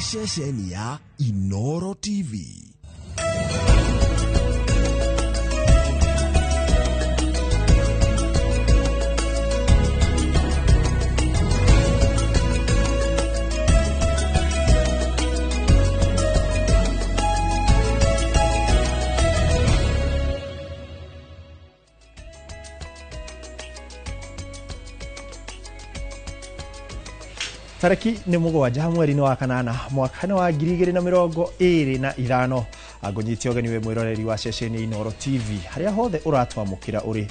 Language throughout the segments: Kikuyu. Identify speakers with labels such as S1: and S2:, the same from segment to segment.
S1: Ceceni ya Inoro TV.
S2: Tariki nĩ 7 mweri-inĩ wa 8 mwaka-inĩ wa 2025 angũnyite ũgeni wĩ mwĩroreri wa ceceni Inooro TV harĩa hothe ũratwamũkĩra ũrĩ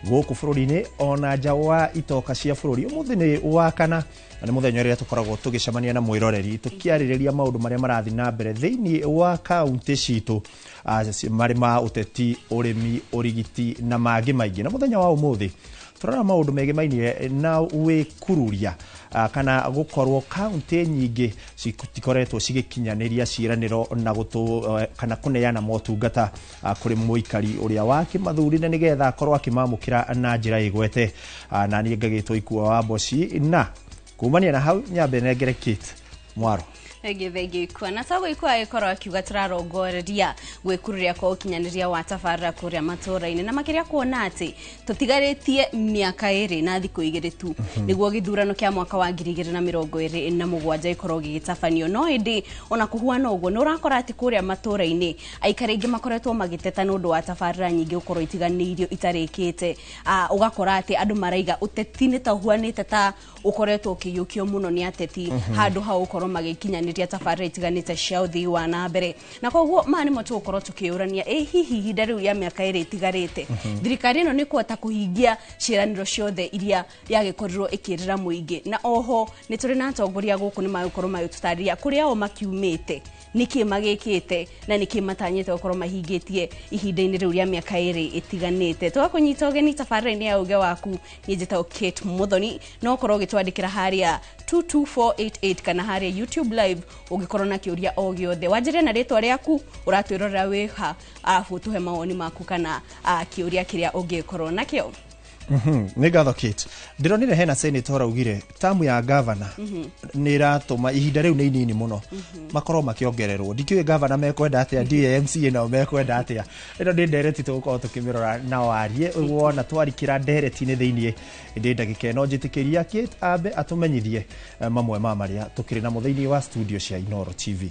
S2: gũkũ bũrũri-inĩ ona nja wa itoka cia bũrũri. Ũmũthĩ nĩ wa kana na nĩ mũthenya ũrĩa tũkoragwo tũgĩcemania na mwĩroreri tũkĩarĩrĩria maũndũ marĩa marathiĩ na mbere thĩinĩ wa kaunti citũ marĩ ma ũteti, ũrĩmi, ũrigiti na mangĩ maingĩ. Na mũthenya wa ũmũthĩ tũrora maũndũ megemainie na wĩkururia kana gũkorwo kaunti nyingĩ citikoretwo cigĩkinyanĩria ciĩranĩro na kana kũneana motungata kũrĩ mũikari ũrĩa wakĩmathurire nĩgetha akorwo akĩmamũkĩra na njĩra ĩgwete. Na niĩ ngagĩtwo Ikua wa Mboci na kumania na hau nyambe nengere Kate Mwaro.
S3: Thengi Ikua na toguo Ikua agĩkorwo akiuga tũrarongoreria gwĩkururia kwa ũkinyanĩria wa tabarĩra kũrĩa matũra-inĩ na makĩria kuona atĩ tũtigarĩtie mĩaka 2 na thikũ 2 tu nĩguo gĩthurano kĩa mwaka wa 2027 gĩkorwo gĩgĩtabanio. No ĩndĩ ona kũhuana ũguo nĩ ũrakora atĩ kũrĩa matũra-inĩ aikari aingĩ makoretwo magĩteta nĩ ũndũ wa tabarĩra nyingĩ gũkorwo itiganĩirio itarĩkĩte. Ũgakora atĩ andũ maraiga ũteti nĩ ta ũhuanĩte ta ũkoretwo ũkĩiyũkio mũno nĩ ateti handũ ha gũkorwo magĩkinyanĩria tabarĩra itiganĩte cia ũthii wa na mbere. Na koguo maya nĩmo tũgũkorwo tũkĩũrania, ĩ hihi ihinda rĩu rĩa mĩaka 2 ĩtigarĩte thirikari ĩno nĩ kũhota kũhingia ciĩranĩro ciothe iria yagĩkorirwo ĩkĩrĩra mũingĩ? Na oho nĩ tũrĩ na atongoria gũkũ nĩ magũkorwo magĩtũtarĩria kũrĩa o makiumĩte, nĩkĩ magĩkĩte na nĩkĩ matanyĩte gũkorwo mahingĩtie ihinda-inĩ rĩu rĩa mĩaka 2 ĩtiganĩte. Tũgakũnyita ũgeni tabarĩra-inĩ ya Uge Waku. Niĩ njĩtagwo Kate Muthoni, no ũkorwo ũgĩtwandĩkĩra harĩa 22488 kana harĩa YouTube live ũngĩkorwo na kĩũria o gĩothe. Wanjĩre na rĩtwa rĩaku, ũratwĩrorera wĩha, arabu ũtũhe mawoni maku kana kĩũria kĩrĩa ũngĩkorwo nakĩo.
S2: Nĩ ngatho Kate. Ndĩronire hena senator augire tamu ya gavana nĩ ĩratũma ihinda rĩu nĩ inini mũno makorwo makĩongererwo. Ndikĩũĩ gavana mekwenda atĩa, ndiũĩ MCA nao mekwenda atĩa. Ĩno nĩ ndereti tũgũkorwo tũkĩmĩrora na warie wona twarikĩra ndereti-inĩ thĩiniĩ. Ĩndĩ ndagĩka ĩno njĩtĩkĩria Kate ambe atũmenyithie mamwe ma marĩa tũkĩrĩ namo thĩiniĩ wa studio cia Inooro TV.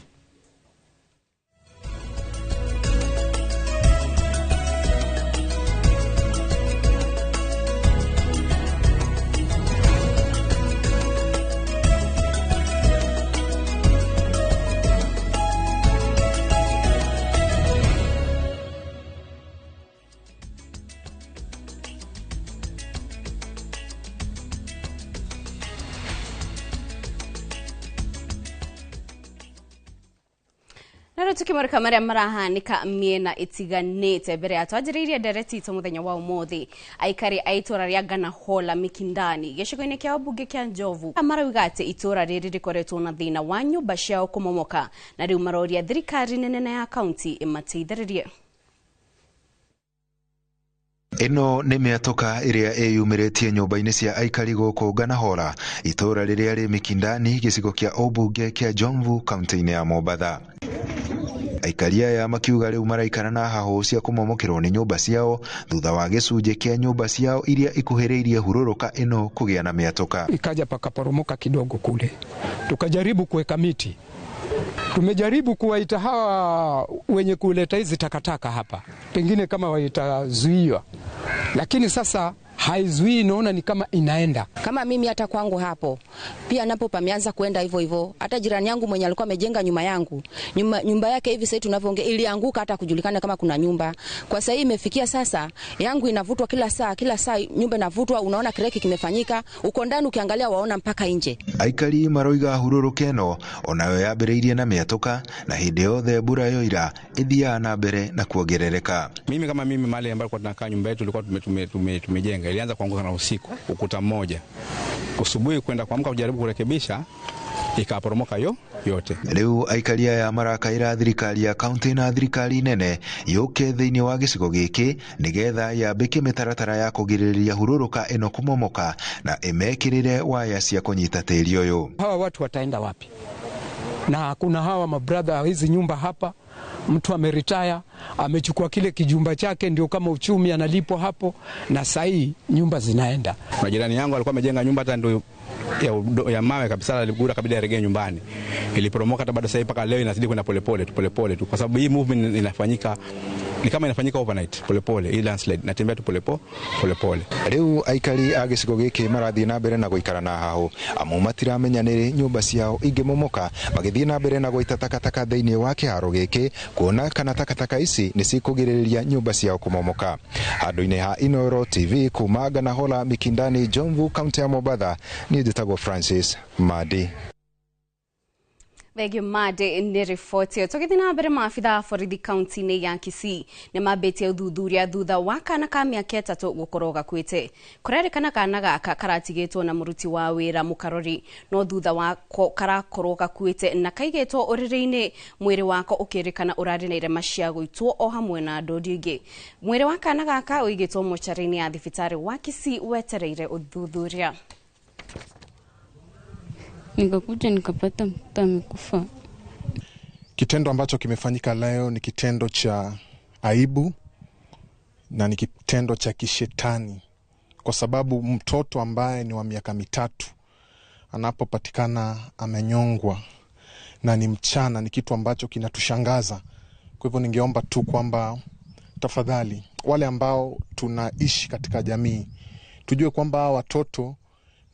S3: Tukimurika maria marahanika miena itiganite mbere ya twanjĩrĩirie ndereti itũ mũthenya wa ũmũthĩ. Aikari a itũra rĩa Nganahola Mikindani gĩcigo-inĩ kĩa ũmbunge kĩa Njovu marauga atĩ itũra rĩrĩ rĩkoretwo na thĩna wa nyũmba ciao kũmomoka na rĩu maroria thirikari nene na ya kaunti ĩmateithĩrĩrie.
S4: Ĩno nĩ mĩatũka ĩrĩa ĩyumĩrĩtie nyũmba-inĩ cia aikari gũkũ Nganahola itũra rĩrĩa rĩ Mikindani gĩcigo kĩa ũmbunge kĩa Jomvu kaunti-inĩ ya Mombatha. Aikari aya makiuga rĩu maraikara na hahũ cia kũmomokerwo nĩ nyũmba ciao thutha wa gĩcunjĩ kĩa nyũmba ciao iria ikuhĩrĩirie hurũrũka ĩno kũgĩa na mĩatũka.
S5: Ikaja pakaporomoka kidogo kule, tukajaribu kuweka miti, tumejaribu kuwaita hawa wenye kuleta hizi takataka hapa, pengine kama waitazuiwa, lakini sasa haizuii, naona ni kama inaenda.
S6: Kama mimi hata kwangu hapo pia napo pameanza kuenda hivyo hivyo. Hata jirani yangu mwenye alikuwa amejenga nyuma yangu, nyumba yake hivi sasa tunavyoongea ilianguka hata kujulikana kama kuna nyumba. Kwa sasa imefikia sasa yangu inavutwa kila saa, kila saa nyumba inavutwa, unaona kreki kimefanyika, uko ndani ukiangalia waona mpaka nje.
S4: Aikari maroiga hurũrũka ĩno onayo yambĩrĩirie na mĩatũka na hĩndĩ yothe mbura yoira ĩthiaga na mbere na kuongerereka.
S7: Mimi kama mimi mahali ambapo tunakaa nyumba yetu ilikuwa tumejenga ilianza kuanguka na usiku ukuta mmoja. Asubuhi kwenda kuamka kujaribu kurekebisha ikaporomoka yote.
S4: Riu aikari aya marakaira thirikari ya kaunti na thirikari nene yuke thiini wa gicigo giki nigetha yambike mitaratara ya kugiririria hururuka ino kumomoka na imekirire waya cia kunyita tiri uyu.
S5: Hawa watu wataenda wapi? Na kuna hawa mabradha hizi nyumba hapa, mtu ameritaya amechukua kile kijumba chake, ndio kama uchumi analipwa hapo, na sahii nyumba zinaenda.
S7: Na jirani yangu alikuwa amejenga nyumba hata ndio ya mawe kabisa, aligura kabla aregee nyumbani, iliporomoka. Hata bado sasa mpaka leo inazidi kwenda polepole tu polepole tu, kwa sababu hii movement inafanyika ni kama inafanyika overnight polepole, hii landslide natembea tu polepole polepole.
S4: Riu aikari a gĩcigo gĩkĩ marathiĩ na mbere na gũikara na hahũ amu matiramenya nĩrĩ nyũmba ciao ingĩmomoka, magĩthiĩ na mbere na gũita takataka thĩinĩ wa kĩharo gĩkĩ kuona kana takataka ici nĩ cikũgirĩrĩria nyũmba ciao kũmomoka. Handũ-inĩ ha Inooro TV kuma Nganahola, Mikindani, Jomvu, kaunti ya Mombatha, niĩ njĩtagwo Francis Madi.
S3: Thengio Madi nĩ riboti ĩyo. Tũgĩthiĩ na mbere, maabitha a borithi kaunti-inĩ ya Kisii nĩ mambĩtie ũthuthuria thutha wa kana ka mĩaka 3 gũkorwo gakuĩte. Kũrerĩkana kana gaka karatigĩtwo na mũruti wa wĩra mũkarori, no thutha wako karakorwo gakuĩte na kaigĩtwo ũrĩrĩ-inĩ, mwĩrĩ wako ũkĩrĩkana ũrarĩ na irema cia gũitwo o hamwe na ndũndi ingĩ. Mwĩrĩ wa kana gaka ũigĩtwo mocarĩ-inĩ ya thibitarĩ wa Kisii wetereire ũthuthuria.
S8: Nikakuja nikapata mtoto amekufa.
S9: Kitendo ambacho kimefanyika leo ni kitendo cha aibu na ni kitendo cha kishetani, kwa sababu mtoto ambaye ni wa miaka 3 anapopatikana amenyongwa na ni mchana, ni kitu ambacho kinatushangaza. Kwa hivyo ningeomba tu kwamba tafadhali wale ambao tunaishi katika jamii tujue kwamba watoto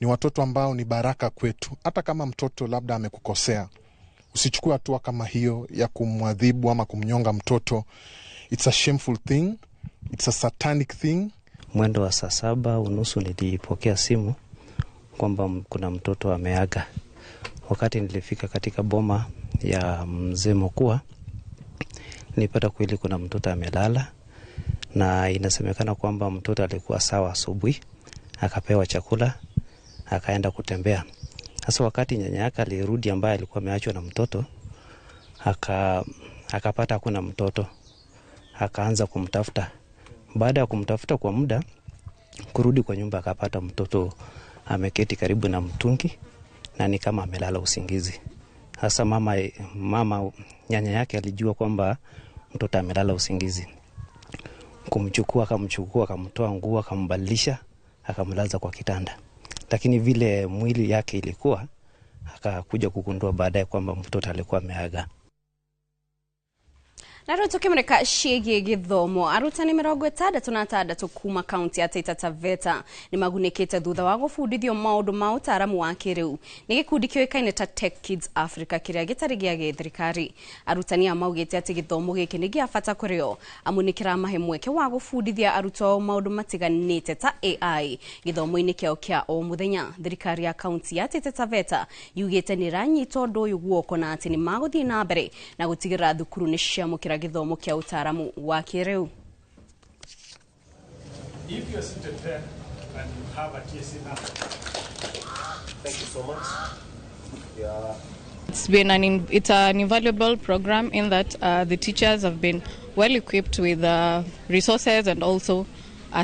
S9: ni watoto ambao ni baraka kwetu. Hata kama mtoto labda amekukosea, usichukue hatua kama hiyo ya kumwadhibu ama kumnyonga mtoto. It's a shameful thing. It's a satanic thing.
S10: Mwendo wa 7:30 nilipokea simu kwamba kuna mtoto ameaga. Wakati nilifika katika boma ya mzee Mokua, nilipata kweli kuna mtoto amelala, na inasemekana kwamba mtoto alikuwa sawa asubuhi, akapewa chakula, akaenda kutembea. Sasa wakati nyanya yake alirudi, ambaye alikuwa ameachwa na mtoto, akapata hakuna mtoto, akaanza kumtafuta. Baada ya kumtafuta kwa muda, kurudi kwa nyumba akapata mtoto ameketi karibu na mtungi na ni kama amelala usingizi. Sasa mama nyanya yake alijua kwamba mtoto amelala usingizi. Kumchukua, akamchukua, akamtoa nguo, akambadilisha, akamlaza kwa kitanda. Lakini vile mwili yake ilikuwa, akakuja kugundua baadaye kwamba mtoto alikuwa ameaga.
S3: Na rĩu tũkĩmũrĩka ciĩgiĩ gĩthomo, arutani 66 kuma kaunti ya Taita Taveta nĩ magunĩkĩte thutha wa gũbundithio maũndũ ma ũtaaramu wa kĩrĩu nĩ gĩkundi kĩũĩkaine ta Tech Kids Africa kĩrĩa gĩtarĩ gĩa gĩthirikari. Arutani aya maugĩte atĩ gĩthomo gĩkĩ nĩ gĩa bata kũrĩ o amu nĩ kĩramahe mweke wa gũbundithia arutwo ao maũndũ matiganĩte ta AI gĩthomo-inĩ kĩao kĩa o mũthenya. Thirikari ya kaunti ya Taita Taveta yugĩte nĩ ĩranyita ũndũ ũyũ guoko na atĩ nĩ magũthiĩ na mbere na gũtigĩrĩra thukuru nĩ ciamũkĩra gĩthomo kĩa ũtaaramu wa kĩrĩu.
S11: If you are seated there and you have a TSC number.
S2: Thank you so much. Yeah.
S8: It's been it's an invaluable program in that the teachers have been well equipped with resources and also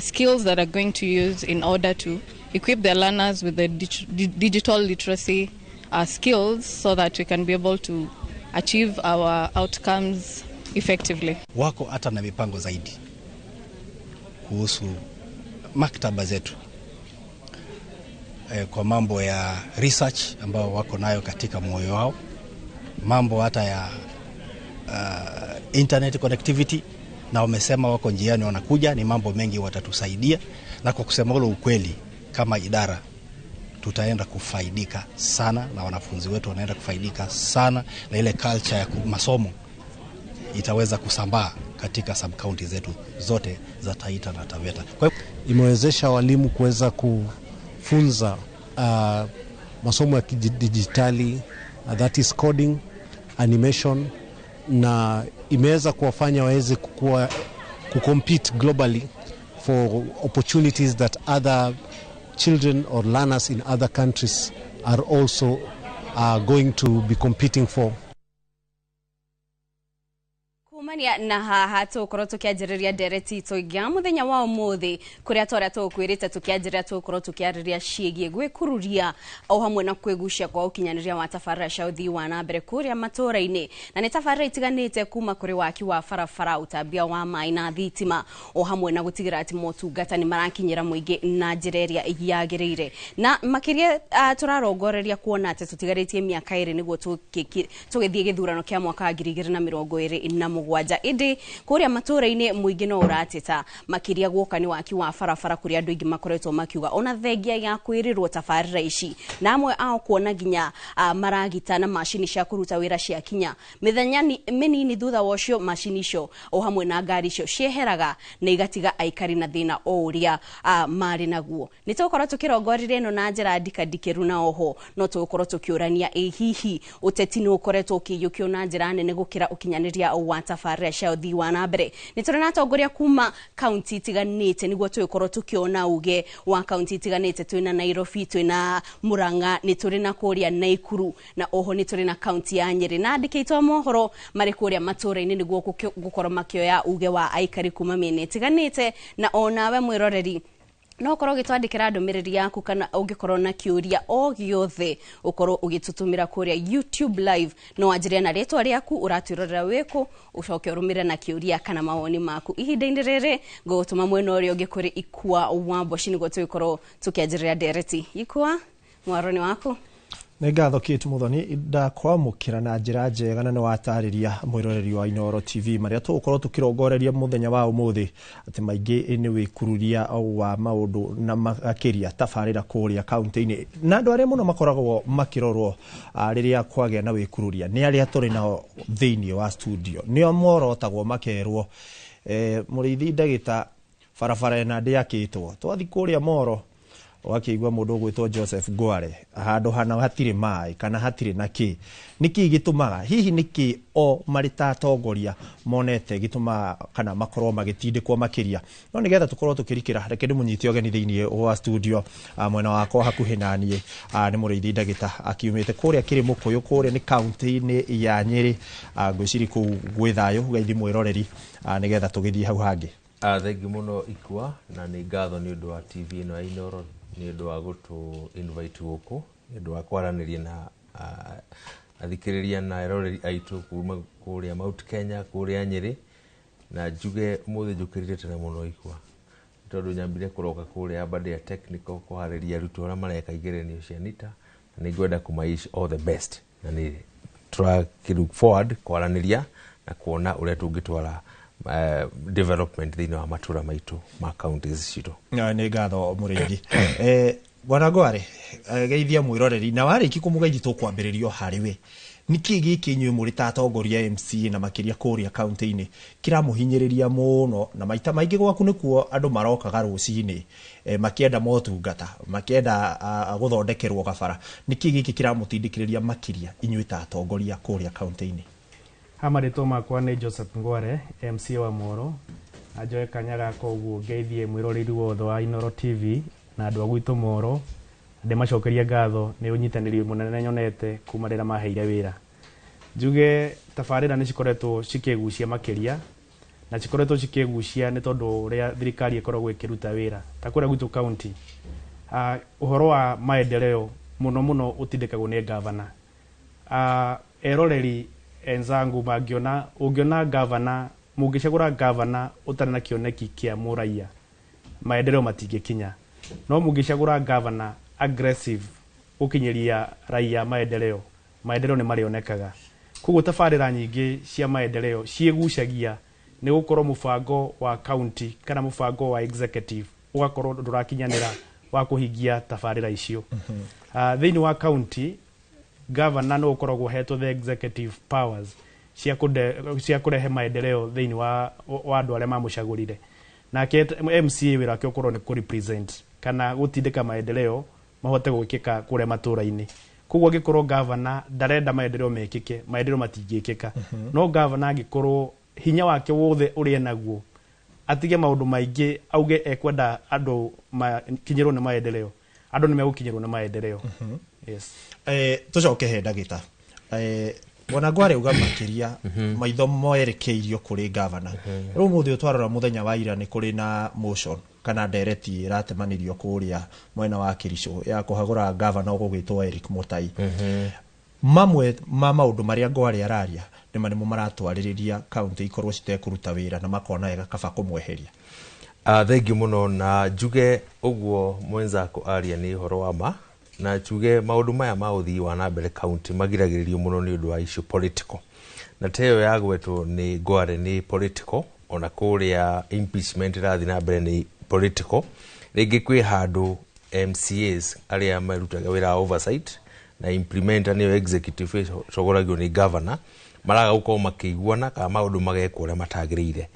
S8: skills that are going to use in order to equip their learners with the digital literacy skills so that we can be able to achieve our outcomes effectively.
S12: Wako hata na mipango zaidi kuhusu maktaba zetu kwa mambo ya research ambao wako nayo katika moyo wao, mambo hata ya internet connectivity, na wamesema wako njiani wanakuja, ni mambo mengi watatusaidia. Na kwa kusema ule ukweli, kama idara tutaenda kufaidika sana, na wanafunzi wetu wanaenda kufaidika sana, na ile culture ya masomo itaweza kusambaa katika sub-county zetu zote za Taita na Taveta. Kwa
S13: imewezesha walimu kuweza kufunza masomo ya kidijitali, that is coding, animation, na imeweza kuwafanya waweze kucompete globally for opportunities that other children or learners in other countries are also going to be competing for.
S3: Kumania na haha tũgũkorwo tũkĩanjĩrĩria ndereti itũ ya mũthenya wa ũmũthĩ, kũrĩa twarĩa tũgũkwĩrĩte tũkĩanjĩrĩria tũgũkorwo tũkĩarĩria ciĩgiĩ gwĩkururia o hamwe na kwĩgucia kwa ũkinyanĩria wa tabarĩra cia ũthii wa na mbere kũrĩa matũũra-inĩ, na nĩ tabarĩra itiganĩte kuma kũrĩ waki wa barabara, ũtambia wa maĩ na thitima, o hamwe na gũtigĩrĩra atĩ motungata nĩ marakinyĩra mũingĩ na njĩra ĩrĩa yagĩrĩire. Na makĩria tũrarongoreria kuona atĩ tũtigarĩtie mĩaka 2 nĩguo tũgĩthiĩ gĩthurano kĩa mwaka wa 2027. Ĩndĩ kũrĩa matũũra-inĩ mũingĩ no ũrateta makĩria guoka nĩ waki wa barabara, kũrĩa andũ aingĩ makoretwo makiuga ona thengia ya kwĩrĩrwo tabarĩra ici, na amwe ao kuona nginya maragita na macini cia kũruta wĩra ciakinya mĩthenya mĩnini thutha wa ũcio, macini icio o hamwe na ngari icio cieheraga na igatiga aikari na thĩna o ũrĩa marĩ naguo. Nĩ tũgũkorwo tũkĩrongoreria ĩno na njĩra ndikandikĩru, na oho no tũgũkorwo tũkĩũrania ĩ hihi ũteti nĩ ũkoretwo ũkĩiyũkio na njĩra nene gũkĩra ũkinyanĩria wa tabarĩra cia ũthii wa na mbere. Nĩ tũrĩ na atongoria kuma kaunti itiganĩte nĩguo tũgĩkorwo tũkĩona uge wa kaunti itiganĩte. Twĩna Nairobi, twĩna Murang'a, nĩ tũrĩ na kũrĩa Naikuru, na oho nĩ tũrĩ na kaunti ya Nyĩrĩ, na andĩki aitũ a mohoro marĩ kũrĩa matũũra-inĩ nĩguo gũkorwo makĩoya uge wa aikari kuma mĩena ĩtiganĩte. Na onawe mwĩroreri no ũkorwo ũgĩtwandĩkĩra ndũmĩrĩri yaku, kana ũngĩkorwo na kĩũria o gĩothe ũkorwo ũgĩtũtũmĩra kũrĩa YouTube live. No wanjĩre na rĩtwa rĩaku, ũratwĩrorera wĩkũ, ũcoke ũrũmĩrĩre na kĩũria kana mawoni maku. Ihinda-inĩ rĩrĩ ngũgũtũma mwena ũrĩa ũngĩ kũrĩ Ikua wa Mboci nĩguo tũgĩkorwo tũkĩanjĩrĩria ndereti. Ikua, mwaro nĩ waku.
S2: Nĩ ngatho Kate Muthoni, ndakwamũkĩra na njĩra njega, na nĩ watarĩria mwĩroreri wa Inooro TV marĩa tũgũkorwo tũkĩrongoreria mũthenya wa ũmũthĩ, atĩ maingĩ nĩ wĩkururia wa maũndũ na makĩria tabarĩra kũrĩa kaunti-inĩ, na andũ arĩa mũno makoragwo makĩrorwo rĩrĩa kwagĩa na wĩkururia nĩ arĩa tũrĩ nao thĩinĩ wa studio, nĩo morotagwo makerwo mũrĩithi ndagĩta barabara ĩna ndĩakĩtwo. Twathiĩ kũrĩa Moro wakĩigua mũndũ ũgwĩtwo Joseph Ngware handũ hana hatirĩ maĩ kana hatirĩ na kĩ. Nĩkĩ gĩtũmaga hihi, nĩkĩ o marĩ ta atongoria monete gĩtũmaga kana makorwo magĩtindĩkwo makĩria? No nĩgetha tũkorwo tũkĩrikĩra, reke ndĩmũnyite ũgeni thĩinĩ wa studio. Mwena wakwa hakuhĩ na niĩ nĩ mũrĩithi ndagĩta akiumĩte kũrĩa Kĩrĩmũkũyũ, kũrĩa nĩ kaunti-inĩ ya Nyĩrĩ. Ngwĩciria kũu gwĩ thayũ. Geithi mwĩroreri nĩgetha tũgĩthiĩ hau hangĩ.
S14: Thengi mũno Ikua, na nĩ ngatho nĩ ũndũ wa TV ĩno ya Inooro nĩ ũndũ wa gũtũ invite gũkũ nĩ ũndũ wa kwaranĩria na athikĩrĩria na eroreri aitũ kuma kũrĩa Mount Kenya, kũrĩa Nyĩrĩ. Na njuge ũmũthĩ njũkĩrire tene mũno Ikua, tondũ nyambire kũroka kũrĩa Aberdare Technical kũharĩria arutwo arĩa mareka igeranio cia NITA, na nĩ ngwenda kũma wish all the best, na nĩ tũrakĩ look forward kwaranĩria na kuona ũrĩa tũngĩtwara development thĩinĩ wa matũra maitũ ma counties citũ.
S2: Nĩ ngatho mũrĩithi. Bwana Ngware, geithia mwĩroreri, na warĩki kũmũgeithia tũkwambĩrĩrio harĩ we. Nĩkĩ gĩkĩ inyuĩ mũrĩ ta atongoria MCA na makĩria kũrĩa kaunti-inĩ kĩramũhinyĩrĩria mũno, na maita maingĩ gwaku nĩkuo andũ marokaga rũcinĩ makĩenda motungata, makĩenda gũthondekerwo gabara? Nĩkĩ gĩkĩ kĩramũtindĩkĩrĩria makĩria inyuĩ ta atongoria kũrĩa kaunti-inĩ?
S11: Ha marĩtwa makwa nĩ Joseph Ngware, MCA wa Moro, na njoe kanya gaka ũguo ngeithie mwĩroreri wothe wa Inooro TV na andũ a gwitũ Moro, ndĩmacokerie ngatho nĩ ũnyitanĩri mũnene nyonete kuma rĩrĩa maheire wĩra. Njuge tabarĩra nĩ cikoretwo cikĩgucia makĩria, na cikoretwo cikĩgucia nĩ tondũ ũrĩa thirikari ĩkoragwo ĩkĩruta wĩra ta kũrĩa gwitũ kaunti. Ũhoro wa maendeleo mũno mũno ũtindĩkagwo nĩ gavana. Eroreri enzangu mangĩona, ũngĩona gavana, mũngĩcagũra gavana ũtarĩ na kĩoneki kĩa mũraiya, maendeleo matingĩkinya. No mũngĩcagũra gavana aggressive gũkinyĩria raia maendeleo, maendeleo nĩ marĩonekaga. Koguo tabarĩra nyingĩ cia maendeleo ciĩgucagia nĩ gũkorwo mũbango wa county kana mũbango wa executive ũgakorwo ndũrakinyanĩra wa kũhingia tabarĩra icio. Thĩinĩ wa county, governor no ũkoragwo ũhetwo the executive powers cia kũrehe maendeleo thĩinĩ wa andũ arĩa mamũcagũrire. Nake MCA wĩra wake ũkorwo nĩ kũ represent kana gũtindĩka maendeleo mahote gwĩkĩka kũrĩa matũra-inĩ. Koguo angĩkorwo governor ndarenda maendeleo mekĩke, maendeleo matingĩkĩka. No governor angĩkorwo hinya wake wothe ũrĩa enaguo atige maũndũ maingĩ, auge ekwenda andũ makinyĩrwo nĩ maendeleo, andũ nĩ megũkinyĩrwo nĩ maendeleo. Yes.
S2: Tũcoke he ndagĩta. Bwana Ngware uga makĩria maitho moerekeirio kũrĩ gavana. Rĩu mũthĩ ũtwarora mũthenya wa ira nĩ kũrĩ na motion kana ndereti ĩratemanirio kũrĩa mwena wa Kericho ya kũhagũra gavana ũgũgĩtwo Eric Mutai. Mamwe ma maũndũ marĩa Ngware araria nĩ nĩmo maratwarĩrĩria kaunti ikorwo citekũruta wĩra na makona wega kaba kũmweheria.
S14: Thengiũ mũno na njuge ũguo mwenzako aria nĩ ũhoro wa ma, na njuge maũndũ maya ma ũthii wa na mbere kaunti magiragĩrĩrio mũno nĩ ũndũ wa issue political, na ta ĩyo yagwetwo nĩ Ngware nĩ political, ona kũrĩa impeachment ĩrathiĩ na mbere nĩ political. Rĩngĩ kwĩ handũ MCAs arĩa marutaga wĩra wa oversight na implementer nĩyo executive ĩcogoragio nĩ governor maraga gũkorwo makĩiguana kana maũndũ magekwo ũrĩa matagĩrĩire,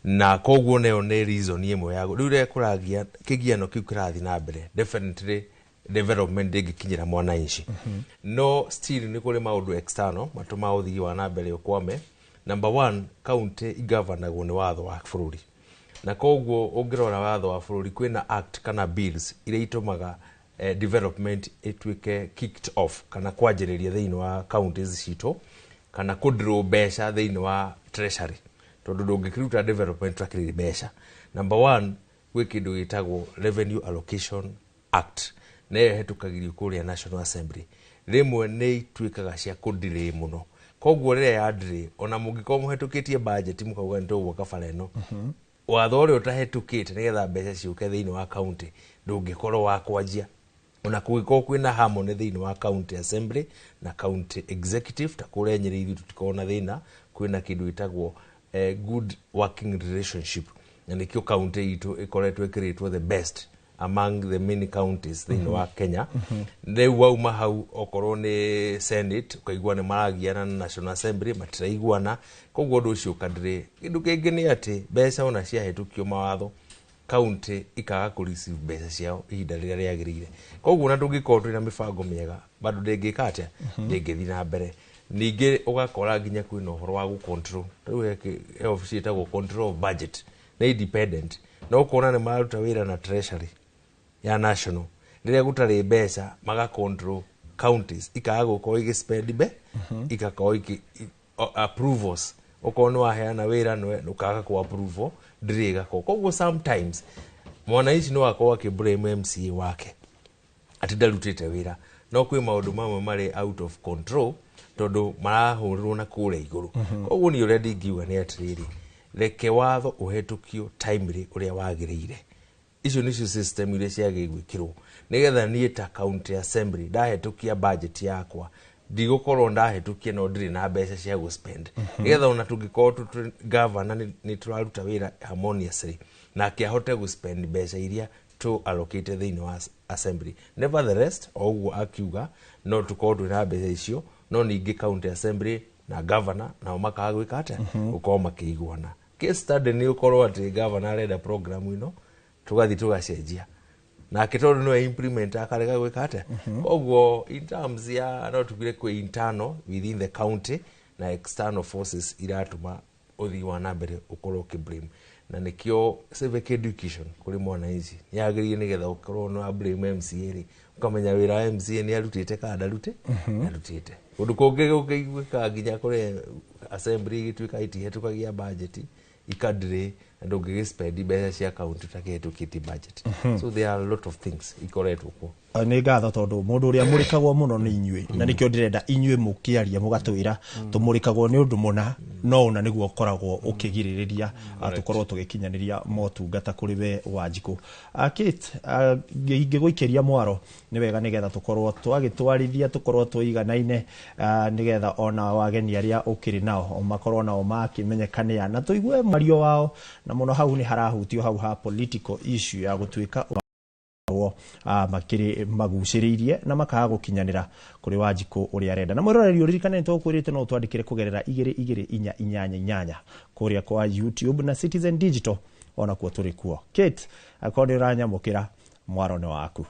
S14: na koguo nayo nĩ reason ĩmwe ya rĩu rĩrĩa kũragia kĩgiano kĩu kĩrathiĩ na mbere, definitely development ndĩngĩkinyĩra mwananchi. No still nĩ kũrĩ maũndũ external matũmaga ũthii wa na mbere ũkwame. Number one, county igavanagwo nĩ watho wa bũrũri, na koguo ũngĩrora watho wa bũrũri kwĩna act kana bills iria itũmaga development ĩtuĩke kicked off kana kwanjĩrĩria thĩinĩ wa counties citũ kana kũdraw mbeca thĩinĩ wa treasury, tondũ ndũngĩkĩruta development ũtakĩrĩ mbeca. Number one, gwĩ kĩndũ gĩtagwo Revenue Allocation Act, na ĩyo ĩhetũkagĩrio kũrĩa National Assembly. Rĩmwe nĩ ituĩkaga cia kũdelay mũno, koguo rĩrĩa ya delay ona mũngĩkorwo mũhetũkĩtie budget mũkauga nĩ tũgwaka bara ĩno, watho ũrĩa ũtahetũkĩte nĩgetha mbeca ciũke thĩinĩ wa county ndũngĩkorwo wa kwanjia. Ona kũngĩkorwo kwĩna harmony thĩinĩ wa county assembly na county executive, ta kũrĩa Nyĩrĩ ithuĩ tũtikoragwo na thĩna, kwĩna kĩndũ gĩtagwo good working relationship, na nĩkĩo county itũ ĩkoretwo ĩkĩrĩtwo the best among the many counties thĩinĩ wa Kenya. Rĩu wauma hau, okorwo nĩ Senate ũkaigua nĩ maragiana na National Assembly matiraiguana, koguo ũndũ ũcio ũkadelay. Kĩndũ kĩngĩ nĩ atĩ mbeca ona ciahĩtũkio mawatho, county ikaga kũ receive mbeca ciao ihinda rĩrĩa rĩagĩrĩire, koguo ona tũngĩkorwo twĩna mĩbango mĩega bado ndĩngĩka atĩa, ndĩngĩthiĩ na mbere. Ningĩ ũgakora nginya kwĩna ũhoro wa gũ-control. Rĩu he obici ĩtagwo control of budget, nĩ independent, no ũkona nĩ mararuta wĩra na treasury ya national, rĩrĩa gũtarĩ mbeca maga control counties ikaga gũkorwo igĩspend mbe ikakorwo approvals, okorwo nĩ waheana wĩra nĩ ũkaga kũ approve ndĩrĩ ĩgakorwo. Koguo sometimes mwananchi no akorwo akĩ-blame MCA wake atĩ ndarutĩte wĩra, no kwĩ maũndũ mamwe marĩ out of control tondũ marahũrĩrwo na kũrĩa igũrũ. Koguo niĩ ũrĩa ndingiuga nĩ atĩrĩrĩ, reke watho ũhetũkio timely ũrĩa wagĩrĩire. Icio nĩcio system iria ciagĩrĩire gwĩkĩrwo nĩgetha niĩ ta county assembly ndahetũkia budget yakwa ndigũkorwo ndahetũkia no ndirĩ na mbeca cia gũspend, nĩgetha ona tũngĩkorwo governor nĩ tũraruta wĩra harmoniously nake ahote gũspend mbeca iria tũ allocate thĩinĩ wa assembly. Nevertheless, o ũguo akiuga no tũkorwo twĩna mbeca icio, no ningĩ county assembly na governor nao makaga gwĩka atĩa, gũkorwo makĩiguana. Case study nĩ ũkorwo atĩ governor arenda program ĩno, tũgathiĩ tũgacenjia nake tondũ nĩwe implement akarega gwĩka atĩa. Koguo in terms ya no tugire kwĩ internal within the county na external forces iratũma ũthii wa na mbere ũkorwo ũkĩblame, na nĩkĩo civic education kũrĩ mwananchi nĩ yagĩrĩire, nĩgetha ũkorwo nĩ wa blame MCA rĩ, ũkamenya wĩra wa MCA nĩ arutĩte kana ndarutĩte. Ndarutĩte kũndũ kũngĩ gũkĩiguĩkaga nginya kũrĩa assembly ĩgĩtuĩka itihetũkagia budget ikadelay, na ndũngĩgĩspend mbeca cia county ũtakĩhetũkĩtie budget. So there are a lot of things ikoretwo kuo.
S2: Nĩ ngatho tondũ mũndũ ũrĩa mũrĩkagwo mũno nĩ inyuĩ, na nĩkĩo ndĩrenda inyuĩ mũkĩaria mũgatwĩra tũmũrĩkagwo nĩ ũndũ mũna no ũna nĩguo ũkoragwo ũkĩgirĩrĩria tũkorwo tũgĩkinyanĩria motungata kũrĩ we Wanjikũ. Kate, ingĩgũikĩria mwaro nĩ wega nĩgetha tũkorwo twagĩtwarithia tũkorwo tũiganaine, nĩgetha ona wageni arĩa ũkĩrĩ nao makorwo nao makĩmenyekanĩa na tũigue mwario wao, na mũno hau nĩ harahutio hau ha political issue ya gũtuĩka makĩrĩ magucĩrĩirie na makaga gũkinyanĩra kũrĩ Wanjikũ ũrĩa arenda. Na mwĩroreri ũririkane nĩ tũkwĩrĩte no ũtwandĩkĩre kũgerera 22488 kũrĩa kwa YouTube na Citizen Digital onakuo tũrĩ kuo. Kate, akorwo nĩ ũranyamũkĩra, mwaro nĩ waku.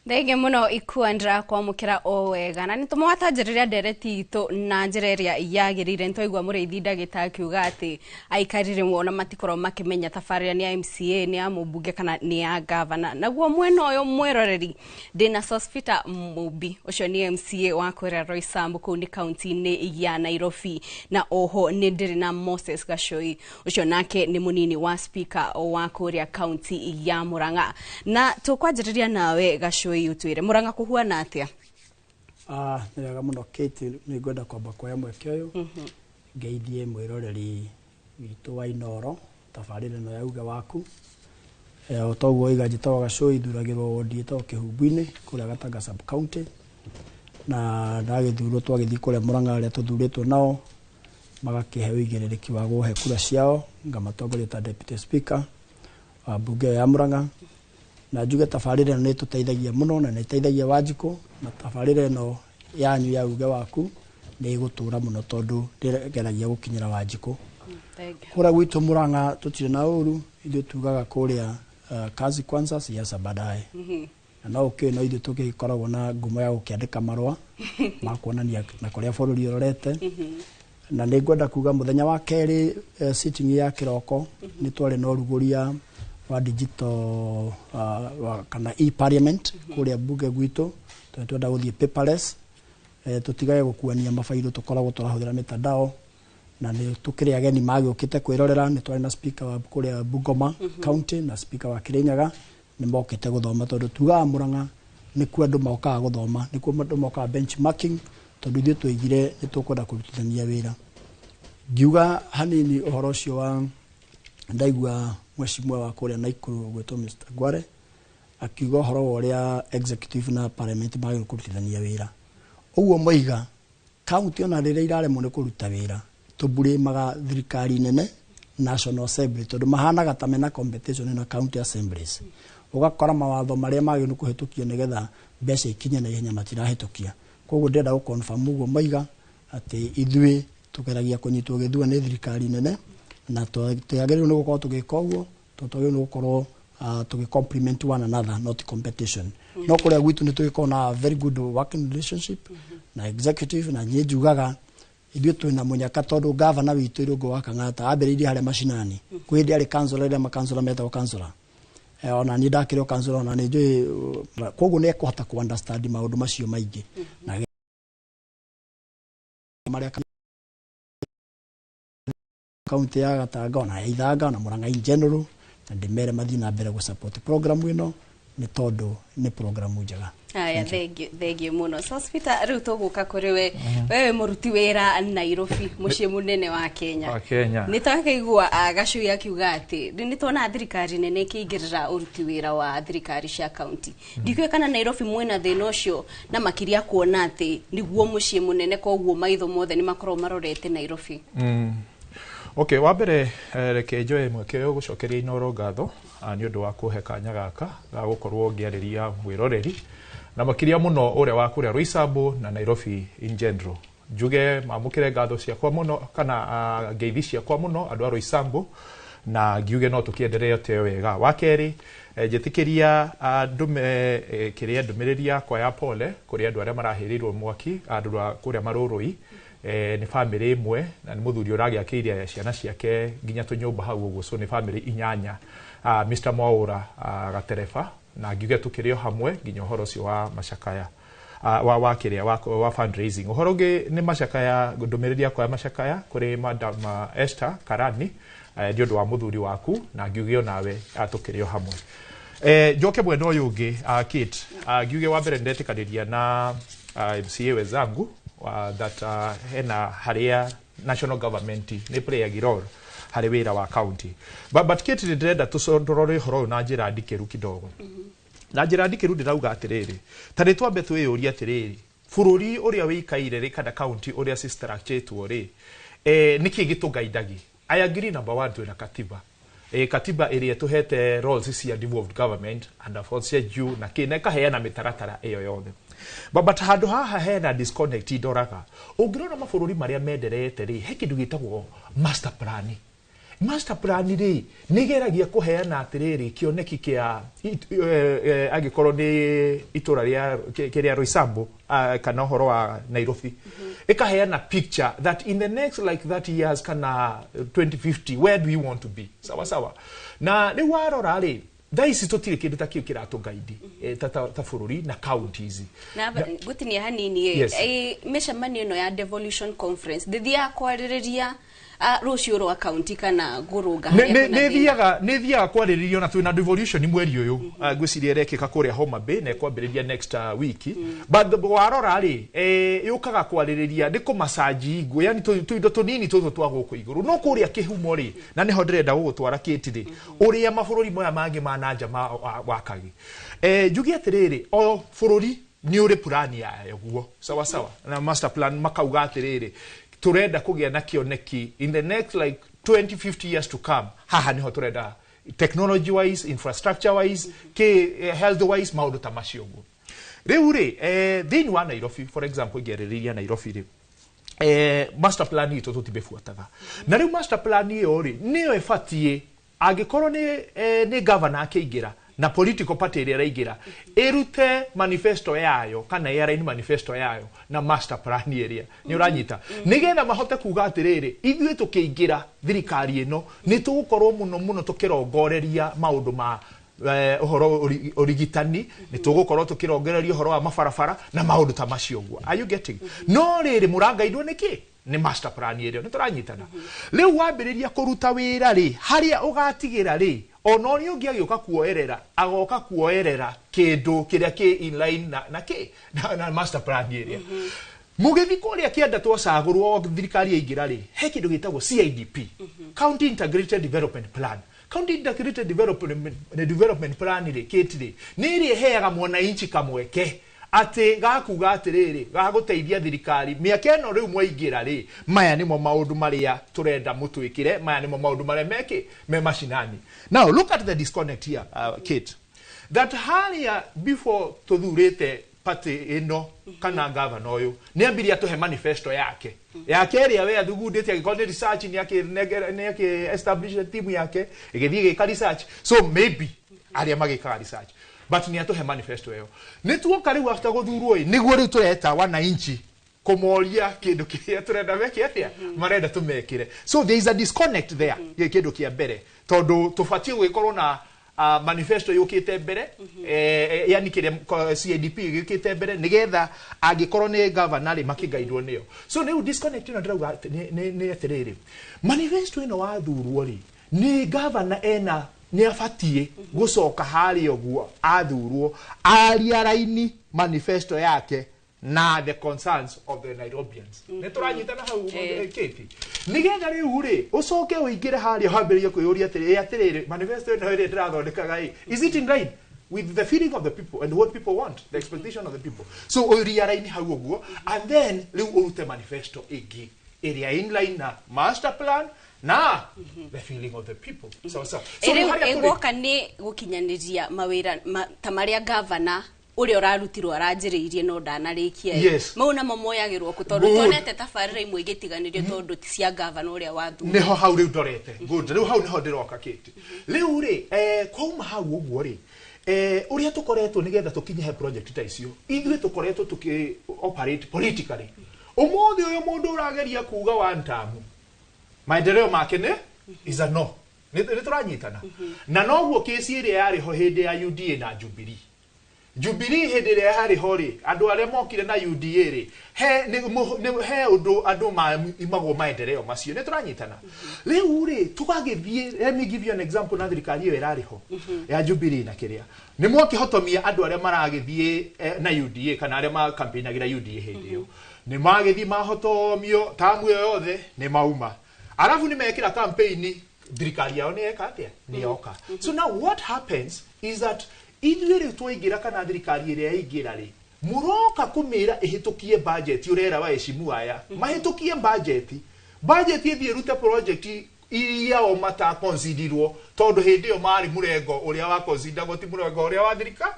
S3: Thengio muno Ikua, ndĩrakwamũkĩra o wega na nĩtũmwatanjĩrĩria ndereti itũ na njĩra ĩrĩa yagĩrĩire. Nĩtwaigua mũrĩithi ndagĩta akiuga atĩ aikari rĩmwe ona matikorwo makĩmenya tabarĩra nĩ ya MCA, nĩ ya mũmbunge kana nĩ ya gavana. Naguo mwena ũyũ mwĩroreri ndĩna Sospeter Mumbi, ũcio nĩ MCA wa kũrĩa Roysambu kũu nĩ kaunti-inĩ ya Nairobi, na oho nĩ ndĩrĩ na Moses Gacoi, ũcio nake nĩ mũnini wa speaker wa kũrĩa kaunti ya Murang'a. Na tũkwanjĩrĩria nawe Gacoi, ũtwĩre Murang'a kũhuana atĩa?
S15: Ah, nĩ wega mũno Kate, nĩ ngwenda kwamba kuoya mweke ũyũ ngeithie mwĩroreri witũ wa Inooro tabarĩra ĩno ya Uge Waku. O ta ũguo oiga, njĩtagwo Gacũi, thuragĩrwo wondi ĩtagwo Kĩhumbu-inĩ kũrĩa Gatanga sub county, na ndagĩthurwo twagĩthiĩ kũrĩa Murang'a arĩa tũthurĩtwo nao magakĩhe ũigĩrĩrĩki wa kũhe kura ciao ngamatongoria ta deputy speaker wa mbunge ĩyo ya Murang'a. Na njuge tabarĩra ĩno nĩ ĩtũteithagia mũno na nĩ ĩteithagia Wanjikũ, na tabarĩra ĩno yanyu ya Uge Waku nĩ ĩgũtũra mũno tondũ ndĩgeragia gũkinyĩra Wanjikũ. Kũrĩa gwitũ Murang'a tũtirĩ na ũru, ithuĩ tugaga kũrĩa kazi kwanza, siasa baadaye. Na no ũkĩũĩ no ithuĩ tũgĩkoragwo na ngumo ya gũkĩandĩka marũa ma kuonania na kũrĩa bũrũri ũrorete. Na nĩ ngwenda kuga mũthenya wa kerĩ, sitting ya kĩroko, nĩ twarĩ na ũrugũria wa digital kana e-parliament kũrĩa bunge gwitũ, tondũ twenda gũthiĩ paperless, tũtigage gũkuania mabairũ, tũkoragwo tũrahũthĩra mitandao. Na nĩ tũkĩrĩ ageni magĩũkĩte kwĩrorera, nĩ twarĩ na speaker wa kũrĩa Bungoma county na speaker wa Kirinyaga, nĩ mokĩte gũthoma tondũ tugaga Murang'a nĩkuo andũ mokaga gũthoma, nĩkuo andũ mokaga benchmarking, tondũ ithuĩ twaigire nĩ tũkwenda kũrutithania wĩra. Ngiuga hanini ũhoro ũcio wa ndaigua mheshimiwa wa kũrĩa Naikuru ũgwĩtwo Mr. Ngware akiuga ũhoro wa ũrĩa executive na parliament magĩrĩirwo kũrutithania wĩra. Ũguo moiga kaunti ona rĩrĩa iraremwo nĩ kũruta wĩra, tũburĩmaga thirikari nene, National Assembly, tondũ mahanaga ta mena competition na county assemblies. Ũgakora mawatho marĩa magĩrĩirwo nĩ kũhĩtũkio nĩgetha mbeca ikinye na ihenya matirahĩtũkia. Koguo ndĩrenda gũ confirm ũguo moiga atĩ ithuĩ tũgeragia kũnyitwo gĩthua nĩ thirikari nene, na tũtiagĩrĩirwo nĩ gũkorwo tũgĩka ũguo, tondũ twagĩrĩirwo nĩ gũkorwo tũgĩ complement one another, not competition. No kũrĩa gwitũ nĩ tũgĩkorwo na very good working relationship na executive, na niĩ njugaga ithuĩ twĩna mũnyaka tondũ gavana witũ Irũngũ wa Kang'ata ambĩrĩirie harĩa macinani kwĩ hĩndĩ arĩ councillor, rĩrĩa makansula metagwo councillor. Ona niĩ ndakĩrĩ o councillor, ona nĩ njũĩ, koguo nĩ ekũhota kũ understand maũndũ macio maingĩ na marĩa kaunti ya Gatanga ona ya Ithanga ona Murang'a in general, na ndĩmere mathiĩ na mbere gũ support program ĩno nĩ tondũ nĩ program njega.
S3: Aya, thengio, thengio mũno Sospeter. Rĩu tũgũka kũrĩ we, wewe mũruti wĩra Nairobi, mũciĩ mũnene wa Kenya.
S16: Wa Kenya.
S3: Nĩ twakĩigua Gacui akiuga atĩ nĩ tuona thirikari nene ĩkĩingĩrĩra ũruti wĩra wa thirikari cia kaunti. Ndikĩũĩ kana Nairobi mwĩna thĩna ũcio, na makĩria kuona atĩ nĩguo mũciĩ mũnene, koguo maitho mothe nĩ makoragwo marorete Nairobi.
S16: Okay, wa mbere, reke njoe mweke ũyũ gũcokeria Inooro ngatho nĩ ũndũ wa kũhe kanya gaka ga gũkorwo ngĩarĩria mwĩroreri na makĩria mũno ũrĩa wa kũrĩa Roysambu na Nairobi in general. Njuge mamũkĩre ngatho ciakwa mũno kana ngeithi ciakwa mũno andũ a Roysambu, na ngiuge no tũkĩenderee te wega. Wa kerĩ, njĩtĩkĩria ndũme kĩrĩa ndũmĩrĩri yakwa ya pole kũrĩ andũ arĩa marahĩrĩirwo mwaki, andũ a kũrĩa Marũrũi. Nĩ bamĩrĩ ĩmwe na nĩ mũthuri ũragĩakĩire ciana ciake nginya tũnyũmba hau ũguo, so nĩ bamĩrĩ inyanya, Mr. Mwaũra Gatereba, na ngiuge tũkĩrĩ o hamwe nginya ũhoro ũcio wa macakaya wa kĩrĩa wa fundraising. Ũhoro ũngĩ nĩ macakaya, ndũmĩrĩri yakwa ya macakaya kũrĩ Madam Esther Karani nĩ ũndũ wa mũthuri waku, na ngiuge onawe tũkĩrĩ o hamwe. Njoke mwena ũyũ ũngĩ, Kate, ngiuge wa mbere ndetĩkanĩria na MCA wenzangu that hena harĩa national government nĩ playing role harĩ wĩra wa county, but Kate, nĩ ndĩrenda tũrore ũhoro ũyũ na njĩra ndikĩru kidogo. Na njĩra ndikĩru ndĩrauga atĩrĩrĩ, ta nĩ twambe twĩyũrie atĩrĩrĩ, bũrũri ũrĩa wĩikaire rĩ, kana county ũrĩa cistructuretwo rĩ, nĩkĩ gĩtũgaidagi? I agree, number one, twĩna katiba, katiba ĩrĩa ĩtũhete roles cia devolved government and force cia juu na kĩ na ĩkaheana mĩtaratara ĩyo yothe, but handũ haha hena disconnect. Ndoraga ũngĩrora mabũrũri marĩa menderete rĩ, he kĩndũ gĩtagwo master plan. Master plan rĩ nĩ geragia kũheana atĩrĩrĩ kĩoneki kĩa angĩkorwo nĩ itũra rĩa kĩrĩa Roysambu, kana ũhoro wa Nairobi, ĩkaheana picture that in the next like 30 years kana 2050, where do we want to be? Sawa sawa. Na rĩu warora rĩ, thaa ici tũtirĩ kĩndũ ta kĩu kĩratũgaidi ta bũrũri na counties.
S3: Na ngũtinia hanini.
S16: Yes.
S3: Mĩcemanio ĩno ya devolution conference ndĩthiaga kwarĩrĩria rũciũ rwa county kana ngũrũnga harĩa kwĩna
S16: Nĩ
S3: thĩna?
S16: thiaga kwarĩrĩrio na twĩna devolution mweri ũyũ. Ngwĩciria ĩrekĩka kũrĩa Homa Bay na ĩkwambĩrĩria next week. But warora rĩ, yũkaga kwarĩrĩria nĩ kũmacanji ingũ, yani tũindo tũnini tũtũ twa gũkũ igũrũ, no kũrĩa kĩhumo rĩ, na nĩho ndĩrenda gũgũtwara kĩti rĩ, ũrĩa mabũrũri maya mangĩ ma nanja wakagi, njuge atĩrĩrĩ, o bũrũri nĩ ũrĩ plani yayo guo, sawa sawa, na master plan makauga atĩrĩrĩ, turenda kũgĩa na kĩoneki in the next like 20 50 years to come, haha niho turenda technology wise, infrastructure wise, health wise, maũndũ ta macio ũguo. Rĩu rĩ, thĩinĩ wa Nairobi, for example, ingĩarĩrĩria Nairobi rĩ, master plan itũ tũtimĩbuataga. Na rĩu master plan ĩyo rĩ, nĩyo ĩbatiĩ angĩkorwo nĩ governor akĩingĩra na political party ĩrĩa ĩraingĩra ĩrute manifesto yayo kana ĩaraini manifesto yayo na master plan ĩrĩa nĩ ũranyita, nĩgetha mahote kuga atĩrĩrĩ, ithuĩ tũkĩingĩra thirikari ĩno nĩ tũgũkorwo mũno mũno tũkĩrongoreria maũndũ ma ũhoro ũrigitani, nĩ tũgũkorwo tũkĩrongereria ũhoro wa mabarabara na maũndũ ta macio ũguo. Are you getting? No rĩrĩ, mũrangaidwo nĩkĩ? Nĩ master plan ĩrĩa. Nĩ tũranyitana? Rĩu wambĩrĩria kũruta wĩra rĩ, harĩa ũgatigĩra rĩ, ona ũrĩa ũngĩ agĩũka kuoerera, agoka kuoerera kĩndũ kĩrĩa kĩ in line na kĩ na master plan ĩrĩa. Mũgĩthi kũrĩa kĩanda twacagũrwo, thirikari yaingĩra rĩ, he kĩndũ gĩtagwo CIDP, County Integrated Development Plan. County Integrated Development Plan rĩ, kĩti rĩ, nĩ ĩrĩa ĩheaga mwananchi kamweke atĩ gakuga atĩrĩrĩ, gagũteithia thirikari mĩaka ĩno rĩu mwaingĩra rĩ, maya nĩmo maũndũ marĩa tũrenda mũtwĩkĩre, maya nĩmo maũndũ marĩa mekĩ me macinani. Now look at the disconnect here, Kate, that harĩa before tũthurĩte party ĩno kana gavana ũyũ, nĩ ambirie atũhe manifesto yake ĩrĩa we athugundĩte. Angĩkorwo nĩ research, nĩ akĩ establish team yake ĩgĩthiĩ ĩgĩka research, so maybe arĩa magĩkaga research, but nĩ atũhe manifesto ĩyo. Nĩ tuoka rĩu after gũthurwo ĩ, nĩguo rĩu tũreta wananchi kũmoria kĩndũ kĩrĩa tũrenda meke atĩa, marenda tũmekĩre. So there is a disconnect there. Gĩ kĩndũ kĩa mbere, tondũ tũbatiĩ gũgĩkorwo na manifesto yũkĩte mbere, yani kĩrĩa CIDP gĩũkĩte mbere, nĩgetha angĩkorwo nĩ governor rĩ, makĩgaidwo nĩyo. So rĩu disconnect ĩno ndĩrauga atĩ nĩ atĩrĩrĩ, manifesto ĩno wathurwo rĩ, nĩ governor ena nĩ abatiĩ gũcoka harĩa ũguo athurwo aria manifesto yake na the concerns of the Nairobians. Nĩ tũranyitana hau, Kate? Nĩgetha rĩu rĩ, ũcoke ũingĩre harĩa wambĩrĩrie kwĩyũria atĩrĩ, atĩrĩrĩ, manifesto ĩno ĩrĩa ndĩrathondekaga ĩ, is it in line with the feeling of the people and what people want, the expectation of the people? So ũria raini hau ũguo, and then rĩu ũrute manifesto ĩngĩ ĩrĩa in line na master plan na the feeling of the people. Sawa sawa? So
S3: rĩu
S16: harĩa tũrĩ-
S3: ĩgwoka nĩ gũkinyanĩria mawĩra ta marĩa gavana ũrĩa ũrarutirwo aranjĩrĩirie no ndanarĩkia ĩ. Mau namo moyagĩrwo kũ? Tondũ tuonete tabarĩra imwe igĩtiganĩrio tondũ ti cia gavana ũrĩa wathurwo.
S16: Niho hau rĩu ndorete. Good. Rĩu hau niho ndĩroka, Kate. Rĩu rĩ, kwauma hau ũguo rĩ, ũrĩa tũkoretwo nĩgetha tũkinye he project ta icio, ithuĩ tũkoretwo tũkĩ operate politically. Ũmũthĩ ũyũ mũndũ ũrageria kuga one term, maendeleo make nĩ is a no. Nĩ tũranyitana? Na noguo kesi ĩrĩa yarĩ ho hĩndĩ ya UDA na Jubilee. Jubilee hĩndĩ ĩrĩa yarĩ ho rĩ, andũ arĩa mokire na UDA rĩ, he he ũndũ andũ maimagwo maendeleo macio. Nĩ tũranyitana? Rĩu rĩ, tũgagĩthiĩ, let me give you an example, na thirikari ĩyo ĩrarĩ ho ya Jubilee na kĩrĩa nĩ mwakĩhotomia andũ arĩa maragĩthiĩ na UDA kana arĩa macampaignagĩra UDA hĩndĩ ĩyo, nĩ magĩthiĩ mahotomio tamu ĩyo yothe nĩ mauma, arabu nĩ mekĩra campaign, thirikari yao nĩ yeka atĩa? Nĩ yoka. So now what happens is that ithuĩ rĩu twaingĩra kana thirikari ĩrĩa yaingĩra rĩ, mũroka kũmĩra ĩhĩtũkie budget, ũrera waheshimu aya mahĩtũkie budget ĩthiĩ ĩrute project iria o matakonsidirwo, tondũ hĩndĩ ĩyo marĩ mũrengo ũrĩa wakonsideragwo ti mũrengo ũrĩa wa thirika.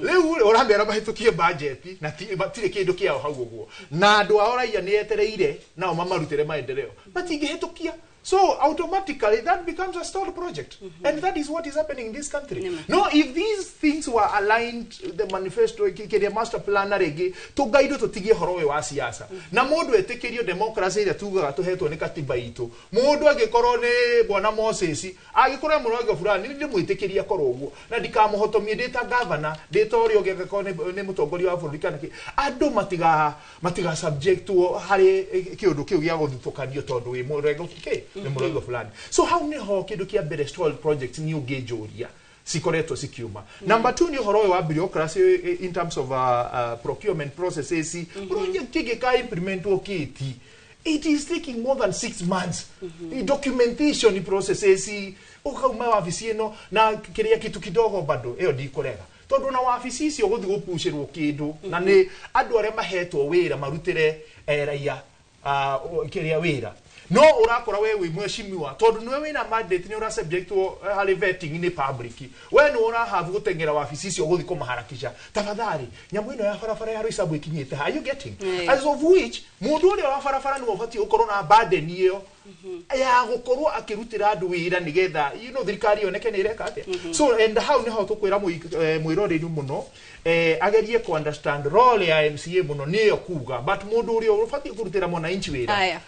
S16: Rĩu rĩ, ũramera mahĩtũkie budget na matirĩ kĩndũ kĩao hau ũguo, na andũ ao raia nĩ etereire nao mamarutĩre maendeleo, matingĩhĩtũkia. So automatically that becomes a stalled project. And that is what is happening in this country. No, if these things were aligned, the manifesto, kĩrĩa master plan rĩngĩ, tũgaidwo tũtigie horo ũyũ wa siasa. Na mũndũ etĩkĩrio democracy ĩrĩa tugaga tũhetwo nĩ katiba itũ. Mũndũ angĩkorwo nĩ bwana Moses, angĩkorwo nĩ mũrongo fulani, nĩ ndĩmwĩtĩkĩria akorwo ũguo. Na ndikamũhotomie ndĩ ta governor, ndĩ ta ũrĩa ũngĩ angĩkorwo nĩ mũtongoria wa bũrũri kana kĩ. Andũ matiga subjectwo harĩ kĩũndũ kĩu gĩa gũthutũkanio tondũ wĩ mũrengo kĩ, nĩ mũrengo fulani. So hau nĩho kĩndũ kĩa mbere stalled projects nĩ ũngĩnjũria cikoretwo cikiuma. Number 2 nĩ ũhoro ũyũ wa bureaucracy in terms of procurement processes. Project ĩngĩka implementwo kĩti, it is taking more than 6 months. Documentation processes ũkauma wabici ĩno na kĩrĩa kitu kidogo bado ĩyo ndikũrega tondũ na wabici icio gũthiĩ gũpucĩrwo kĩndũ na nĩ andũ arĩa mahetwo wĩra marutĩre raia kĩrĩa wĩra no ũrakora we wĩ mheshimiwa tondũ nĩwe wĩna mandate nĩ ũra subjectwo harĩ vetting nĩ public we nĩ ũrahave gũteng'era wabici icio gũthiĩ kũmaharakisha tafadhali nyamũ ĩno ya barabara ya Roysambu ĩkinyĩte ha. Are you getting? As of which mũndũ ũrĩa wa barabara nĩwe ũbatiĩ gũkorwo na burden ĩyo ya gũkorwo akĩrutĩra andũ wĩra nĩgetha thirikari yoneke nĩ ĩreka atĩa. So and hau nĩho tũkwĩra mwĩroreri mũno agerie ku understand role ya MCA mũno nĩyo kuga but mũndũ ũrĩa ũbatiĩ kũrutĩra mwananchi wĩra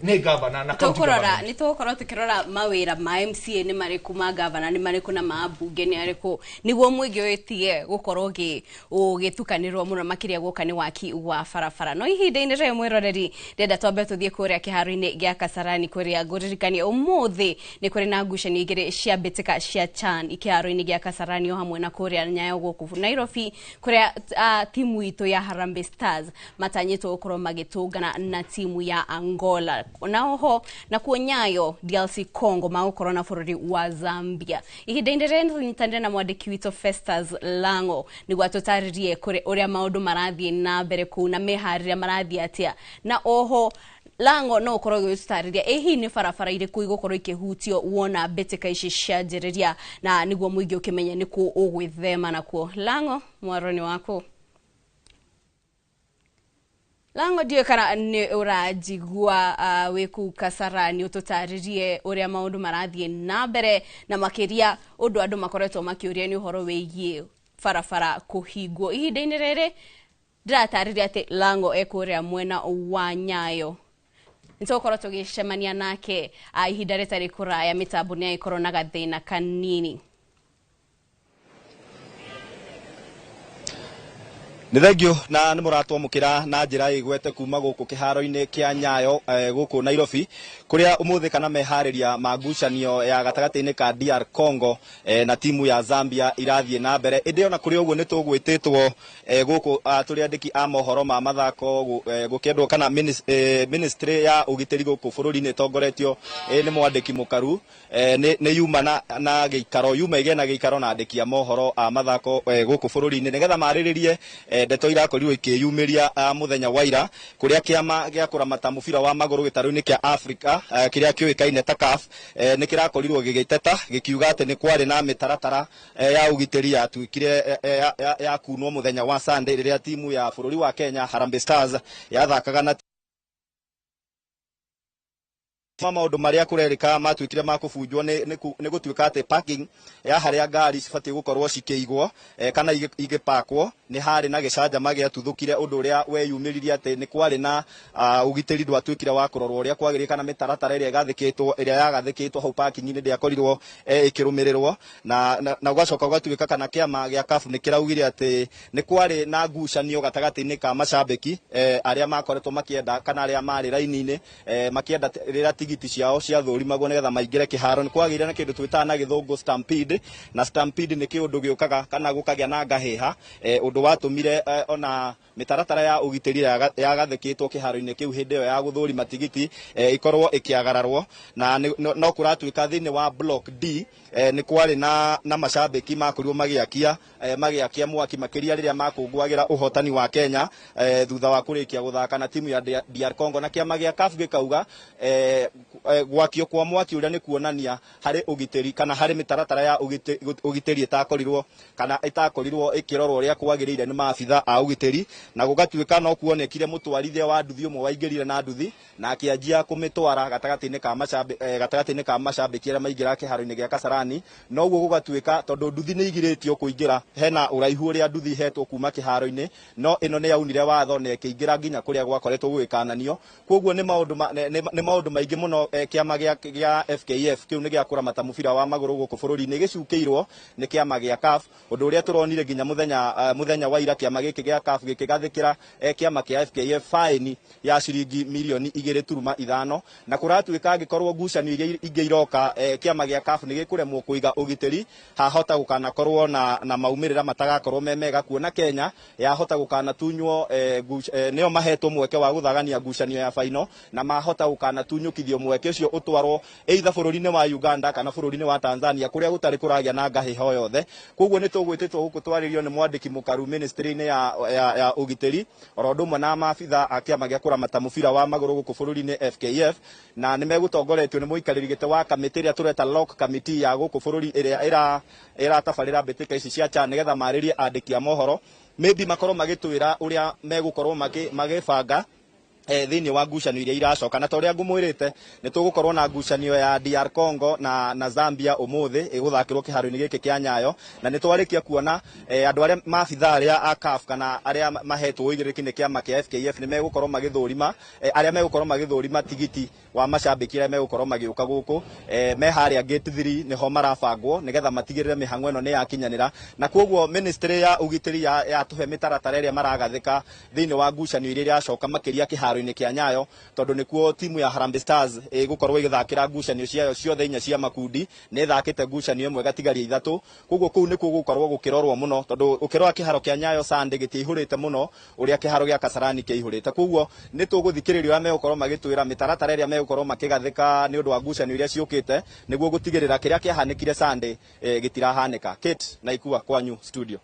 S16: nĩ governor na county government.
S3: Nĩ tũgũkorwo tũkĩrora mawĩra ma MCA nĩ marĩkũ, ma governor nĩ marĩkũ na ma mbunge nĩ arĩkũ nĩguo mũingĩ wĩtige gũkorwo ũgĩtukanĩrwo mũno makĩria gũka nĩ waki wa barabara. No ihinda-inĩ rĩrĩ mwĩroreri ndĩrenda twambe tũthiĩ kũrĩa kĩharo-inĩ gĩa Kasarani kũrĩa ngũririkania ũmũthĩ nĩ kũrĩ na ngucanio igĩrĩ cia mbĩtĩka cia CHAN kĩharo-inĩ gĩa Kasarani o hamwe na kũrĩa Nyayo gũkũ Nairobi kũrĩa timu itũ ya Harambee Stars matanyĩtwo gũkorwo magĩtũngana na timu ya Angola na oho na kuo Nyayo DLC Congo magũkorwo na bũrũri wa Zambia. Ihinda-inĩ rĩrĩ nĩtũnyitanĩre na mwandĩki witũ Festus Lango nĩguo atũtarĩrie ũrĩa maũndũ marathiĩ na mbere kũu na meharĩria marathiĩ atĩa na oho Lango no ũkorwo ũgĩtũtarĩria ĩ hihi nĩ barabara irĩkũ igũkorwo ikĩhutio wona mbĩtĩka ici cianjĩrĩria na nĩguo mũingĩ ũkĩmenye nĩkũ ũgwĩthema nakuo. Lango, mwaro nĩ waku. Lango ndiũĩ kana nĩ ũranjigua wĩ kũu Kasarani ũtũtarĩrie ũrĩa maũndũ marathiĩ na mbere na makĩria ũndũ andũ makoretwo makĩũria nĩ ũhoro wĩgiĩ barabara kũhingwo. Ihinda-inĩ rĩrĩ ndĩratarĩria atĩ Lango ekũrĩa mwena wa Nyayo. Nĩtũgũkorwo tũgĩcemania nake ihinda rĩtarĩ kũraya mĩtambo nĩ ĩkorwo na gathĩna kanini.
S17: Nĩ thengio na nĩ mũratwamũkĩra na njĩra ĩgwete kuma gũkũ kĩharo-inĩ kĩa Nyayo gũkũ Nairobi kũrĩa ũmũthĩ kana meharĩria ma ngucanio ya gatagatĩ-inĩ ka DR Congo na timu ya Zambia irathiĩ na mbere. Ĩndĩ ona kũrĩ ũguo nĩ tũgwĩtĩtwo gũkũ tũrĩ andĩki a mohoro ma mathako gũkĩendwo kana ministry ya ũgitĩri gũkũ bũrũri-inĩ ĩtongoretio nĩ mwandĩki Mũkaru nĩ yuma na gĩikaro yuma ĩgĩe na gĩikaro na andĩki a mohoro a mathako gũkũ bũrũri-inĩ nĩgetha marĩrĩrie ndeto irakorirwo ikĩyumĩria mũthenya wa ira kũrĩa kĩama gĩa kũramata mũbira wa magũrũ gĩtarũ-inĩ kĩa Afrika kĩrĩa kĩũĩkaine ta CAF nĩ kĩrakorirwo gĩgĩteta gĩkiuga atĩ nĩ kwarĩ na mĩtaratara ya ũgitĩri yatuĩkire ya kunwo mũthenya wa Sunday rĩrĩa timu ya bũrũri wa Kenya Harambee Stars yathakaga na maũndũ marĩa kũrerĩka matuĩkire ma kũbunjwo nĩ gũtuĩka atĩ parking ya harĩa ngari cibatiĩ gũkorwo cikĩigwo kana igĩpakwo nĩ harĩ na gĩcanjama gĩatuthũkire ũndũ ũrĩa weyumĩririe atĩ nĩ kwarĩ na ũgitĩri ndwatuĩkire wa kũrorwo ũrĩa kwagĩrĩire kana mĩtaratara ĩrĩa ĩgathĩkĩtwo ĩrĩa yagathĩkĩtwo hau parking-inĩ ndĩakorirwo ĩkĩrũmĩrĩrwo na gũgacoka gũgatuĩka kana kĩama gĩa CAF nĩ kĩraugire atĩ nĩ kwarĩ na ngucanio gatagatĩ-inĩ ka macambĩki arĩa makoretwo makĩenda kana arĩa marĩ raini-inĩ makĩenda rĩrĩa tigiti ciao ciathũrimagwo nĩgetha maingĩre kĩharo. Nĩ kwagĩire na kĩndũ twĩtaga na gĩthũngũ stampede, na stampede nĩ kĩũndũ gĩũkaga kana gũkagĩa na ngahĩha ũndũ watũmire ona mĩtaratara ya ũgitĩri yagathĩkĩtwo kĩharo-inĩ kĩu hĩndĩ ĩyo ya gũthũrima tigiti ĩkorwo ĩkĩagararwo na no kũratuĩka thĩinĩ wa block D nĩ kwarĩ na macambĩki makorirwo magĩakia mwaki makĩria rĩrĩa makũngũagĩra ũhotani wa Kenya thutha wa kũrĩkia gũthaka na timu ya DR Congo na kĩama gĩa CAF gĩkauga Gwakio kwa mwaki uria ni kuonania hari ugitiri kana hari mitaratara ya ugitiri itakorirwo kana itakorirwo ikirorwo uria kwagirire ni maabitha a ugitiri, na gugatuika no kuonekire mutwarithia wa nduthi umwe waingirire na nduthi na akianjia kumitwara gatagati-ini ka macambiki aria maingira kiharo-ini gia Kasarani. Noguo gugatuika tondu nduthi ni igiritio kuingira, hena uraihu uria nduthi ihetwo kuma kiharo-ini, no ino ni yaunire watho na ikiingira nginya kuria gwakoretwo gwikananio. Koguo ni maundu maingi muno. Kiama gia FKF kiu ni gia kuramata mubira wa maguru guku bururi-ini gicukirwo ni kiama gia CAF, undu uria turonire nginya muthenya wa ira kiama giki gia CAF gikigathikira kiama kia FKF faini ya ciringi milioni 2.5, na kuratuika angikorwo ngucanio iria ingĩ iroka kiama gia CAF ni gikuremwo kuiga ugitiri, hahota gukanakorwo na maumirira matagakorwo me mega, kuona Kenya yahota gukanatunywo nio mahetwo mweke wa guthagania ngucanio ya faino, na mahota gukanatunyukithio mweke ucio utwarwo either bururi-ini wa Uganda kana bururi-ini wa Tanzania kuria gutari kuragia na ngahiho yothe. Koguo ni tugwititwo guku twaririo ni mwandiki mukaru ministry-ini ya ugitiri oro undu umwe na maabitha a kiama gia kuramata mubira wa maguru guku bururi-ini FKF, na ni megutongoretio ni muikariri gite wa kamiti iria tureta lock committee ya guku bururi iria iratabarira mbitika ici cia CHAN nigetha maririe andiki a mohoro maybe makorwo magitwira uria megukorwo magibanga thiini wa ngucanio iria iracoka. Na ta uria ngumwirite ni tugukorwo na ngucanio ya DR Congo na Zambia umuthi iguthakirwo kiharo-ini giki kia Nyayo, na ni twarikia kuona andu aria maabitha aria a CAF kana aria mahetwo uigiriki ni kiama kia FKF ni megukorwo magithurima aria megukorwo magithurima tigiti wa macambiki aria megukorwo magiuka guku me haria gate 3 niho marabangwo nigetha matigirire mihango ino ni yakinyanira. Na koguo ministry ya ugitiri ya tuhe mitaratara iria maragathika thiini wa ngucanio iria iracoka makiria kiharo kia Nyayo, tondu nikuo timu ya Harambee Stars igukorwo igithakira ngucanio ciayo ciothe inya cia makundi, ni ithakite ngucanio imwe gatigaria ithatu. Koguo kuu nikuo gukorwo gukirorwo muno, tondu ukirora kiharo kia Nyayo Sunday gitiihurite muno uria kiharo gia Kasarani kiihurite. Koguo ni tuguthikiriria uria megukorwo magitwira mitaratara iria megukorwo makigathika ni undu wa ngucanio iria ciukite, niguo gutigirira kiria kiahanikire Sunday gitirahanika. Kate na ikua kwanyu studio.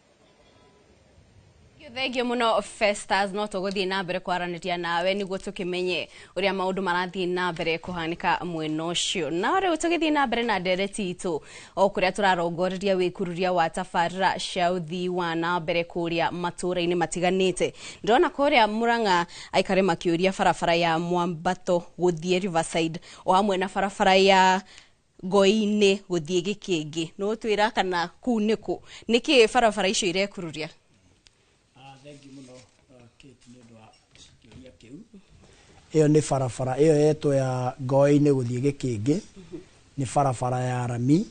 S3: Thengio muno Festus, no tuguthie na mbere kwaraniria nawe niguo tukimenye uria maundu marathie na mbere kuhanika mwena ucio. Na riu tugithie na mbere na ndereti itu o kuria turarongoreria wikururia wa tabarira cia uthii wa na mbere kuria matura-ini matiganite. Ndirona kuria Murang'a aikare makiuria barabara ya Mwambato guthie Riverside o hamwe na barabara ya Ngoi-ini guthie Gikingi. No twira kana kuu niku niki barabara icio irekururia?
S15: Thengi muno Kate ni undu wa kiuria kiu. Iyo ni barabara iyo yetwo ya Ngoi-ini guthie Gikingi, ni barabara ya rami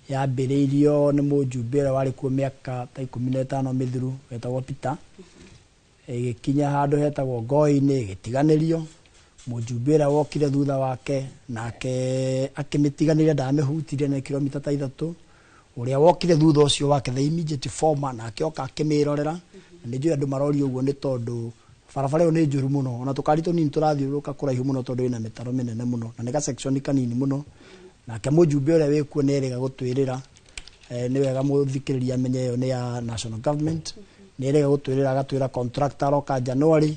S15: yambiriirio ni mujumbe uria wari kuo miaka ta 15 mithiru wetagwo Peter, igikinya handu hetagwo Ngoi-ini igitiganirio. Mujumbe uria wokire thutha wake nake akimitiganiria ndamihutirie na kilomita ta 3. Uria wokire thutha ucio wake the immediate former nake oka akimirorera. Nä njå andå marorio å guo nä tondå barabara ä yo nä njå ru må no, ona tå kari tå nini tå rathiå rå ka kå raihu må no tondå ä na mä taro mä nene må no na nä ga section kanini må no. Nake må jumbe å rä a wä kuo nä erega gå twä rä ra, nä wega må thikä rä ria amenye ä yo nä ya national government, nä erega gå twä rä ra agatwä ra contractor aroka January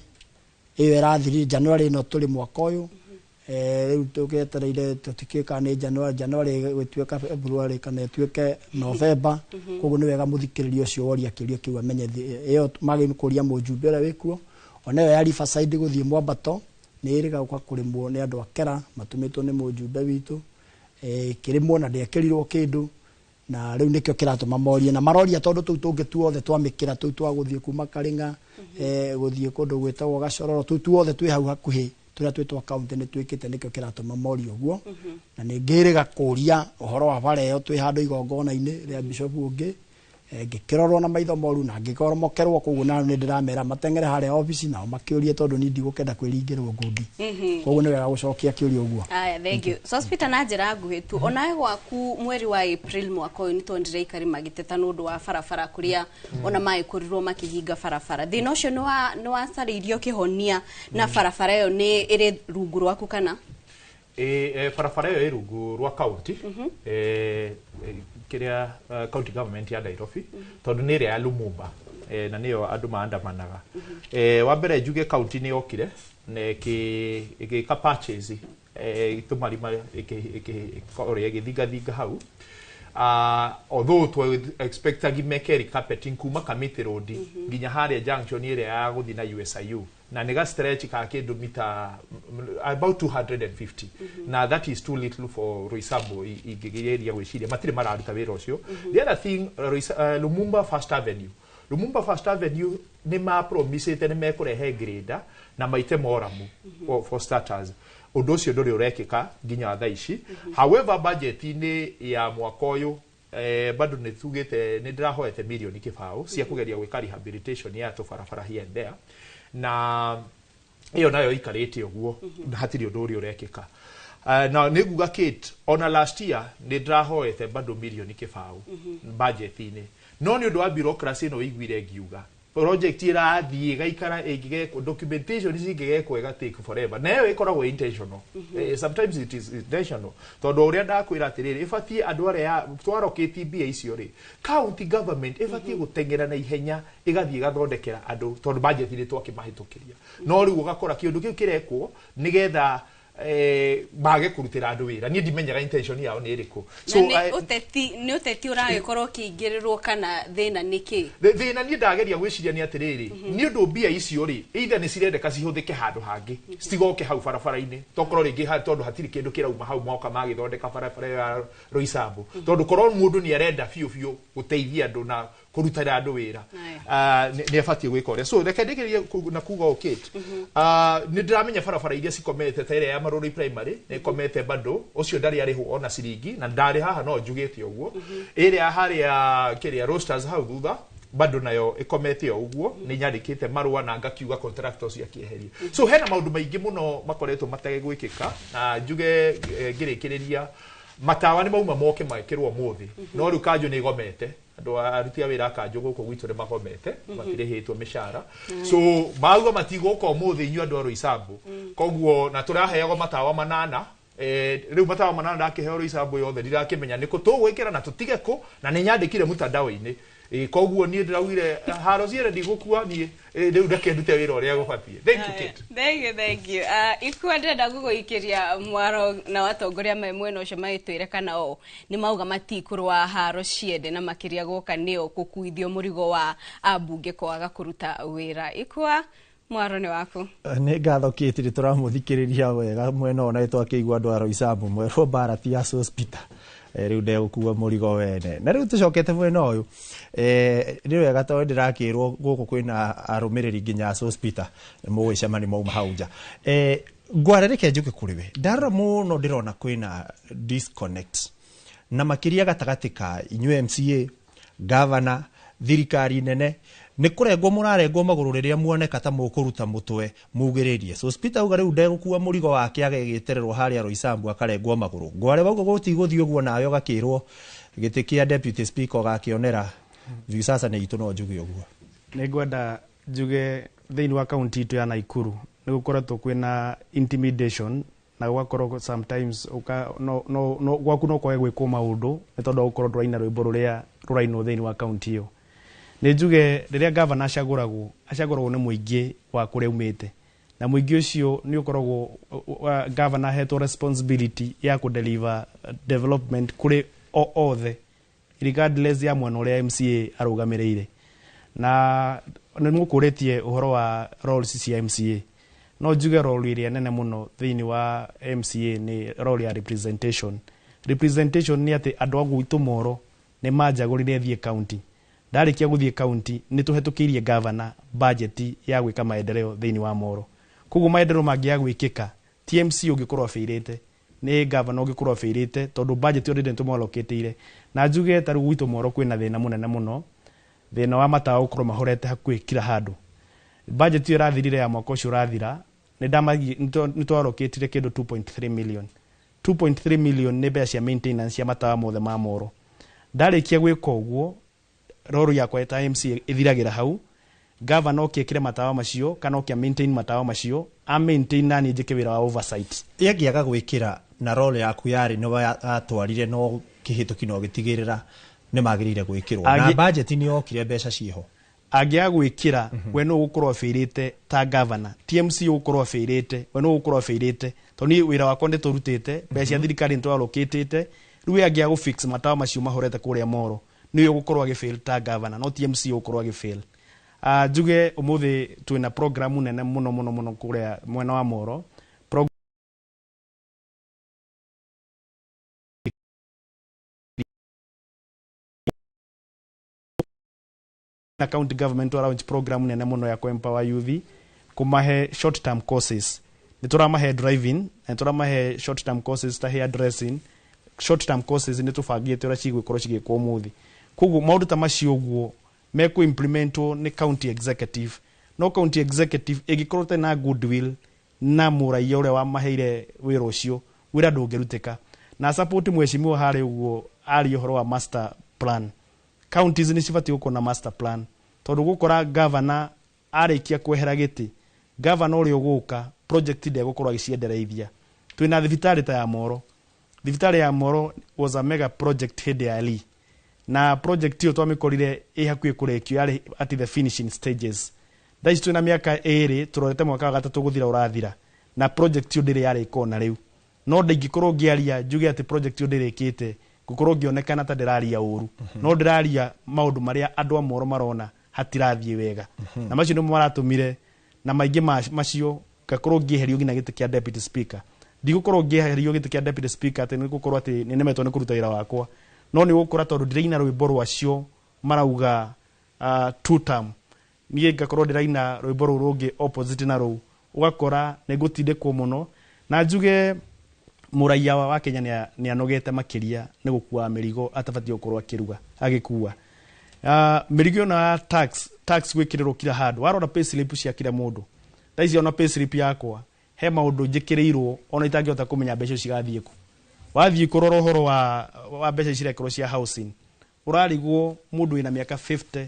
S15: ä yo ĩrathirire January ĩno tũrĩ mwaka ũyũ. Rĩu tũgĩetereire tũtikĩũĩ kana nĩ January ĩgũtuĩka February kana ĩtuĩke November. Koguo nĩ wega mũthikĩrĩria ũcio woria kĩũria kĩu amenye ĩyo magĩrĩirwo kũria mũjumbe ũrĩa wĩkuo. Ona ĩyo ya Riverside gũthiĩ Mwambato nĩ ĩrĩga gũka kũrĩmwo nĩ andũ a Kera matũmĩtwo nĩ mũjumbe witũ, ĩkĩrĩmwo na ndĩekĩrirwo kĩndũ, na rĩu nĩkĩo kĩratũma morie na maroria tondũ tũu tũngĩ tuothe twamĩkĩra tũu twa gũthiĩ kuma Karinga gũthiĩ kũndũ gwĩtagwo Gacororo, tũu tuothe twĩ hau hakuhĩ turia twitwa county ni twikite, nikio kiratuma morio guo. Na ni ngiriga kuria uhoro wa bara iyo twi handu igongona-ini ria bishop ungi ngikirorwo na maitho moru na ngikoromokerwo, koguo na ni ndiramera matengere haria office nao makiurie tondu ni ndigukenda kwiringirwo ngundi. Koguo ni wega gucokia kiuria uguo.
S3: Aya, thank you. So Peter, na njira nguhi tu onawe gwaku mweri wa April mwaka uyu ni twonire aikari magiteta nundu wa barabara kuria ona maikurirwo makihinga barabara. Thina ucio ni wacarĩirio kihonia na barabara iyo ni iri rungu rwaku kana?
S16: Barabara iyo ĩ rungu rwa county, kiria county government ya Nairobi, tondu nĩ ĩrĩa ya Lumumba, na nĩyo andũ maandamanaga. Wa mbere njuge county nĩ yokire na ĩgĩka purchase tũmarima ĩkĩkorwo ĩgĩthingathinga hau. Although twa expectagi meke recarpeting kuma Kamiti Road nginya harĩa junction ĩrĩa ya gũthiĩ na USIU, na nĩ ga stretch ka kĩndũ mita about 250, na that is too little for Roysambu. Ingĩgeria gwĩciria matirĩ mararuta wĩra ũcio. The other thing, Lumumba First Avenue, Lumumba First Avenue nĩ mapromisĩte nĩ mekũrehe grader na maite moramu for starters. Ũndũ ũcio ndũrĩ ũrekĩka nginya thaa ici. However, budget-inĩ ya mwaka ũyũ bado nĩ tugĩte nĩ ndĩrahoete mirioni 20 cia kũgeria gwĩka rehabilitation ya tũbarabara here and there, na ĩyo nayo ikarĩte ũguo na hatirĩ ũndũ ũrĩa ũrekĩka. Na nĩ nguga Kate, ona last year nĩ ndĩrahoete bado mirioni 20 budget-inĩ, no nĩ ũndũ wa bureaucracy ĩno iguire ngiuga project ĩrathiĩ ĩgaikara ĩngĩgekwo, documentation cingĩgekwo ĩga take forever, na ĩyo ĩkoragwo intentional. Sometimes it is intentional, tondũ ũrĩa ndakwĩra atĩrĩrĩ, ĩbatiĩ andũ arĩa twarokĩti mbia icio rĩ, county government ĩbatiĩ gũteng'era na ihenya ĩgathiĩ ĩgathondekera andũ, tondũ budget nĩ twakĩmahĩtũkĩria. No rĩu ũgakora kĩũndũ kĩu kĩrekwo nĩgetha mage kũrutĩra andũ wĩra. Niĩ ndimenyaga intention yao nĩ ĩrĩkũ.
S3: So nĩ ũteti, nĩ ũteti ũragĩkorwo ũkĩingĩrĩrwo kana thĩna nĩ kĩ?
S16: Thĩna niĩ ndageria gwĩciria nĩ atĩrĩrĩ, nĩ ũndũ mbia icio rĩ, either nĩ cirendeka cihũthĩke handũ hangĩ, citigoke hau barabara-inĩ, tokorwo rĩngĩ tondũ hatirĩ kĩndũ kĩrauma hau moka magĩthondeka barabara ĩyo ya Roysambu, tondũ korwo mũndũ nĩ arenda biũ biũ gũteithia andũ na kũrutĩra andũ wĩra, nĩ abatiĩ gwĩka ũrĩa. So reke ndĩkĩrĩrie na kuga o Kate, nĩ ndĩramenya barabara iria cikomete ta ĩrĩa ya Marũrũ Primary nĩ ĩkomete bado, ũcio ndarĩ arĩhwo ona ciringi, na ndarĩ haha no njugĩte ũguo. Ĩrĩa harĩa kĩrĩa Roasters hau thutha bado nayo ĩkomete o ũguo, nĩ nyandĩkĩte marũa na ngakiuga contractor ũcio akĩeherie. So hena maũndũ maingĩ mũno makoretwo mategwĩkĩka, na njuge ngĩrĩkĩrĩria, matawa nĩ mauma moke mekĩrwo ũmũthĩ, no rĩu kanjũ nĩ ĩgomete. Andũ aruti a wĩra a kanjũ gũkũ gwitũ nĩ magomete, matirĩhĩtwo mĩcara, so mauga matigũka ũmũthĩ inyuĩ andũ a Roysambu. Koguo na tũraheagwo matawa 8, rĩu matawa 8 ndakĩheo Roysambu yothe, ndirakĩmenya nĩkũ tũgwĩkĩra na tũtige kũ, na nĩ nyandĩkire mtandao-inĩ. Koguo niĩ ndĩraugire haro ciere ndigũkua niĩ, rĩu reke ndute wĩra ũrĩa gũbatiĩ. Thank you, Kate.
S3: Thank you, thank you. Ikua ndĩrenda gũgũikĩria mwaro na watongoria me mwena ũcio magĩtwĩre kana o nĩ mauga matikũrũa haro ciende, na makĩria gũka nĩo gũkuithio mũrigo wa ambunge kwaga kũruta wĩra. Ikua, mwaro nĩ waku.
S2: Nĩ ngatho Kate, nĩ tũramũthikĩrĩria wega mwena ũyũ na nĩtwakĩigua andũ a Roysambu mwerwo mbara ti ya Sospeter, rĩu ndegũkua mũrigo wene. Na rĩu tũcokete mwena ũyũ, nĩ wega tondũ ndĩrakĩrwo gũkũ kwĩna arũmĩrĩri nginya Sospeter mũgwĩcemania mauma hau nja. Ngware reke njũke kũrĩ we, ndarora mũno ndĩrona kwĩna disconnect na makĩria gatagatĩ ka inyuĩ MCA, governor, thirikari nene. Nĩ kũrengwo mũrarengwo magũrũ rĩrĩa muoneka ta mũkũruta mũtwe mugĩrĩrie. Sospeter auga rĩu ndegũkua mũrigo wake agegĩtererwo harĩa Roysambu akarengwo magũrũ. Ngware wauga gũtigũthiĩ ũguo, nawe ũgakĩrwo gĩtĩ kĩa deputy speaker ũgakĩonera hivi sasa nĩ itũ, no njuge ũguo.
S11: Nĩ ngwenda njuge thĩinĩ wa kaunti itũ ya Nakuru nĩ gũkoretwo kwĩna intimidation, na gũgakorwo sometimes no gwaku no kwage gwĩkwo maũndũ nĩ tondũ wa gũkorwo ndũraina rwĩmbo rũrĩa rũrainwo thĩinĩ wa kaunti ĩyo. Nĩ njuge rĩrĩa gavana acagũragwo, acagũragwo nĩ mũingĩ wa kũrĩa umĩte, na mũingĩ ũcio nĩ ũkoragwo gavana ahetwo responsibility ya kũ deliver development kũrĩ o othe regardless ya mwena ũrĩa MCA arũgamĩrĩire. Na nĩ mũkũrĩtie ũhoro wa roles cia MCA, no njuge role ĩrĩa nene mũno thĩinĩ wa MCA nĩ role ya representation. Representation nĩ atĩ andũ a gwitũ Moro nĩ manjagũrire thiĩ county, ndarĩkia gũthiĩ county nĩ tũhetũkĩirie governor budget ya gwĩka maendeleo thĩinĩ wa Moro. Koguo maendeleo mangĩaga gwĩkĩka, ti MC ũngĩkorwo abĩirĩte, nĩ governor ũngĩkorwo abĩirĩte, tondũ budget already nĩtũmwalokĩtĩire. Na njuge ta rĩu gwitũ Moro kwĩna thĩna mũnene mũno, thĩna wa matawa gũkorwo mahorete hakuhĩ kila handũ. Budget ĩyo ĩrathirire ya mwaka ũcio ũrathira, nĩ twarokĩtire kĩndũ 2.3 million. 2.3 million nĩ mbeca cia maintenance cia matawa mothe ma Moro. Ndarĩkia gwĩka ũguo, role yakwa ta MC ĩthiragĩra hau. Governor oke ekĩre matawa macio kana oke maintain matawa macio, a maintain na niĩ njĩke wĩra wa oversight.
S2: Ĩngĩaga gwĩkĩra na role yaku yarĩ nĩ atwarire no kĩhĩtũki no gĩtigĩrĩra nĩ magĩrĩire gwĩkĩrwo, na budget nĩ yokire mbeca ciĩho.
S11: Angĩaga gwĩkĩra, we no ũgũkorwo abĩrĩte ta governor, TMC ũgũkorwo abĩrĩte, we no ũgũkorwo abĩrĩte, tondũ niĩ wĩra wakwa nĩ tũrutĩte mbeca cia thirikari, nĩ twarũkĩtĩte. Rĩu we angĩaga gũfix matawa macio mahorete kũrĩa Moro, nĩwe ũgũkorwo agĩfail ta governor, no TMC ũgũkorwo agĩfail. Njuge ũmũthĩ twĩna programu nene mũno mũno mũno kũrĩa mwena wa Moro. Na county government wa launch program nene muno ya ku-empower youth, kumahe short term courses. Nĩ tũramahe driving na nĩ tũramahe short term courses ta hair dressing. Short term courses nĩ tũbangĩte ũrĩa cigũkorwo cigĩkwo ũmũthĩ. Koguo maũndũ ta macio ũguo mekũ implementwo nĩ county executive, no county executive ĩngĩkorwo ĩtarĩ na goodwill na mũraia ũrĩa wamaheire wĩra ũcio, wĩra ndũngĩrutĩka. Na support mheshimiwa harĩ ũguo aria ũhoro wa master plan. Counties nĩ cibatiĩ gũkorwo na master plan, tondũ gũkora governor arĩkia kwehera gĩtĩ, governor ũrĩa ũgũka project ndegũkorwo agĩciendereithia. Twĩna thibitarĩ ta ya Moro. Thibitarĩ ya Moro was a mega project hĩndĩ ya Lee, na project ĩyo twamĩkorire ĩ hakuhĩ kũrĩkio, yarĩ at the finishing stages. Thaa ici twĩna mĩaka 2, tũrorete mwaka wa gatatũ gũthira ũrathira, na project ĩyo ndĩrĩ yarĩka ona rĩu. No ndingĩkorwo ngĩaria njuge atĩ project ĩyo ndĩrĩkĩte, ngũkorwo ngĩonekana ta ndĩraria ũru, no ndĩraria maũndũ marĩa andũ a Moro marona hatirathiĩ wega, na macio nĩmo maratũmire na maingĩ macio ngakorwo ngĩeherio nginya gĩtĩ kĩa deputy speaker. Ndigũkorwo ngĩeherio gĩtĩ kĩa deputy speaker atĩ nĩ gũkorwo atĩ nĩ nemetwo nĩ kũruta wĩra wakwa, no nĩ gũkora tondũ ndĩraina rwĩmbo rwacio marauga two term, niĩ ngakorwo ndĩraina rwĩmbo rũu rũngĩ opposite na rũu, ũgakora nĩ ngũtindĩkwo mũno. Na njuge mũraia wa Kenya nĩ anogete makĩria nĩ gũkua mĩrigo atabatiĩ gũkorwo akĩruga agĩkua. Mĩrigo ĩno ya tax gwĩkĩrĩrwo kila handũ. Warora pay slip cia kila mũndũ thaa ici, ona pay slip yakwa he maũndũ njĩkĩrĩirwo ona itangĩhota kũmenya mbeca icio cigathiĩ kũ. Wathiĩ kũrora ũhoro wa mbeca cirekĩrwo cia housing, ũrarigwo mũndũ wĩna mĩaka 50,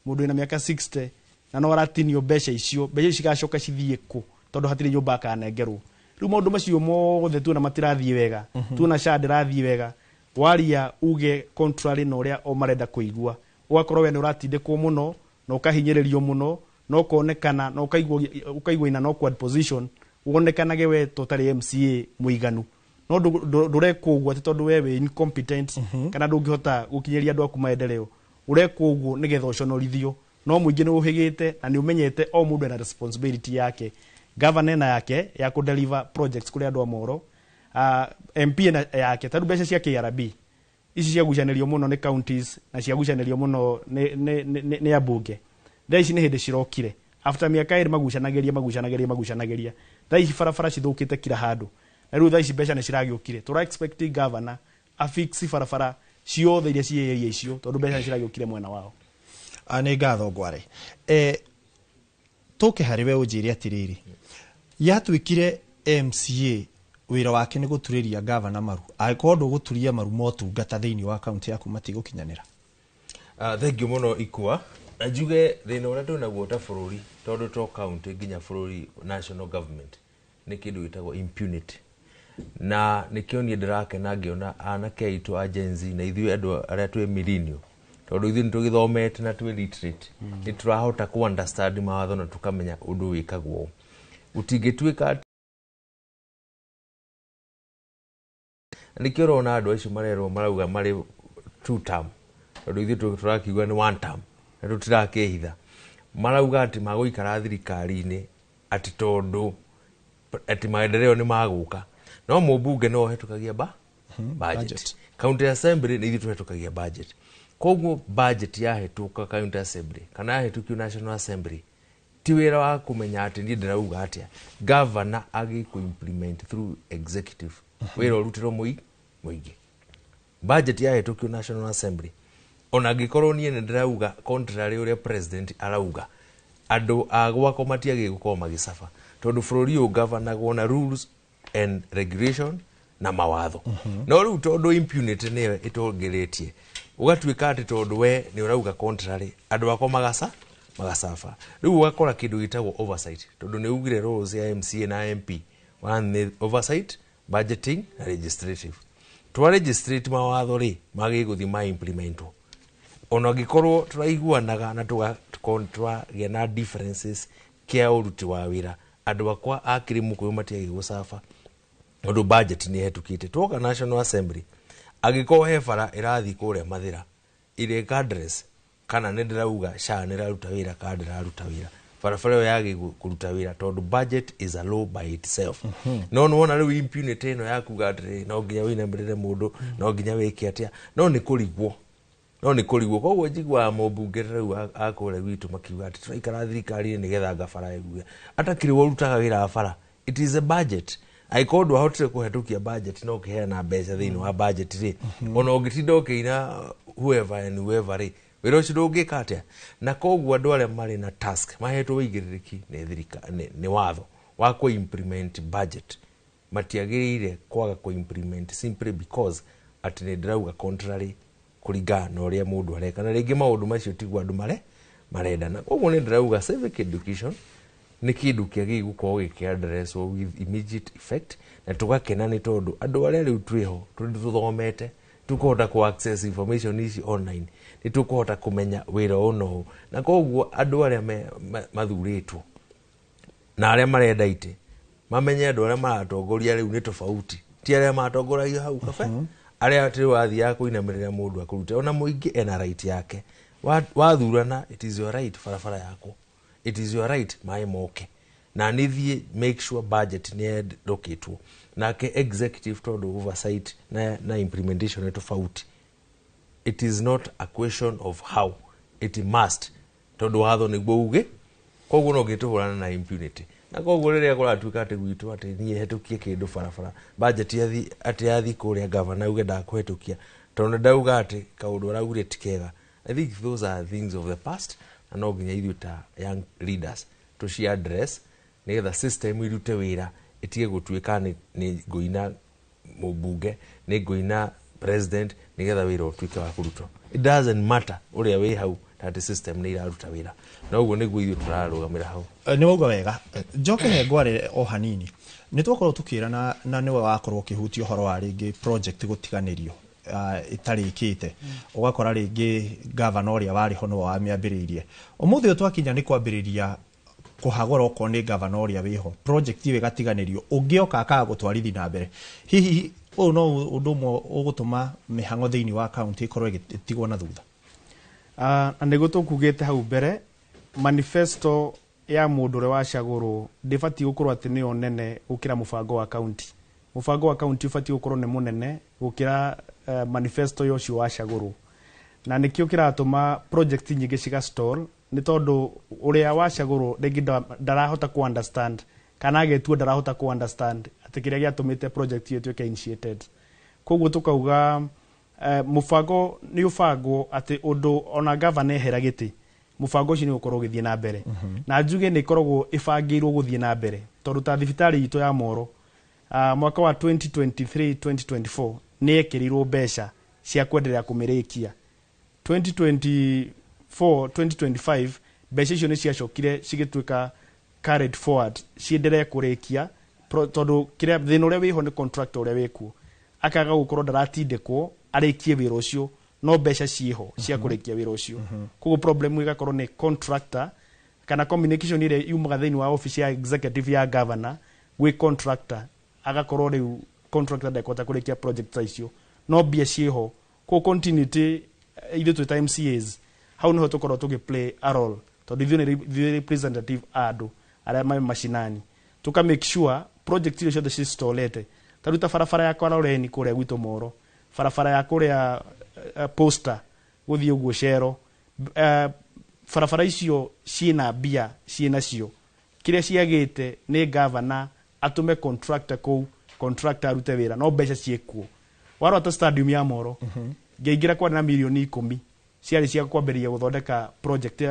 S11: mũndũ wĩna mĩaka 60, na no aratinio mbeca icio. Mbeca icio cigacoka cithiĩ kũ, tondũ hatirĩ nyũmba akanengerwo? Rĩu maũndũ macio mothe tuona matirathiĩ wega. Tuona SHA ndĩrathiĩ wega. Waria uge contrary na ũrĩa o marenda kũigua, ũgakorwo we nĩ ũratindĩkwo mũno na ũkahinyĩrĩrio mũno na ũkonekana na ũkaigwo in an awkward position, wonekanage we to ũtarĩ MCA mũiganu. No ndũrekwo ũguo atĩ tondũ we wĩ incompetent kana ndũngĩhota gũkinyĩria andũ aku maendeleo. Ũrekwo ũguo nĩgetha ũconorithio. No mũingĩ nĩ ũhĩgĩte na nĩ ũmenyete o mũndũ ena responsibility yake. Governor ena yake ya kũ deliver projects kũrĩ andũ a Moro, MP ena yake. Tarĩu mbeca cia KRB ici ciagucanĩrio mũno nĩ counties na ciagucanĩrio mũno nĩ ambunge. Thaa ici nĩ hĩndĩ cirokire after mĩaka 2 magucanagĩria, magucanagĩria, magucanagĩria. Thaa ici barabara cithũkĩte kila handũ, na rĩu thaa ici mbeca nĩ ciragĩũkire. Tũra expect governor afix barabara ciothe iria ciĩ area icio, tondũ mbeca nĩ ciragĩũkire mwena wao.
S2: Nĩ ngatho Ngware. Tũke harĩ we ũnjĩre atĩrĩrĩ, yatuĩkire MCA wĩra wake nĩ gũturĩria gavana maru, angĩkorwo ndũgũturia maru motungata thĩinĩ wa kaunti yaku matigũkinyanĩra?
S14: Thank you mũno Ikua. Na njuge thĩna ũrĩa twĩnaguo ta bũrũri, tondũ to county nginya bũrũri, national government, nĩ kĩndũ gĩtagwo impunity. Na nĩkĩo niĩ ndĩrakena ngĩona anake aitũ a Gen Z na ithuĩ andũ arĩa twĩ millennial, tondũ ithuĩ nĩ tũgĩthomete na twĩ literate, nĩ tũrahota kũ understand mawatho na tũkamenya ũndũ wĩkagwo. Gũtingĩtuĩka nĩkĩo ũrona andũ acio marerwo marauga marĩ two term, tondũ ithuĩ tũrakiuga nĩ one term na tũtirakĩhitha. Marauga atĩ magũikara thirikari-inĩ atĩ tondũ atĩ maendeleo nĩ magũka. No mũmbunge no ũhetũkagia ba budget.
S2: Budget.
S14: County assembly nĩ ithuĩ tũhetũkagia budget. Koguo budget yahetũka county assembly kana yahetũkio national assembly, ti wĩra wa kũmenya atĩ niĩ ndĩrauga atĩa. Governor agĩkũ implement through executive, wĩra ũrutĩrwo mũingĩ. Budget yahetũkio national assembly, ona angĩkorwo niĩ nĩ ndĩrauga contrary ũrĩa president arauga, andũ a gwakwa matiagĩrĩire gũkorwo magĩcaba, tondũ bũrũri ũyũ governagwo na rules and regulation na mawatho. No rĩu tondũ impunity nĩyo ĩtongeretie, ũgatuĩka atĩ tondũ we nĩ ũrauga contrary, andũ akwa magacaba. Rĩu ũgakora kĩndũ gĩtagwo oversight, tondũ nĩ ugire roles ya MCA na MP, one nĩ oversight, budgeting na legislative. Twa legislate mawatho rĩ, magĩrĩire gũthiĩ ma implementwo. Ona angĩkorwo tũraiguanaga na tũgakorwo twagĩa na differences kĩa ũruti wa wĩra, andũ akwa a Kĩrĩmũkũyũ matiagĩ gũcaba tondũ budget nĩ ĩhetũkĩte. Twoka National Assembly, angĩkorwo he bara ĩrathiĩ kũrĩa Mathĩra ĩreka address kana nĩ ndĩrauga SHA nĩ ĩraruta wĩra kana ndĩraruta wĩra, barabara ĩyo yagĩ kũruta wĩra tondũ budget is a law by itself. No nĩwona rĩu impunity ĩno ya kuga atĩrĩ no nginya wĩinamĩrĩre mũndũ, no nginya wĩke atĩa, no nĩ kũrigwo, no nĩ kũrigwo. Koguo njiguaga mũmbunge rĩu a kũrĩa gwitũ makiuga atĩ tũraikara thirikari-inĩ nĩgetha ngabara ĩgue atakĩrĩ we ũrutaga wĩra wa bara. It is a budget. Angĩkorwo ndwahotire kũhetũkia budget na ũkĩheana mbeca thĩinĩ wa budget rĩ, ona ũngĩtinda ũkĩina whoever and whoever rĩ, wĩra ũcio ndũngĩka atĩa. Na koguo andũ arĩa marĩ na task mahetwo ũigĩrĩrĩki nĩ thirikari, nĩ watho wa kũ implement budget, matiagĩrĩire kwaga kũ implement simply because atĩ nĩ ndĩrauga contrary kũringana na ũrĩa mũndũ areka, na rĩngĩ maũndũ macio tiguo andũ marenda. Na koguo nĩ ndĩrauga civic education nĩ kĩndũ kĩagĩrĩire gũkorwo gĩkĩ-addresswo with immediate effect, na tũgakena nĩ tondũ andũ arĩa rĩu twĩho tũthomete tũkũhota kũ access information ici online, nĩ tũkũhota kũmenya wĩra ũyũ na ũyũ. Na koguo andũ arĩa mathurĩtwo na arĩa marenda itĩ mamenye andũ arĩa maratongoria rĩu nĩ tofauti, ti arĩa matongoragia hau kabe, arĩa atĩ wathiaga kũinamĩrĩra mũndũ akũrute. Ona mũingĩ ena right yake, wathurana it is your right barabara yakwo, it is your right maĩ moke, na nĩ thiĩ make sure budget nĩ yendokĩtwo. Nake executive tondũ oversight na implementation nĩ tofauti. It is not a question of how, it must, tondũ watho nĩguo uge. Koguo no ngĩtũhũrana na impunity. Na koguo rĩrĩa kũratuĩka atĩ gwitũ atĩ niĩ hetũkie kĩndũ barabara budget yathi atĩ yathi kũrĩa governor auge ndakũhetũkia tondũ ndauga atĩ kaũndũ araugire ti kega. I think those are things of the past, na no nginya ithuĩ ta young leaders tũci address nĩgetha system irute wĩra, ĩtige gũtuĩka nĩ ngũina mũmbunge, nĩ ngũina president, nĩgetha wĩra ũtuĩke wa kũrutwo. It doesn't matter ũrĩa wĩ hau, atĩ system nĩ iraruta wĩra. Na ũguo nĩguo ithuĩ tũrarũgamĩra hau.
S2: Nĩ wauga wega. Njoke he ngwarĩre o hanini. Nĩ twakorwo tũkĩrana na nĩwe wakorwo ũkĩhutia ũhoro wa rĩngĩ project gũtiganĩrio ĩtarĩkĩte, ũgakora rĩngĩ gavana ũrĩa warĩ ho nĩwe wamĩambĩrĩirie. Ũmũthĩ ũyũ twakinya nĩ kwambĩrĩria kũhagũra okorwo nĩ gavana ũrĩa wĩho, project ĩyo ĩgatiganĩrio, ũngĩoka akaga gũtwarithi na mbere. Hihi ũyũ no ũndũ ũmwe ũgũtũma mĩhang'o thĩinĩ wa kaunti ĩkorwo ĩgĩtigwo na thutha?
S11: Na nĩguo tũkugĩte hau mbere, manifesto ya mũndũ ũrĩa wacagũrwo ndĩbatiĩ gũkorwo atĩ nĩyo nene gũkĩra mũbango wa kaunti. Mũbango wa kaunti ũbatiĩ gũkorwo nĩ mũnene gũkĩra manifesto ya ũcio wacagũrwo. Na nĩkĩo kĩratũma project nyingĩ ciga stall, nĩ tondũ ũrĩa wacagũrwo rĩngĩ ndarahota kũ understand, kana agetua ndarahota kũ understand atĩ kĩrĩa gĩatũmĩte project ĩyo ĩtuĩke initiated. Koguo tũkauga mũbango nĩ ũbangwo atĩ ũndũ ona gavana ehera gĩtĩ, mũbango ũcio nĩ ũgũkorwo ũgĩthiĩ na mbere. Na njuge nĩ ĩkoragwo ĩbangĩirwo gũthiĩ na mbere, tondũ ta thibitarĩ itũ ya Moro mwaka wa 2023 2024 nĩ yekĩrirwo mbeca cia kwenderea kũmĩrĩkia. 2024 2025 mbeca icio nĩ ciacokire cigĩtuĩka carried forward cienderee kũrĩkia, tondũ kĩrĩa thĩna ũrĩa wĩho nĩ contractor ũrĩa wĩkuo akaga gũkorwo ndaratindĩkwo arĩkie wĩra ũcio, no mbeca ciĩho cia kũrĩkia wĩra ũcio. Koguo problem ĩgakorwo nĩ contractor kana communication ĩrĩa yumaga thĩinĩ wa office ya executive ya governor gwĩ contractor, agakorwo rĩu contractor ndekũhota kũrĩkia project ta icio, no mbia ciĩho. Koguo continuity ithuĩ twĩ ta MCAs hau nĩho tũkorwo tũgĩ play a role, tondũ ithuĩ nĩ ithuĩ representative a andũ arĩa me macinani, tũka make sure project icio ciothe cistolete. Ta rĩu ta barabara ya Kwaroreni kũrĩa gwitũ Moro, barabara ya kũrĩa Posta gũthiĩ ũguo Cero, barabara icio ciĩna mbia ciĩnacio, kĩrĩa ciagĩte nĩ gavana atũme contractor kũu, contractor arute wĩra, no mbeca ciĩkuo. Warora ta stadium ya Moro, ngĩingĩra kwarĩ na mirioni 10 ciarĩ cia kwambĩrĩria gũthondeka project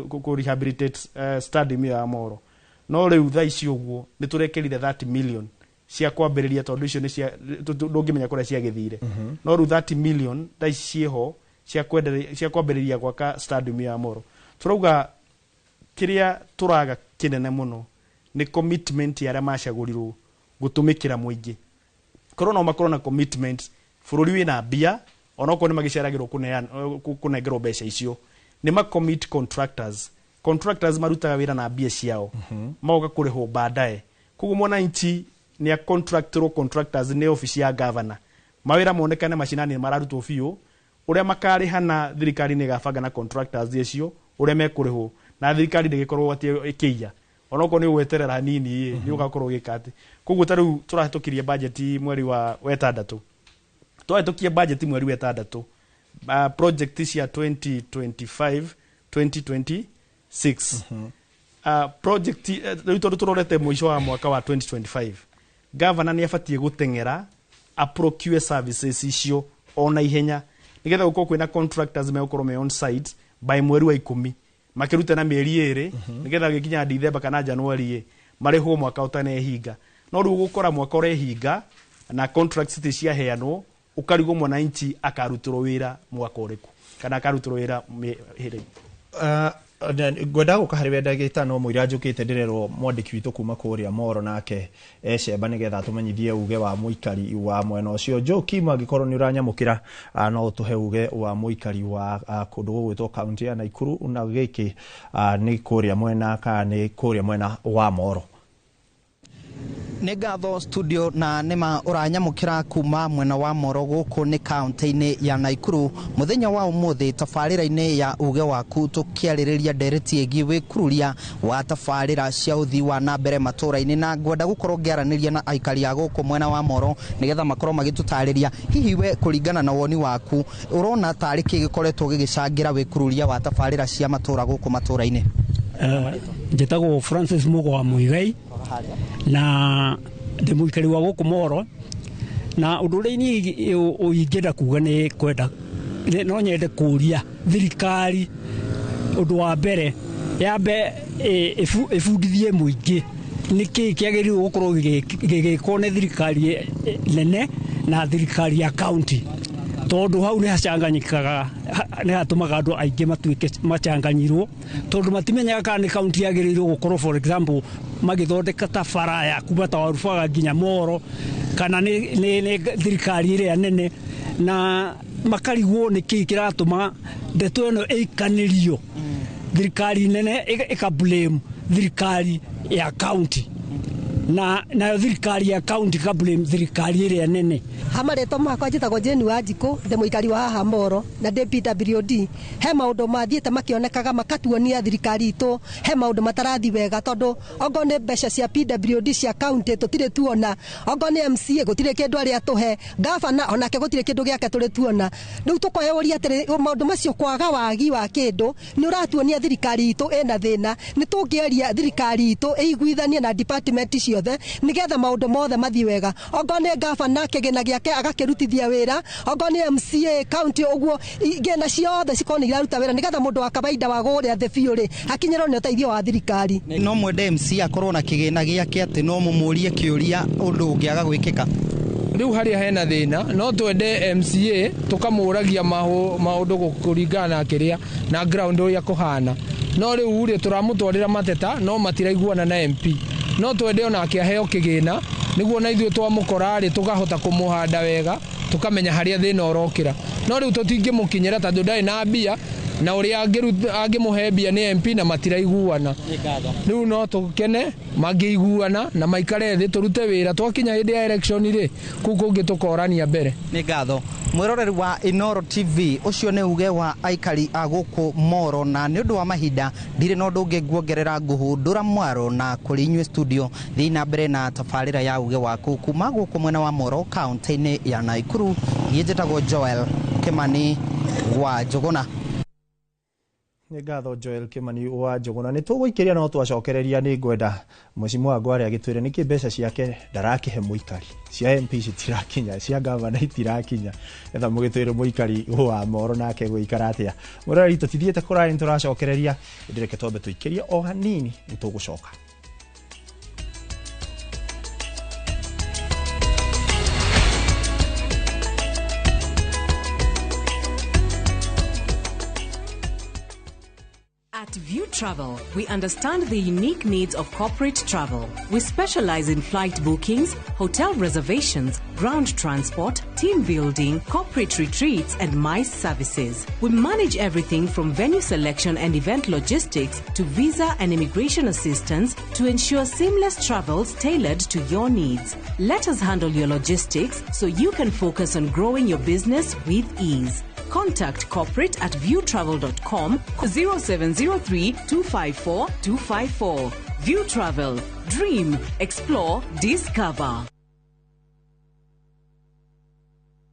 S11: kũ rehabilitate stadium ya Moro. No rĩu thaa ici ũguo nĩ tũrekerire 30 million cia kwambĩrĩria, tondũ icio nĩ cia ndũngĩmenya kũrĩa ciagĩthire. No rĩu 30 million thaa ici ciĩho cia kwambĩrĩria gwaka stadium ya Moro. Tũrauga kĩrĩa tũraga kĩnene mũno nĩ commitment ya arĩa macagũrirwo gũtũmĩkĩra mũingĩ. Korwo no makorwo na commitment, bũrũri wĩna mbia Onokorwo nĩ magĩceragĩrwo kũnengerwo mbeca icio, nĩ ma commit contractors. Contractors marutaga wĩra na mbia ciao, magoka kũrĩhwo baadaye. Koguo mwananchi nĩ a contractĩrwo contractors nĩ obici ya governor, mawĩra monekane macinani mararutwo biũ. Ũrĩa makarĩhana, thirikari nĩ ĩgabanga na contractors acio ũrĩa mekũrĩhwo, na thirikari ndĩgĩkorwo atĩ ĩkĩiya, onokorwo nĩ ũgweterera hanini ĩ, nĩ ũgakorwo ũgĩka atĩ. Koguo ta rĩu tũrahĩtũkirie budget mweri wa wetandatũ, twahĩtũkia budget mweri wa ĩtandatũ, project cia 2025 2026, project rĩu tondũ tũrorete mũico wa mwaka wa 2025, governor nĩ abatiĩ gũteng'era a procure services icio ona ihenya, nĩgetha gũkorwo kwĩna contractors megũkorwo me on site by mweri wa 10, makĩrute na mĩeri 2, nĩgetha gĩkinya Dithemba kana Januari ĩ, marĩhwo mwaka ũtanehinga. No rĩu ũgũkora mwaka ũrehinga na contracts ti ciaheanwo, ũkarigwo mwananchi akarutĩrwo wĩra mwaka ũrĩkũ kana akarutĩrwo wĩra hĩndĩ.
S2: Ngwenda gũka harĩ we ndagĩka no mũira njũkĩte, ndĩrerwo mwandĩki witũ kuma kũrĩa Moro nake ecemba nĩgetha atũmenyithie uge wa mũikari wa mwena ũcio. Joakim, angĩkorwo nĩ ũranyamũkĩra, no ũtũhe uge wa mũikari wa kũndũ gũgwĩtwo kaunti ya Naikuru, na gĩkĩ nĩ kũrĩa mwena kana nĩ kũrĩa mwena wa Moro.
S18: Nĩ ngatho studio, na nĩma ũranyamũkĩra kuma mwena wa Moro, gũkũ nĩ kaunti-inĩ ya Naikuru. Mũthenya wa ũmũthĩ tabarĩra-inĩ ya uge waku tũkĩarĩrĩria ndereti ĩgiĩ wĩkururia wa tabarĩra cia ũthii wa na mbere matũra-inĩ, na ngwenda gũkorwo ngĩaranĩria na aikari a gũkũ mwena wa Moro nĩgetha makorwo magĩtũtarĩria hihi we kũringana na woni waku ũrona tarĩ kĩ gĩkoretwo gĩgĩcangĩra wĩkururia wa tabarĩra cia matũra gũkũ matũra-inĩ.
S19: Njĩtagwo Francis Mugo wa Muigai na ndĩ mũikari wa gũkũ Moro, na ũndũ ũrĩa niĩ ingĩenda kuga nĩ kwenda no nyende kũria thirikari ũndũ wa mbere yambe ĩbundithie mũingĩ nĩkĩĩ kĩagĩrĩirwo gũkorwo gĩgĩkwo nĩ thirikari nene na thirikari ya county, tondũ hau nĩ hacanganyikaga, nĩ hatũmaga andũ aingĩ matuĩke macanganyirwo, tondũ matimenyaga kana nĩ county yagĩrĩirwo gũkorwo for example magĩthondeka ta bara ya kuma ta Warubaga nginya Moro, kana nĩ thirikari ĩrĩa nene, na makarigwo nĩ kĩĩ kĩratũma ndeto ĩno ĩikanĩrio thirikari nene ĩka blame thirikari ya county, na nayo thirikari ya county ka blame thirikari ĩrĩa nene.
S20: Hamarĩtwa makwa njĩtagwo Jane Wanjikũ, ndĩ mũikari wa haha Moro na ndĩ PWD. He maũndũ mathiĩte makĩonekaga makatuonia thirikari itũ he maũndũ matarathi wega, tondũ okorwo nĩ mbeca cia PWD cia county tũtirĩ tuona, okorwo nĩ MCA gũtirĩ kĩndũ arĩa tũhe, gavana onake gũtirĩ kĩndũ gĩake tũrĩ tuona. Rĩu tũkoyũria atĩrĩ, maũndũ macio kwaga wagi wa kĩndũ nĩ ũratuonia thirikari itũ ĩna thĩna. Nĩ tũngĩaria thirikari itũ ĩiguithanie na department ciothe nĩgetha maũndũ mothe mathiĩ wega. Okorwo nĩ gavana kĩgĩna gĩake agakĩrutithia wĩra, okorwo nĩ MCA county ũguo, igĩna ciothe cikorwo nĩ iraruta wĩra nĩgetha mũndũ wa kawaida wa gũrĩa thĩ biũ rĩ akinyĩrwo nĩ ũteithio wa thirikari.
S18: No mwende MC akorwo na kĩgĩna gĩake atĩ no mũmũrie kĩũria ũndũ ũngĩaga gwĩkĩka.
S21: Rĩu harĩa hena thĩna no twende MCA tũkamũragia maũndũ kũringana na kĩrĩa na ground ũrĩa kũhana, no rĩu rĩ tũramũtwarĩra mateta no matiraiguana na MP. No twende onake aheo kĩgĩna nĩguo na ithuĩ twamũkora rĩ tũkahota kũmũhanda wega, tũkamenya harĩa thĩna ũrokĩra. No rĩu tũtingĩmũkinyĩra tondũ ndarĩ na mbia, na ũrĩa angĩmũhe mbia nĩ MP na matiraiguana. Rĩu no tũkene mangĩiguana na maikare thĩ tũrute wĩra, twakinya hĩndĩ ya election rĩ kũu kũngĩ tũkorania mbere.
S18: Nĩ ngatho mwĩroreri wa Inooro TV, ũcio nĩ uge wa aikari a gũkũ Moro, na nĩ ũndũ wa mahinda ndirĩ na ũndũ ũngĩ nguongerera, ngũhũndũra mwaro na kũrĩ inyuĩ studio thiĩ na mbere na tabarĩra ya uge waku kuma gũkũ mwena wa Moro kaunti-inĩ ya Naikuru. Niĩ njĩtagwo Joel Kimani wa Njũgũna.
S2: Nĩ ngatho Joel Kimani wa Njũgũna. Nĩ tũgũikĩria no twacokereria, nĩ ngwenda Mheshimiwa Ngware agĩtwĩre nĩkĩ mbeca ciake ndarakĩhe mũikari, cia MP citirakinya, cia gavana itirakinya, etha mũgĩtwĩre mũikari wa Moro nake gũikara atĩa. Mũrori, tũtithiĩte kũraya, nĩ tũracokereria, ĩndĩ reke twambe tũikĩrie o hanini, nĩ tũgũcoka.
S22: At View Travel, we understand the unique needs of corporate travel. We specialize in flight bookings, hotel reservations, group ground transport, team building, corporate retreats, and MICE services. We manage everything from venue selection and event logistics to visa and immigration assistance to ensure seamless travels tailored to your needs. Let us handle your logistics so you can focus on growing your business with ease. Contact corporate at viewtravel.com 0703 254 254. View Travel. Dream, explore, discover.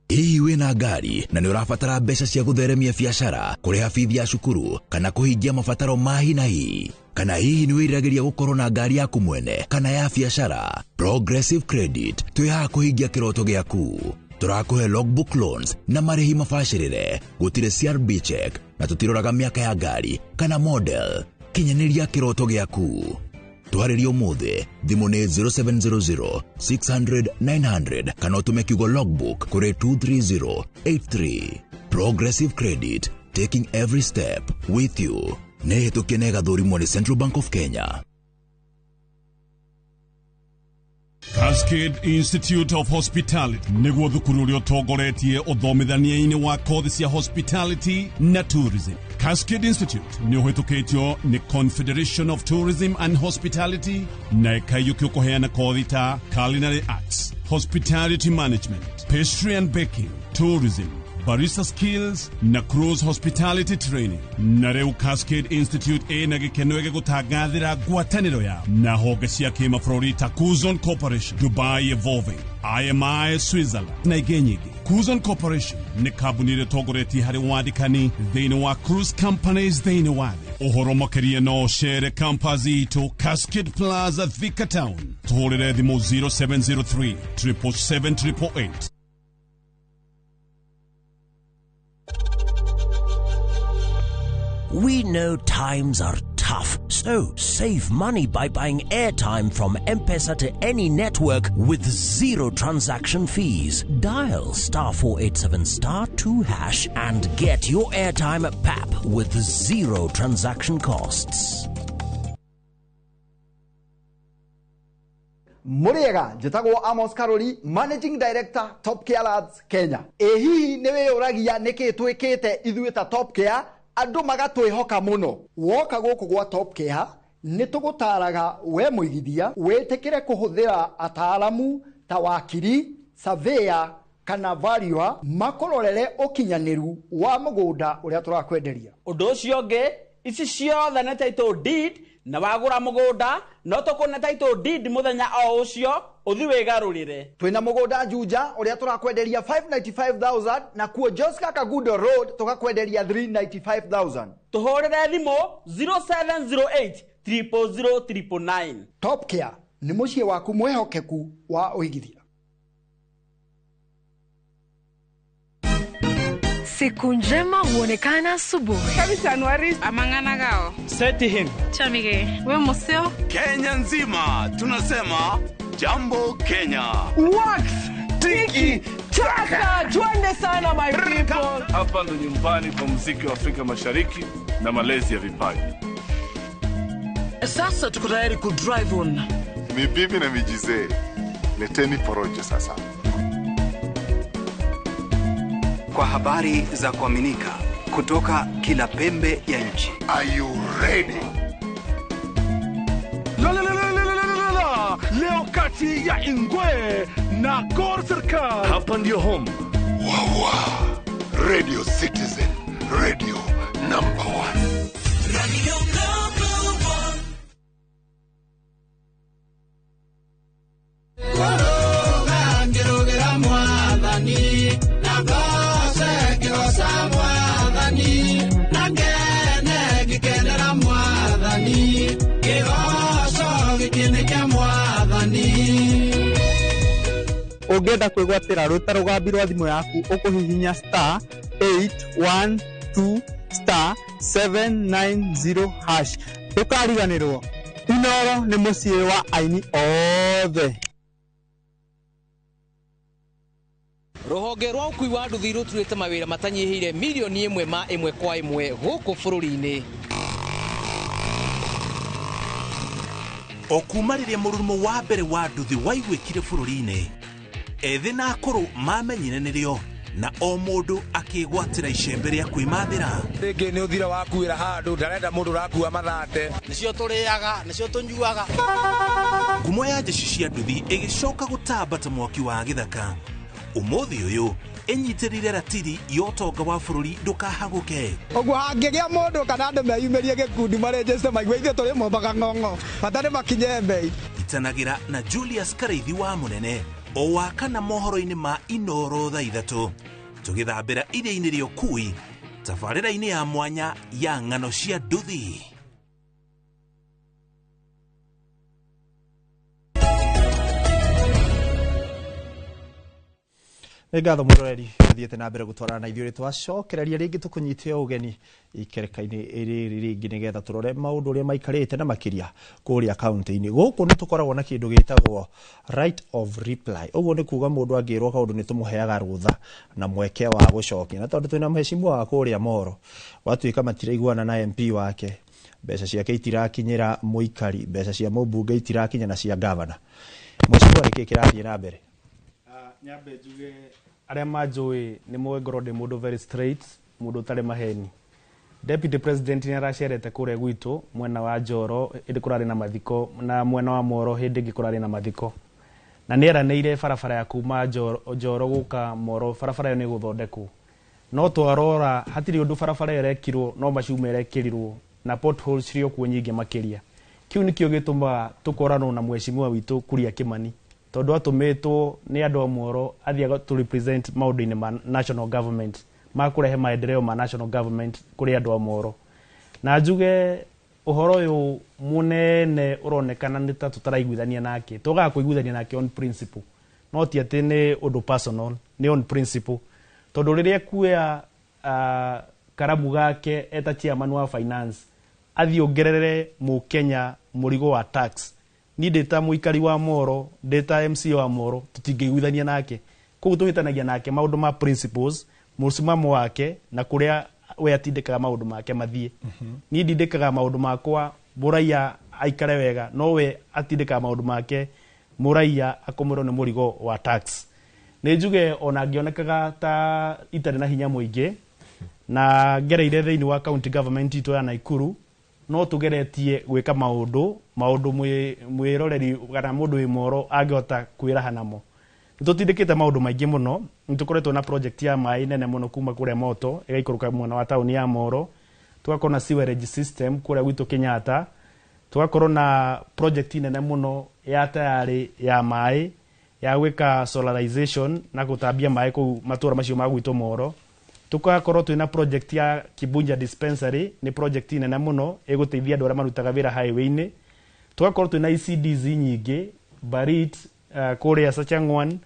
S1: Hihi wĩna ngari na nĩ ũrabatara mbeca cia gũtheremia biacara, kũrĩha bithi ya cukuru kana kũhingia mabataro ma hi na hi? Kana hihi nĩ wĩriragĩria gũkorwo na ngari yaku mwene kana ya biacara? Progressive Credit twĩ haha kũhingia kĩroto gĩaku. Tũrakũhe logbook loans na marĩhi mabacĩrĩre, gũtirĩ CRB check na tũtiroraga mĩaka ya ngari kana model. Kinyanĩria kĩroto gĩaku. Twarĩrie ũmũthĩ, thimũ nĩ 0700 600 900 kana ũtũme kiugo logbook kũrĩ 23083. Progressive Credit, taking every step with you. Nĩ hĩtũkie na ĩgathũrimwo nĩ Central Bank of Kenya.
S6: Cascade Institute of Hospitality nĩguo thukuru ũrĩa ũtongoretie ũthomithania-inĩ wa kothi cia hospitality na tourism. Cascade Institute nĩ ũhĩtũkĩtio nĩ Confederation of Tourism and Hospitality na ĩkaiyũkio kũheana kothi ta culinary arts, hospitality management, pastry and baking, tourism, barista skills na cruise hospitality training. Na rĩu Cascade Institute ĩna gĩkeno gĩgũtangathĩra ngwatanĩro yao na honge cia kĩmabũrũri ta Kuzon Corporation, Dubai Evolving, IMI Switzerland na ingĩ nyingĩ. Kuzon Corporation nĩ kambuni ĩrĩa ĩtongoretie harĩ wandĩkani thĩinĩ wa cruise companies thĩinĩ wa thĩ. Ũhoro makĩria no ũcere campus itũ Cascade Plaza, Thika Town. Tũhũrĩre thimũ 0703 777 888.
S23: We know times are tough, so save money by buying airtime from M-Pesa to any network with zero transaction fees. Dial star 487 star 2 hash and get your airtime at PAP with zero transaction costs.
S24: Muriega njĩtagwo Amos Karori, Managing Director, Top Care Labs Kenya. Ĩ hihi nĩ wĩyũragia nĩkĩ twĩkĩte ithuĩ ta Top Care andũ magatwĩhoka mũno? Woka gũkũ gwa Top Care nĩ tũgũtaraga we mũigithia wĩtĩkĩre kũhũthĩra ataaramu ta wakiri, surveyor kana valuer makũrorere ũkinyanĩru wa mũgũnda ũrĩa tũrakwenderia.
S25: Ũndũ ũcio ũngĩ, ici ciothe nĩ title deed, na wagũra mũgũnda no tũkũne title deed mũthenya o ũcio ũthi wĩgarũrĩre.
S24: Twĩna mũgũnda Juja ũrĩa tũrakwenderia 595,000 na kuo Joska Kagudo Road tũgakwenderia 395,000.
S25: Tũhũrĩre thimũ 0708 000 999.
S24: Top Care nĩ mũciĩ waku mwĩhokeku wa ũigithia.
S26: Siku njema huonekana asubuhi.
S27: Kabisa Anuari amangana gao.
S28: Seti him.
S8: Chamige. We museo.
S29: Kenya nzima tunasema jambo Kenya.
S30: Wax tiki taka, twende sana my people.
S31: Hapa ndo nyumbani kwa muziki wa Afrika Mashariki na malezi ya vipaji.
S32: Sasa tuko tayari ku drive on.
S33: Ni bibi na mijizee. Leteni porojo sasa.
S34: Kwa habari za kuaminika kutoka kila pembe ya nchi.
S33: Are you ready?
S35: La la la la la la la. Leo kati ya Ingwe na Gor Serikal.
S31: Hapa ndio home.
S33: Wawa. Radio Citizen, radio number 1.
S36: Radio number 1.
S37: Ũngĩenda kwĩgwatĩra rũta rũgambi rwa thimũ yaku ũkũhihinya star 812 star 790 hash. Ndũkariganĩrwo, Inooro nĩ mũciĩ wa aini othe.
S38: Rũhonge rwa ũkui wa nduthi rũturĩte mawĩra matanyihĩire milioni ĩmwe ma ĩmwe kwa ĩmwe gũkũ bũrũri-inĩ.
S39: O kuma rĩrĩa mũrurumo wa mbere wa nduthi waiguĩkire bũrũri-inĩ,
S1: Ethĩ na akũrũ mamenyire nĩrĩo na o mũndũ akĩgwatĩra icembe rĩa kwĩmathĩra.
S3: Rĩngĩ nĩ ũthira wakuĩra handũ ndarenda mũndũ ũrakua mathate.
S4: Nĩcio tũrĩaga, nĩcio tũnyuaga.
S1: Ngumo ya jeshi cia nduthi ĩgĩcoka gũtamba ta mwaki wa gĩthaka. Ũmũthĩ ũyũ ĩnyitĩrĩire ratiri ya ũtonga wa bũrũri ndũkahagũke.
S5: Ũguo hangĩgĩa mũndũ kana andũ meyumĩrie gĩkundi marĩnjĩcite maigue ithuĩ tũrĩ mombaga ng'ong'o bata nĩ makinye mbei.
S1: Itanagĩra na Julius Karaithi wa Mũnene o wa kana mohoro-inĩ ma Inoro thaa 3 tũgĩthambĩra iria-inĩ rĩa ũkui tabarĩra-inĩ ya mwanya ya ng'ano cia nduthi.
S2: Nĩ ngatho mwĩroreri ũthiĩte na mbere gũtwarana na ithuĩ twacokereria rĩngĩ tũkũnyite ũgeni ikereka-inĩ rĩrĩ rĩngĩ nĩgetha tũrore maũndũ ũrĩa maikarĩte na makĩria kũrĩa kaunti-inĩ. Gũkũ nĩ tũkoragwo na kĩndũ gĩtagwo right of reply. Ũguo nĩ kuga mũndũ angĩrwo kaũndũ nĩ tũmũheaga rũtha na mweke wa gũcokia. Na tondũ twĩna mheshimiwa wa kũrĩa Moro watuĩka matiraiguana na MP wake, mbeca ciake itirakinyĩra mũikari, mbeca cia mũmbunge itirakinya na cia gavana. Mheshimiwa, nĩkĩ kĩrathiĩ na mbere?
S7: Nyambe njuge arĩa manjũĩ nĩ moĩ ngorwo ndĩ mũndũ very straight, mũndũ ũtarĩ maheni. Deputy President nĩ aracerete kũrĩa gwitũ mwena wa Njoro hĩndĩ kũrarĩ na mathiko na mwena wa Moro hĩndĩ ĩngĩ kũrarĩ na mathiko. Na nĩ eranĩire barabara ya kuma Njoro gũka Moro, barabara ĩyo nĩ ĩgũthondekwo. No twarora hatirĩ ũndũ barabara ĩyo ĩrekirwo, no macuma ĩrekĩrirwo na potholes cirĩ o kuo nyingĩ makĩria. Kĩu nĩkĩo gĩtũmaga tũkoranwo na mheshimiwa witũ Kuria Kimani, tondũ atũmĩtwo nĩ andũ a Moro athiĩ to represent maũndũ-inĩ ma national government, ma kũrehe maendeleo ma national government kũrĩ andũ a Moro. Na njuge ũhoro ũyũ mũnene ũronekana nĩ ta tũtaraiguithania nake. Tũgaga kũiguithania nake on principle, no ti atĩ nĩ ũndũ personal, nĩ on principle. Tondũ rĩrĩa kuoya karamu gake eta chairman wa finance athiĩ ongerere mũkenya mũrigo wa tax, ni ndĩ ta mũikari wa Moro, ndĩ ta MC wa Moro, tũtingĩiguithania nake. Koguo tũhĩtanagia nake maũndũ ma principles, mũcimamo wake na kũrĩa we atindĩkaga maũndũ make mathiĩ. Niĩ ndindĩkaga maũndũ makwa mũraiya aikare wega, no we atindĩkaga maũndũ make mũraiya akomĩrwo nĩ mũrigo wa tax. Nĩ njuge ona ngĩonekaga ta itarĩ na hinya mũingĩ na ngereire thĩinĩ wa county government itũ ya Nakuru, no tugeretie gwĩka maũndũ mwĩroreri kana mũndũ wĩ Moro angĩhota kwĩraha namo. Nĩ tũtindĩkĩte maũndũ maingĩ mũno. Nĩ tũkoretwo na project ya maĩ nene mũno kuma kũrĩa Moto ĩgaikũrũka mwena wa taũni ya Moro, tũgakorwo na sewerage system kũrĩa gwitũ Kenyatta, tũgakorwo na project nene mũno ya tayarĩ ya maĩ ya gwĩka solarization na gũtambia maĩ kũu matũra macio ma gwitũ Moro. Tukakorwo twina project ya Kibunja dispensary, ni project nene muno iguteithia andu aria marutaga wira highway-ini. Tugakorwo twina ECDs nyingi Barit, kuria Sachangwan,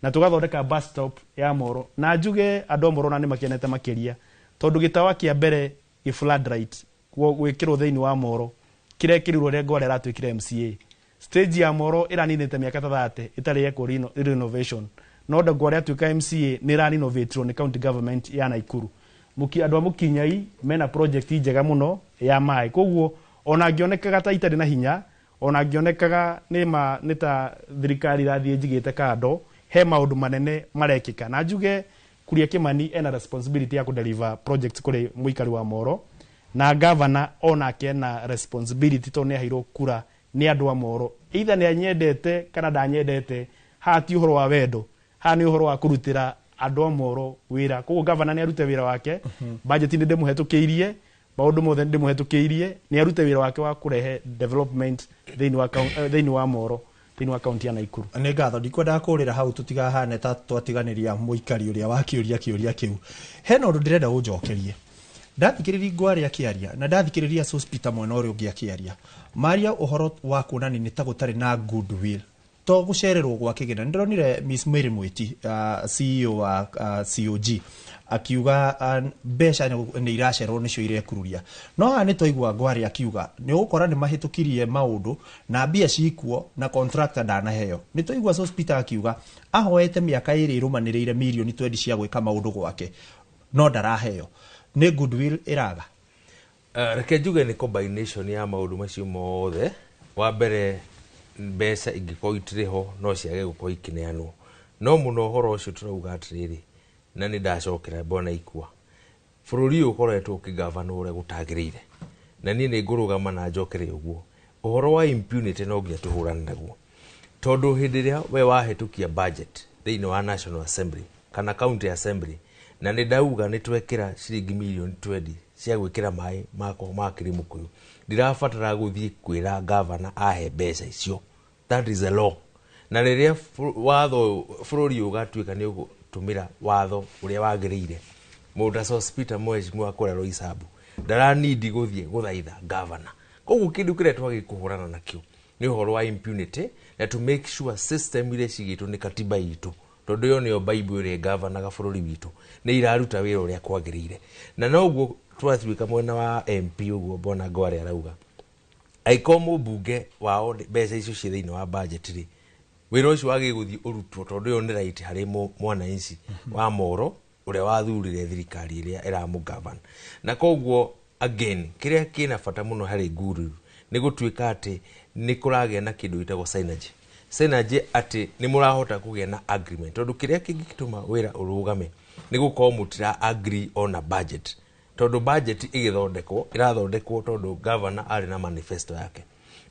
S7: na tugathondeka bus stop ya Moro. Na njuge andu a Moro na ni makenete makiria tondu gitawa kia mbere gi floodlight gwikirwo thiini wa Moro kirekirirwo ria Ngware aratwikire MCA. Stage ya Moro iraninite miaka ta 30 itari yekwo renovation, no Ngware atuika MCA ni ranovatirwo ni county government ya Nakuru. Andu a Mukinyai mena project njega muno ya maĩ. Koguo ona ngĩonekaga ta itarĩ na hinya, ona ngĩonekaga nĩ ta thirikari irathiĩ njigĩte kando, he maũndũ manene marekĩka. Na njuge Kuria Kimani ena responsibility ya kudeliver project kũrĩ mũikari wa Moro, na governor onake ena responsibility tondũ nĩ aheirwo kura nĩ andũ a Moro. Either nĩ anyendete kana ndanyendete, haha ti ũhoro wa wendo, haha nĩ ũhoro wa kũrutĩra andũ a Moro wĩra. Koguo governor nĩ arute wĩra wake, budget nĩ ndĩmũhetũkĩirie, maũndũ mothe nĩ ndĩmũhetũkĩirie, nĩ arute wĩra wake wa kũrehe development thĩinĩ wa Moro, thĩinĩ wa kaunti ya Nakuru.
S2: Nĩ ngatho, ndikwendaga kũrĩra hau tũtigahane ta twatiganĩria mũikari ũrĩa wakĩũria kĩũria kĩu. Hena ũndũ ndĩrenda ũnjokerie. Ndathikĩrĩria Ngware akĩaria na ndathikĩrĩria Sospeter mwena ũrĩa ũngĩ akĩaria, maria ũhoro wa kuonania nĩ ta gũtarĩ na goodwill, to gũcererwo gwa kĩgĩna. Nĩndĩronire Miss Mary Mwiti, CEO wa COG, akiuga mbeca nĩ iracererwo nĩcio irekururia. No haha nĩ twaigua Ngware akiuga nĩ ũgũkora nĩ mahĩtũkirie maũndũ na mbia cikuo na contractor ndanaheo. Nĩ twaigua Sospeter akiuga ahoete mĩaka 2 ĩrũmanĩrĩire mirioni 20 cia gwĩka maũndũ gwake no ndaraheo. Nĩ goodwill ĩraga?
S9: Reke njuge nĩ combination ya maũndũ macio mothe. Wa mbere, mbeca ingĩkorwo itirĩ ho no ciage gũkorwo ikĩneanwo. No mũno ũhoro ũcio tũrauga atĩrĩrĩ, na nĩ ndacokera mbona ikua bũrũri ũyũ ũkoretwo ũkĩgavanwo ũrĩa gũtagĩrĩire, na niĩ nĩ ngũrũgama na njokere ũguo. Ũhoro wa impunity no nginya tũhũrane naguo, tondũ hĩndĩ ĩrĩa we wahĩtũkia budget thĩinĩ wa National Assembly kana County Assembly, na nĩ ndauga nĩ twekĩra ciringi mirioni 20 cia gwĩkĩra maĩ makwa ma Kĩrĩmũkũyũ, ndirabatara gũthiĩ kwĩra gavana ahe mbeca icio. That is a law. Na rĩrĩa watho bũrũri ũyũ ũgatuĩka nĩ ũgũtũmĩra watho ũrĩa wagĩrĩire, mũndũ ta Sospeter mheshimiwa kũrĩa Roysambu ndaranindi gũthiĩ gũthaitha gavana. Koguo kĩndũ kĩrĩa twagĩrĩirwo kũhũrana nakĩo nĩ ũhoro wa impunity, na to make sure system iria cigĩtwo nĩ katiba itũ, tondũ ĩyo nĩyo Bible ĩrĩa ĩgavanaga bũrũri witũ, nĩ iraruta wĩra ũrĩa kwagĩrĩire. Na noguo twatuĩka mwena wa MP ũguo Bwana Ngware arauga, angĩkorwo mũmbunge wao mbeca icio ciĩ thĩinĩ wa budget rĩ, wĩra ũcio wagĩrĩirwo gũthiĩ ũrutwo, tondũ ĩyo nĩ right harĩ mwananchi wa Moro ũrĩa wathurire thirikari ĩrĩa ĩramũgavana. Na koguo again kĩrĩa kĩna bata mũno harĩ guru nĩ gũtuĩka atĩ nĩ kũragĩa na kĩndũ gĩtagwo synergy. Synergy atĩ nĩ mũrahota kũgĩa na agreement, tondũ kĩrĩa kĩngĩtũma wĩra ũrũgame nĩ gũkorwo mũtira agree on a budget, tondũ budget ĩgĩthondekwo ĩrathondekwo tondũ governor arĩ na manifesto yake.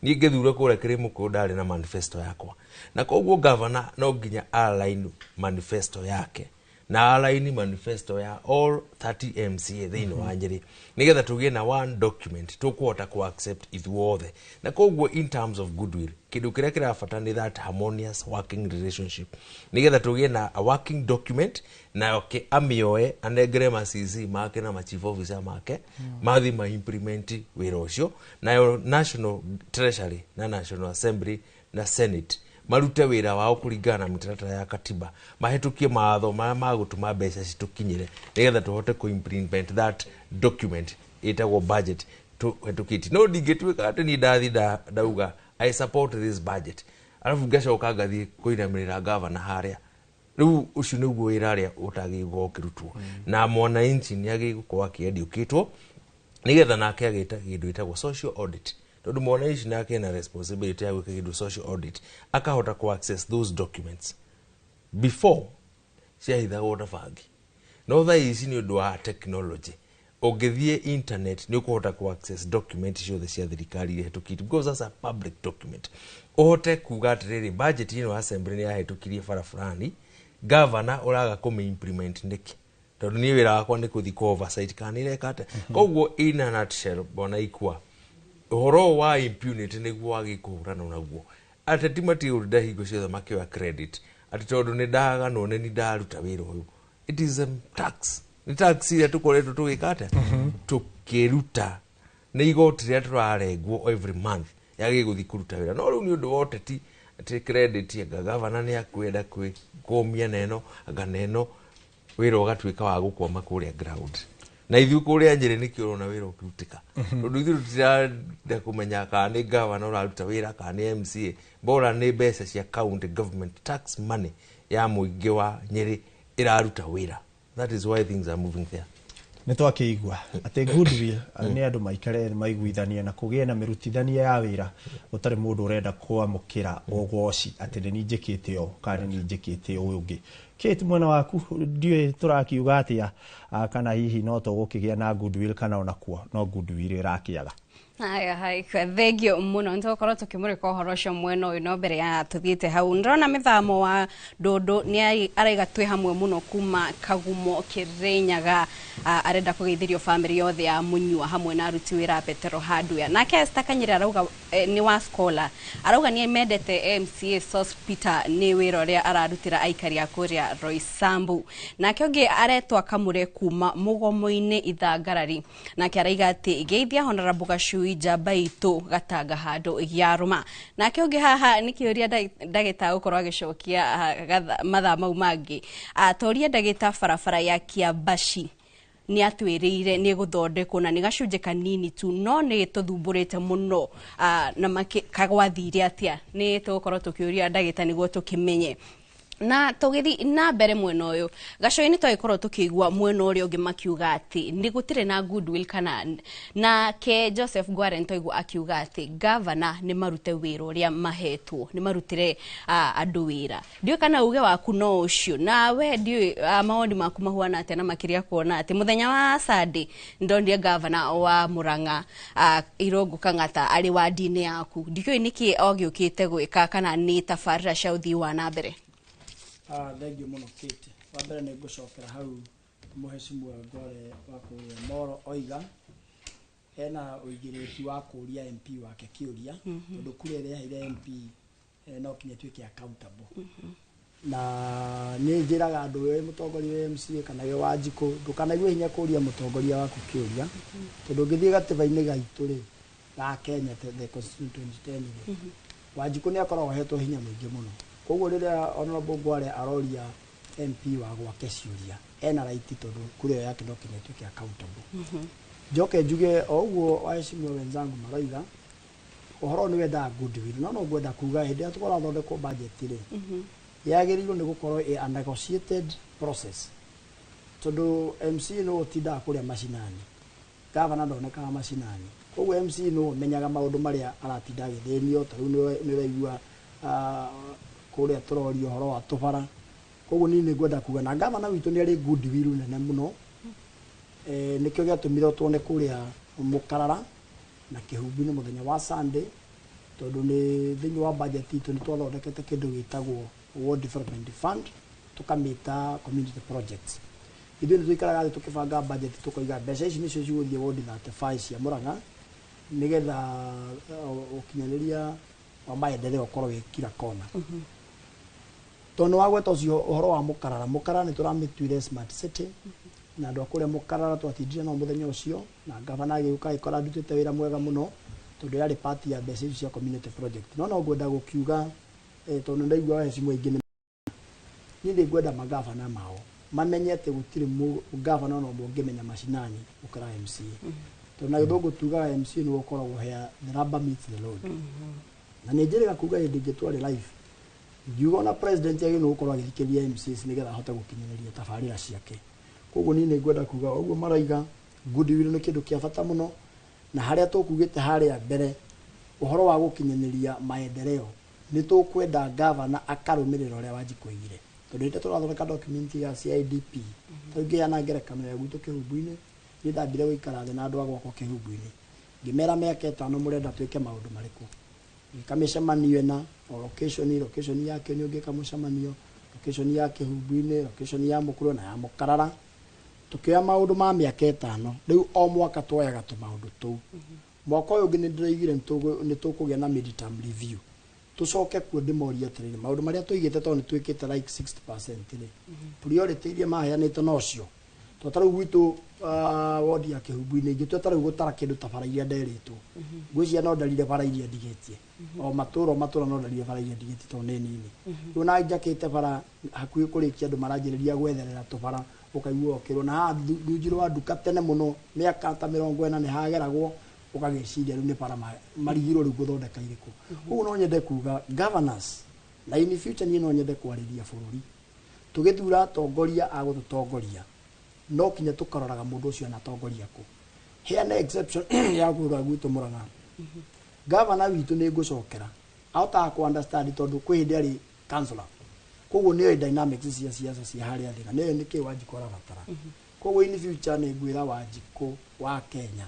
S9: Niĩ ngĩthurwo kũrĩa Kĩrĩmũkũyũ ndarĩ na manifesto yakwa, na koguo governor no nginya align manifesto yake na align manifesto ya all 30 MCA thĩinĩ wa Nyĩrĩ, nĩgetha tũgĩe na one document tũkũhota ku accept ithuothe. Na koguo in terms of goodwill, kĩndũ kĩrĩa kĩrabata nĩ that harmonious working relationship, nĩgetha tũgĩe na a working document, nake amĩoe anengere ma CC make na ma chief officer make mathi ma implement wĩra ũcio. Nayo National Treasury na National Assembly na Senate marute wĩra wao kũringana na mĩtaratara ya katiba, mahĩtũkie mawatho marĩa magũtũma mbeca citũkinyĩre, nĩgetha tũhote kũ implement that document ĩtagwo budget tũhĩtũkĩtie. No ndingĩtuĩka atĩ niĩ ndathi ndauga I support this budget, arabu ngacoka ngathiĩ kũinamĩrĩra gavana harĩa. Rĩu ũcio nĩguo wĩra ũrĩa ũtagĩrĩirwo gũkorwo ũkĩrutwo, na mwananchi nĩ agĩrĩirwo gũkorwo akĩendiũkĩtwo, nĩgetha nake agĩta kĩndũ gĩtagwo social audit, tondũ mwananchi nake ena responsibility ya gwĩka kĩndũ social audit, akahota ku access those documents. Before ciahithagwo ta bangi, no thaa ici nĩ ũndũ wa technology ũngĩthiĩ internet nĩ ũkũhota ku access document ciothe cia thirikari iria hĩtũkĩtio, because that's a public document. Ũhote kuga atĩrĩrĩ, budget ĩno assembly nĩ yahĩtũkirie bara fulani, governor ũraga kũmĩ implement nĩkĩ? Tondũ niĩ wĩra wakwa nĩ kũthiĩ kũ oversight kana nĩ ĩreka atĩa. Koguo in a nutshell, Bwana Ikua, ũhoro wa impunity nĩguo wagĩrĩirwo kũhũrana naguo. Ateti matigũrinda hingo ciothe makĩoya credit atĩ tondũ nĩ ndaganwo nĩ ndaruta wĩra ũyũ. It is a tax, nĩ tax iria tũkoretwo tũgĩka atĩa, tũkĩruta, nĩ igoti rĩrĩa tũrarengwo every month yagĩrĩirwo gũthiĩ kũruta wĩra. No rĩu nĩ ũndũ wa ũteti atĩ credit anga gavana nĩ akwenda kwĩkũmia na ĩno anga na ĩno, wĩra ũgatuĩka wa gũkwama kũrĩa ground. Na ithuĩ kũrĩa Nyĩrĩ nĩkĩo ũrona wĩra ũkĩrutĩka, tondũ ithuĩ tũtirenda kũmenya kana nĩ gavana ũraruta wĩra kana nĩ MCA, bora nĩ mbeca cia county government tax money ya mũingĩ wa Nyĩrĩ ĩraruta wĩra. That is why things are moving there.
S2: Nĩ twakĩigua atĩ goodwill nĩ andũ maikare maiguithanie na kũgĩe na mĩrutithania ya wĩra, gũtarĩ mũndũ ũrenda kwamũkĩra ũgoci atĩ nĩ niĩ njĩkĩte ũũ kana nĩ niĩ njĩkĩte ũyũ ũngĩ. Kate, mwena waku ndiũĩ tũrakiuga atĩa, kana hihi no tũgũkĩgĩa na goodwill kana onakuo no goodwill ĩrakĩaga?
S6: Haya, hai, thengio muno. Nĩtũgũkorwo tũkĩmũrĩka ũhoro ũcio mwena ũyũ, no mbere ya tũthiĩte hau ndĩrona mĩthamo wa ndũndũ nĩ araiga twĩ hamwe mũno kuma Kagumo Kĩrĩnyaga, arenda kũgeithĩrio bamĩrĩ yothe ya Mũnyua hamwe na aruti wĩra a Petero Hardware. Nake Esther Kanyĩra arauga nĩ wa scholar, arauga nĩ mendete MCA Sospeter nĩ wĩra ũrĩa ararutĩra aikari a kũrĩa Roysambu. Nake ũngĩ aretwa Kamũre kuma Mũgomo-inĩ Ithangarari, nake araiga atĩ geithia Honorable Gacui njamba itũ gatanga handũ gĩa. Nake ũngĩ haha nĩ kĩũria ndagĩta gũkorwo agĩcokia mathaa mau mangĩ, toria ndagĩta barabara ya Kiambaci nĩ atwĩrĩire nĩ gũthondekwo na nĩ gacunjĩ kanini tu, no nĩ tũthumbũrĩte mũno, na kagwathire atĩa? Nĩ tũgũkorwo tũkĩũria ndagĩta nĩguo tũkĩmenye. Na tũgĩthiĩ na mbere mwena ũyũ Gacoi-inĩ, twagĩkorwo tũkĩigua mwena ũrĩa ũngĩ makiuga atĩ nĩ gũtirĩ na goodwill, kana nake Joseph Ngware nĩtwaigua akiuga atĩ gavana nĩ marute wĩra ũrĩa mahetwo, nĩ marutĩre andũ wĩra. Ndiũĩ kana uge waku no ũcio, nawe ndiũĩ mawoni maku mahuana atĩa, na makĩria kuona atĩ mũthenya wa Sunday ndonire gavana wa Murang'a Irũngũ Kang'ata arĩ wandi-inĩ yaku. Ndiũĩ nĩkĩ ogĩũkĩte gwĩka kana nĩ tabarĩra cia ũthii wa na mbere.
S10: Thank you mũno, Kate. Wa mbere nĩ ngũcokera hau mũhecimiwa Ngware wa kũrĩa Moro oiga ena ũigĩrĩrĩki wa kũria MP wake kĩũria, tondũ kura ĩrĩa aheire MP no kinya ĩtuĩke accountable. Na nĩ njĩraga andũ, wĩ mũtongoria wa MCA kana wĩ Wanjikũ, ndũkanaigue hinya kũria mũtongoria waku kĩũria, tondũ ũngĩthiĩ gatiba-inĩ gaitũ rĩ ga Kenya, the Constitution 2010 rĩ, Wanjikũ nĩ akoragwo ahetwo hinya mũingĩ mũno. Koguo rĩrĩa Honorable Ngware aroria MP wa gwake ciũria, ena right, tondũ kura ĩyo yake no kinya ĩtuĩke accountable. Njoke njuge o ũguo waheshimiwa wenzangu maroiga, ũhoro nĩ wendaga goodwill, no ngwenda kuga hĩndĩ ĩrĩa tũrathondekwo budget rĩ, yagĩrĩirwo nĩ gũkorwo ĩ a negotiated process, tondũ MC no ũtindaga kũrĩa macinani, gavana ndonekaga macinani. Koguo MC no ũmenyaga maũndũ marĩa aratinda agĩthĩnio. Ta rĩu nĩ ũraigua kũrĩa tũroria ũhoro wa tũbara. Koguo niĩ nĩ ngwenda kuga na gavana witũ nĩ arĩ goodwill nene mũno. Nĩkĩo gĩatũmire tuone kũrĩa Mũkarara na Kĩhumbu-inĩ mũthenya wa Sunday, tondũ nĩ thĩinĩ wa budget itũ nĩ twathondekete kĩndũ gĩtagwo World Development Fund, tũkamĩta community projects. Ithuĩ nĩ tũikaraga thĩ tũkĩbanga budget, tũkoiga mbeca ici nĩcio cigũthiĩ ward 35 cia Murang'a, nĩgetha ũkinyanĩria wa maendeleo ũkorwo wĩ kila kona. Tondũ nĩ wagweta ũcio ũhoro wa Mũkarara, Mũkarara nĩ tũramĩtuire smart city, na andũ a kũrĩa Mũkarara twatindire nao mũthenya ũcio, na gavana agĩũka agĩkora ndutĩte wĩra mwega mũno, tondũ yarĩ part ya mbeca icio cia community project. No ngwenda gũkiuga, tondũ ndaigua waheshimiwa aingĩ, niĩ nĩ ngwenda magavana mao mamenye atĩ gũtirĩ gavana ona ũmwe ũngĩmenya macinani gũkĩra MCA, tondũ na gĩthũngũ tugaga MCA nĩwe ũkoragwo where the rubber meets the road. Na nĩ njĩrĩga kuga hĩndĩ ĩngĩ twarĩ live, ngiuga ona president agĩrĩirwo gũkorwo agĩthikĩrĩria MCAs nĩgetha ahote gũkinyanĩria tabarĩra ciake. Koguo niĩ nĩ ngwenda kuga ũguo maraiga, goodwill nĩ kĩndũ kĩa bata mũno, na harĩa tũkugĩte harĩa mbere ũhoro wa gũkinyanĩria maendeleo, nĩ tũkwenda gavana akarũmĩrĩra ũrĩa Wanjikũ oigire, tondũ hĩndĩ tũrathondeka document ya CIDP, tarĩu ngĩheana ngerekano ya gwitũ Kĩhumbu-inĩ, niĩ ndambire gũikara thĩ na andũ a gwakwa Kĩhumbu-inĩ, ngĩmera mĩaka 5 mũrenda twĩke maũndũ marĩkũ. Ngĩka mĩcemanio ĩna o location, location ya Kĩũnyũ ngĩka mũcemanio, location ya Kĩhumbu-inĩ, location ya Mũkũrwe na ya Mũkarara, tũkĩoya maũndũ ma mĩaka 5. Rĩu o mwaka tuoyaga tũmaũndũ tũu. Mwaka ũyũ ũngĩ nĩ ndĩraigire nĩ tũkũgĩa na mid-term review, tũcoke kuo ndĩmorie atĩrĩrĩ, maũndũ marĩa tũigĩte, tondũ nĩ twĩkĩte like 60% rĩ, priority iria maheanĩte nocio. To ta rĩu gwitũ wodi ya Kĩhumbu-inĩ, ingĩtua ta rĩu gũtara kĩndũ ta bara iria nderĩtwo, ngwĩciria no ndarire bara iria ndigĩtie, o matũra o matũra no ndarire bara iria ndigĩtie, tondũ nĩ nini. Rĩu na njakĩte bara hakuhĩ kũrĩkia, andũ maranjĩrĩria gwetherera tũbara, ũkaigua ũkĩrwo na haha rungu rwa nduka tene mũno mĩaka ta 40 nĩ hageragwo, ũgagĩciria rĩu nĩ bara marigirwo rĩu gũthondeka irĩkũ. Koguo no nyende kuga governors, na in future niĩ no nyende kwarĩria bũrũri, tũgĩthura atongoria a gũtũtongoria, no kinya tũkaroraga mũndũ ũcio anatongoria kũ. Heana exception ya kũrĩa gwitũ Murang'a, gavana witũ nĩ ngũcokera ahotaga kũ understand, tondũ kwĩ hĩndĩ arĩ councillor, koguo nĩoĩ dynamics cia siasa cia harĩa thĩ, na nĩoĩ nĩkĩ Wanjikũ arabatara. Koguo in future nĩ ngwĩra Wanjikũ wa Kenya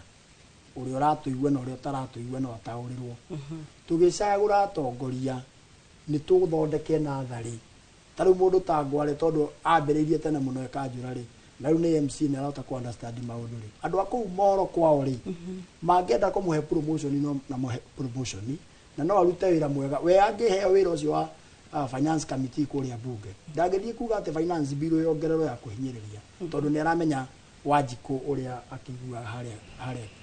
S10: ũrĩa ũratũigua na ũrĩa ũtaratũigua no ataũrĩrwo, tũgĩcagũra atongoria nĩ tũthondeke natharĩ. Ta rĩu mũndũ ta Ngware, tondũ ambĩrĩirie tene mũno ekanjũra rĩ, na rĩu nĩ MC, nĩ arahota kũ understand maũndũ rĩ, andũ a kũu Moro kwao rĩ, mangĩenda kũmũhe promotion no na mũhe promotion, na no arute wĩra mwega. We angĩheo wĩra ũcio wa finance committee kũrĩa bunge, ndangĩthiĩ kuga atĩ finance bill yongererwo ya kũhinyĩrĩria, tondũ nĩ aramenya Wanjikũ ũrĩa akĩiguaga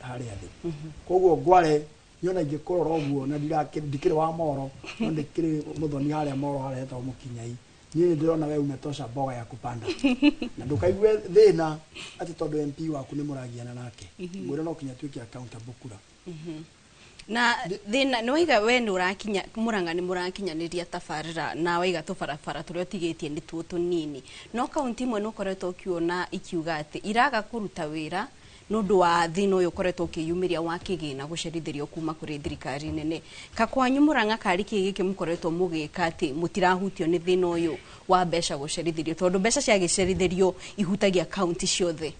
S10: harĩa thĩ. Koguo Ngware niona ingĩkũrora ũguo, na ndikĩrĩ wa Moro, no ndikĩrĩ mũthoni harĩa Moro harĩa hetagwo Mũkinyai, niĩ ndĩrona we umetosha mboga ya kupanda, na ndũkaigue thĩna atĩ tondũ MP waku nĩ mũragiana nake. Ngwĩra no kinya tuĩke accountable kura.
S6: Na thina nĩ waiga we nĩ ũrakinya Murang'a nĩ mũrakinyanĩria tabarĩra na waiga tũbarabara tũrĩa ũtigĩtie nĩ tuo tũnini, no kaunti imwe nĩ ũkoretwo ũkiona ikiuga atĩ iraga kũruta wĩra nĩ ũndũ wa thĩna ũyũ ũkoretwo ũkĩyumĩria wa kĩgĩna gũcerithĩrio kuma kũrĩ thirikari nene. Kakwanyu Murang'a karĩ kĩ gĩkĩ mũkoretwo mũgĩka atĩ mũtirahutio nĩ thĩna ũyũ wa mbeca gũcerithĩrio, tondũ mbeca ciagĩcerithĩrio ihutagia kaunti ciothe?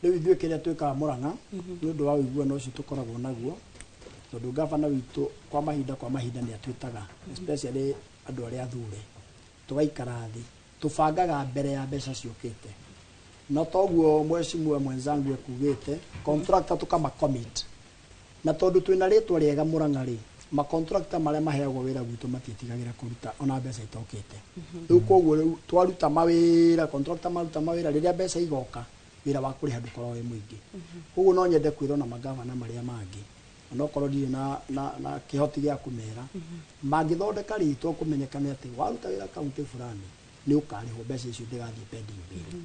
S10: Rĩu ithuĩ kĩrĩa twĩkaga Murang'a nĩ ũndũ wa ũiguano ũcio tũkoragwo naguo, tondũ gavana witũ kwa mahinda nĩ atwĩtaga, especially andũ arĩa athure, tũgaikara thĩ tũbangaga mbere ya mbeca ciũkĩte. Na toguo mheshimiwa mwenzangu ekugĩte, contractor tũkama commit, na tondũ twĩna rĩtwa rĩega Murang'a rĩ, ma contractor marĩa maheagwo wĩra gwitũ matiĩtigagĩra kũruta ona mbeca itokĩte. Rĩu koguo rĩu twaruta mawĩra, contractor maruta mawĩra, rĩrĩa mbeca igoka wĩra wa kũrĩha ndũkoragwo wĩ mũingĩ. Koguo no nyende kwĩrwo na magavana marĩa mangĩ, onokorwo ndirĩ na kĩhoti gĩa kũmera, mangĩthondeka rĩtwa kũmenyekane atĩ waruta wĩra kaunti fulani nĩ ũkarĩhwo mbeca icio ndĩgathiĩ pending bill,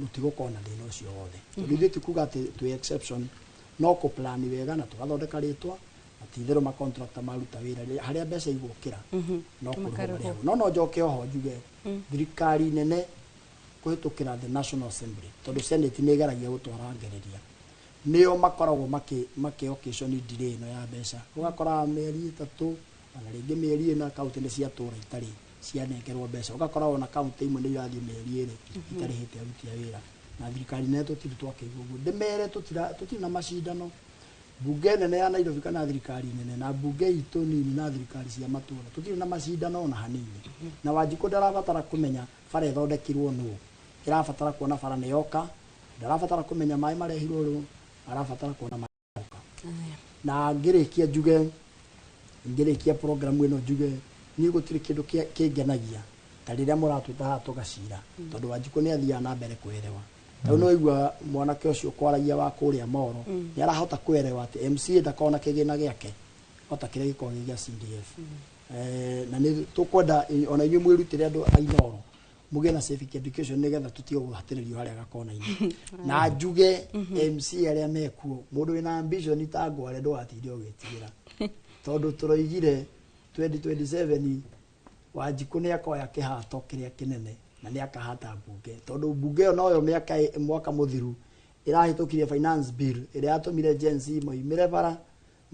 S10: mũtigũkorwo na thĩna ũcio wothe. Tondũ ithuĩ ti kuga atĩ twĩ exception, no kũplani wega na tũgathondeka rĩtwa na ti-itherũ ma contractor maruta wĩra harĩa mbeca igũkĩra no kũrĩhwo marĩhwo. No njoke oho njuge thirikari nene kũhĩtũkĩra the National Assembly, tondũ Senate nĩ ĩgeragia gũtwara ngereria, nĩo makoragwo makĩ occasion delay ĩno ya mbeca, ũgakora mĩeri 3 ona rĩngĩ mĩeri 4 kaunti nĩ ciatũra itarĩ cianengerwo mbeca, ũgakora ona kaunti imwe nĩ irathiĩ mĩeri 2 itarĩhĩte aruti a wĩra. Na thirikari nene tũtirĩ twakĩigua ũguo, ndĩmere tũtirĩ na macindano bunge nene ya Nairobi kana thirikari nene na bunge itũ nini na thirikari cia matũra, tũtirĩ na macindano ona hanini. Na Wanjikũ ndarabatara kũmenya bara ĩthondekirwo nũ, ĩrabatara kuona bara nĩ yoka, ndarabatara kũmenya maĩ marehirwo rũ, arabatara kuona maĩ yoka. Na ngĩrĩkia njuge, ngĩrĩkia programu ĩno njuge niĩ gũtirĩ kĩndũ kĩngenagia ta rĩrĩa mũratwĩta haha tũgacira, tondũ Wanjikũ nĩ athiaga na mbere kũerewa. Rĩu nĩ waigua mwanake ũcio kwaragia wa kũrĩa Moro, nĩ arahota kũerewa atĩ MCA ndakoragwo na kĩgĩna gĩake ota kĩrĩa gĩkoragwo gĩ gĩa CDF. Na nĩ tũkwenda ona inyuĩ mwĩrutĩre andũ a Inooro mũgĩe na civic education nĩgetha tũtige gũhatĩrĩrio harĩa gakona-inĩ. Na njuge MCA arĩa mekuo, mũndũ wĩna ambition ta Ngware ndũgatinde ũgĩtigĩra, tondũ tũroigire 2027 Wanjikũ nĩ akoya kĩhato kĩrĩa kĩnene na nĩ akahata mbunge, tondũ mbunge ĩyo noyo mwaka mũthiru ĩrahĩtũkirie finance bill ĩrĩa yatũmire Gen Z moimĩre bara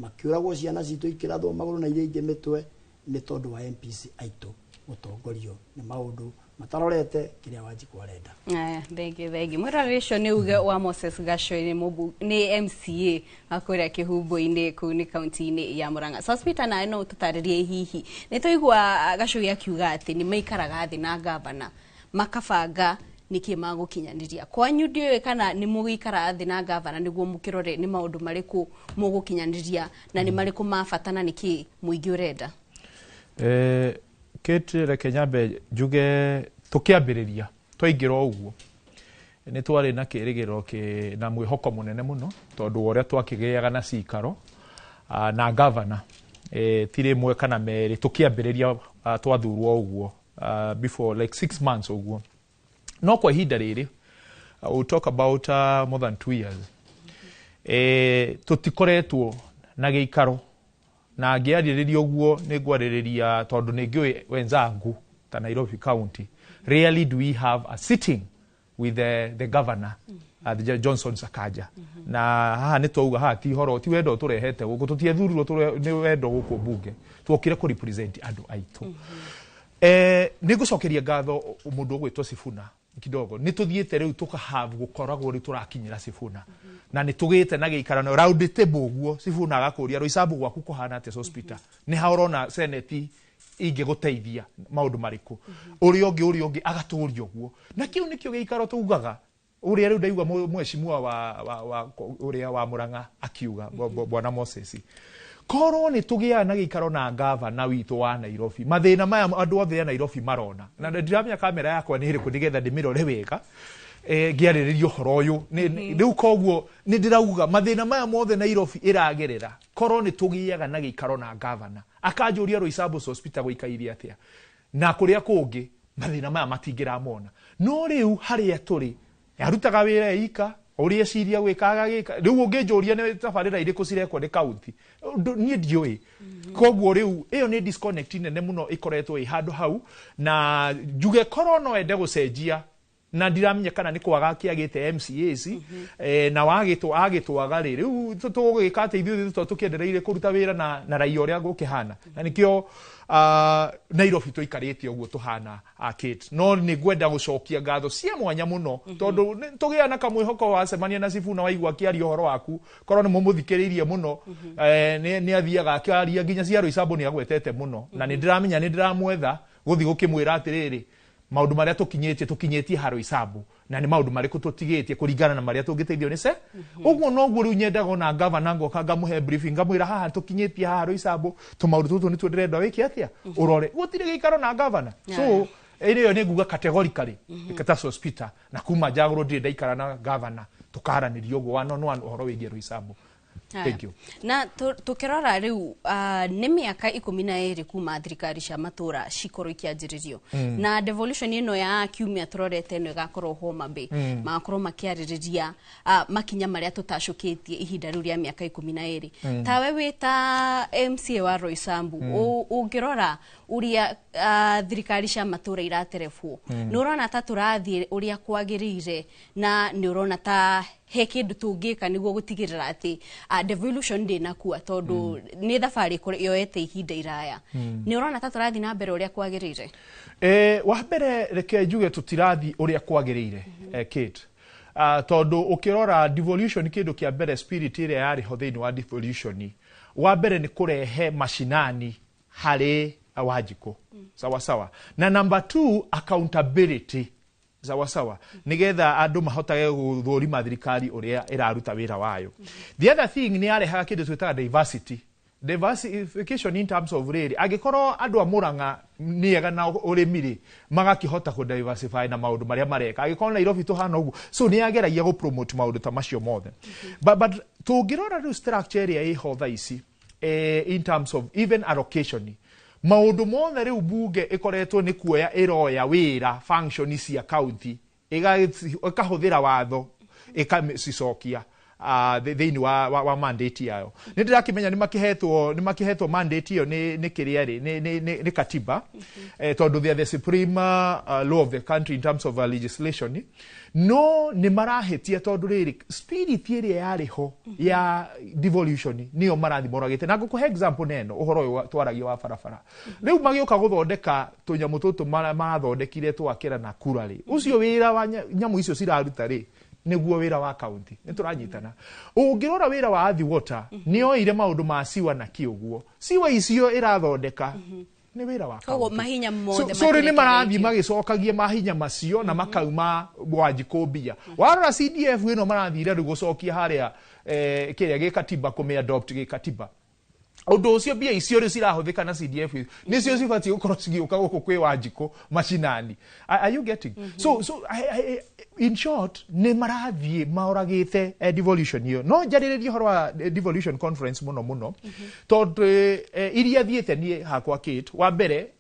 S10: makĩũragwo ciana citũ ikĩrathwo magũrũ na iria ingĩ mĩtwe nĩ tondũ wa MPC aitũ gũtongorio nĩ maũndũ matarorete kĩrĩa Wanjikũ arenda.
S6: Aya, thengi thengi. Mwĩroreri ũcio nĩ uge wa Moses Gachoi nĩ MCA akũrĩa Kĩhumbu-inĩ kũu nĩ kaunti-inĩ ya Murang'a. Sospeter, nawe no ũtũtarĩrie hihi nĩ twaigua Gachoi akiuga atĩ nĩ maikaraga thĩ na gavana makabanga nĩkĩ magũkinyanĩria. Kwanyu ndiũĩ kana nĩ mũgĩikara thĩ na gavana nĩguo mũkĩrore nĩ maũndũ marĩkũ mũgũkinyanĩria na nĩ marĩkũ ma bata na nĩkĩ mũingĩ ũrenda?
S2: Kate, reke nyambe njuge tũkĩambĩrĩria twaingĩra ũguo nĩ twarĩ na kĩrĩgĩrĩro na mwĩhoko mũnene mũno, tondũ wa ũrĩa twakĩgĩaga na cikaro na gavana ti rĩmwe kana merĩ tũkĩambĩrĩria twathurwo ũguo before like 6 months ũguo. No kwa ihinda rĩrĩ we'll talk about more than 2 years tũtikoretwo na gĩikaro, na ngĩarĩrĩria ũguo nĩ ngwarĩrĩria tondũ nĩ ngĩũĩ wenzangu ta Nairobi County, rarely do we have a sitting with the governor, the Johnson Sakaja. Na haha nĩ twauga haha ti horo ti wendo tũrehete gũkũ, tũtiethurirwo nĩ wendo gũkũ mbunge, twokire kũ represent andũ aitũ. Nĩ ngũcokeria ngatho mũndũ ũgwĩtwo Sifuna kidogo, nĩ tũthiĩte rĩu tũkahave gũkoragwo rĩu tũrakinyĩra Sifuna, na nĩ tũgĩte na gĩikarano round table ũguo. Sifuna agakũria Roysambu gwaku kũhana atĩa Sospeter, nĩ ha ũrona senate ingĩgũteithia maũndũ marĩkũ, ũrĩa ũngĩ agatũria ũguo. Na kĩu nĩkĩo gĩikaro tugaga ũrĩa rĩu ndaigua mheshimiwa wa ũrĩa wa Murang'a akiuga bwana Moses, korwo nĩ tũgĩaga na gĩikaro na gavana witũ wa Nairobi, mathĩna maya andũ othe a Nairobi marona, na ndiramenya kamera yakwa nĩ ĩrĩkũ nĩgetha ndĩmĩrore wega ngĩarĩrĩria ũhoro ũyũ. Rĩu koguo nĩ ndĩrauga mathĩna maya mothe Nairobi ĩragerera, korwo nĩ tũgĩaga na gĩikaro na gavana akanjũria Roysambu Hospital gũikaire atĩa na kũrĩa kũngĩ, mathĩna maya matingĩramona. No rĩu harĩa tũrĩ arutaga wĩra ika
S11: Ũrĩa eciria gwĩka agagĩka. Rĩu ũngĩnjũria nĩ tabarĩra irĩkũ cirekwo nĩ kaunti, niĩ ndiũĩ. Koguo rĩu ĩyo nĩ disconnect nene mũno ĩkoretwo ĩ handũ hau, na njuge korwo no ende gũcenjia, na ndiramenya kana nĩ kwaga kĩagĩte MCAs, na wagĩtwo agĩtwaga rĩ, rĩu tũgũgĩka atĩ ithuĩ tũkorwo tũkĩendereire kũruta wĩra na raia ũrĩa gũkĩhana, na nĩkĩo Nairobi tũikarĩte ũguo tũhana, Kate. No nĩ ngwenda gũcokia ngatho cia mwanya mũno, tondũ tũgĩa na kamwĩhoko wacemania na Sifuna waigua akĩaria ũhoro waku, korwo nĩ mũmũthikĩrĩirie mũno, nĩ athiaga akĩaria nginya cia Roysambu nĩ agwetete mũno, na nĩ ndĩramenya nĩ ndĩramwetha gũthiĩ gũkĩmwĩra atĩrĩrĩ, maũndũ marĩa tũkinyĩtie ha Roysambu na nĩ maũndũ marĩkũ tũtigĩtie kũringana na marĩa tũngĩteithio nĩ se. Ũguo noguo rĩu nyendaga ona gavana ngoka ngamũhe briefing, ngamwĩra haha tũkinyĩtie haha Roysambu, tũmaũndũ tũtũ nĩtuo ndĩrenda wĩke atĩa, ũrore. Gũtirĩ gĩikaro na gavana. So ĩyo nĩ nguga categorically ta Sospeter, na kuma njagũrwo ndirĩ ndaikara na gavana tũkaranĩria ũguo one on one ũhoro wĩgiĩ Roysambu. Thank you.
S6: Na tukirora riu, nĩ mĩaka 12 kuma thirikari cia matũra cikorwo ikĩanjĩrĩrio, na devolution ĩno ya kiumia tũrorete ĩno ĩgakorwo Homa Bay, magakorwo makĩarĩrĩria makinya marĩa tũtacũkĩtie ihinda rĩu rĩa mĩaka 12. Tawe wĩ ta MCA wa Roysambu, ũngĩrora ũrĩa thirikari cia matũra iraterebwo, nĩ ũrona ta tũrathiĩ ũrĩa kwagĩrĩire, na nĩ ũrona ta he kĩndũ tũngĩka nĩguo gũtigĩrĩra atĩ devolution ndĩnakua, tondũ nĩ thabarĩ yoete ihinda iraya? Nĩ ũrona ta tũrathiĩ na mbere ũrĩa kwagĩrĩire?
S11: Wa mbere reke njuge tũtirathiĩ ũrĩa kwagĩrĩire, Kate. Tondũ ũkĩrora devolution, kĩndũ kĩa mbere, spirit ĩrĩa yarĩ ho thĩinĩ wa devolution, wa mbere nĩ kũrehe mashinani harĩ Wanjikũ, sawa sawa, na number 2, accountability, sawa sawa, nigetha andũ mahotage gũthũrima thirikari ũrĩa ĩraruta wĩra wayo. The other thing, nĩ yarehaga kĩndũ twĩtaga diversity, diversification in terms of rĩrĩ, angĩkorwo andũ a Murang'a nĩ ega na ũrĩmi rĩ, magakĩhota kũ diversify na maũndũ marĩa mareka. Angĩkorwo Nairobi tũhana ũguo, so nĩ yageragia gũ promote maũndũ ta macio mothe. But tũngĩrora rĩu structure ĩrĩa ĩho thaa ici, in terms of even allocation, maũndũ mothe rĩu bunge ĩkoretwo nĩ kuoya ĩroya wĩra function cia county, ĩkahũthĩra watho ĩkacicokia thĩinĩ wa mandate yayo. Nĩ ndĩrakĩmenya nĩ makĩhetwo mandate ĩyo nĩ kĩrĩa rĩ, nĩ katiba, tondũ they are the supreme law of the country in terms of legislation, no nĩ marahĩtia, tondũ rĩrĩ, spirit ĩrĩa yarĩ ho ya devolution nĩyo marathiĩ moragĩte. Na ngũkũhe example neno ũhoro ũyũ twaragia wa barabara. Rĩu magĩũka gũthondeka tũnyamũ tũtũ marathondekire twakĩra na kura rĩ, ũcio wĩra wa nyamũ icio ciraruta rĩ, nĩguo wĩra wa county. Nĩ tũranyitana? Ũngĩrora wĩra wa Athi Water, nĩ oire maũndũ ma siwa na kĩ ũguo, siwa icio ĩrathondeka nĩ wĩra wa
S6: Koguo
S11: county.
S6: mahinya mothe
S11: So rĩu nĩ marathiĩ
S6: matirekereirio.
S11: Magĩcokagia mahinya macio na makauma Wanjikũ mbia. Warora CDF ĩno marathire rĩu gũcokia harĩa, kĩrĩa gĩkatiba, kũmĩ adopt gĩkatiba, ũndũ ũcio mbia icio rĩu cirahũthĩka na CDF nĩcio cibatiĩ gũkorwo cigĩũka gũkũ kwĩ Wanjikũ macinani. Are you getting? So in short, nĩ marathiĩ maoragĩte devolution ĩyo. No njarĩrĩrie ũhoro wa devolution conference mũno mũno, tondũ iria thiĩte niĩ hakwa, Kate, wa mbere,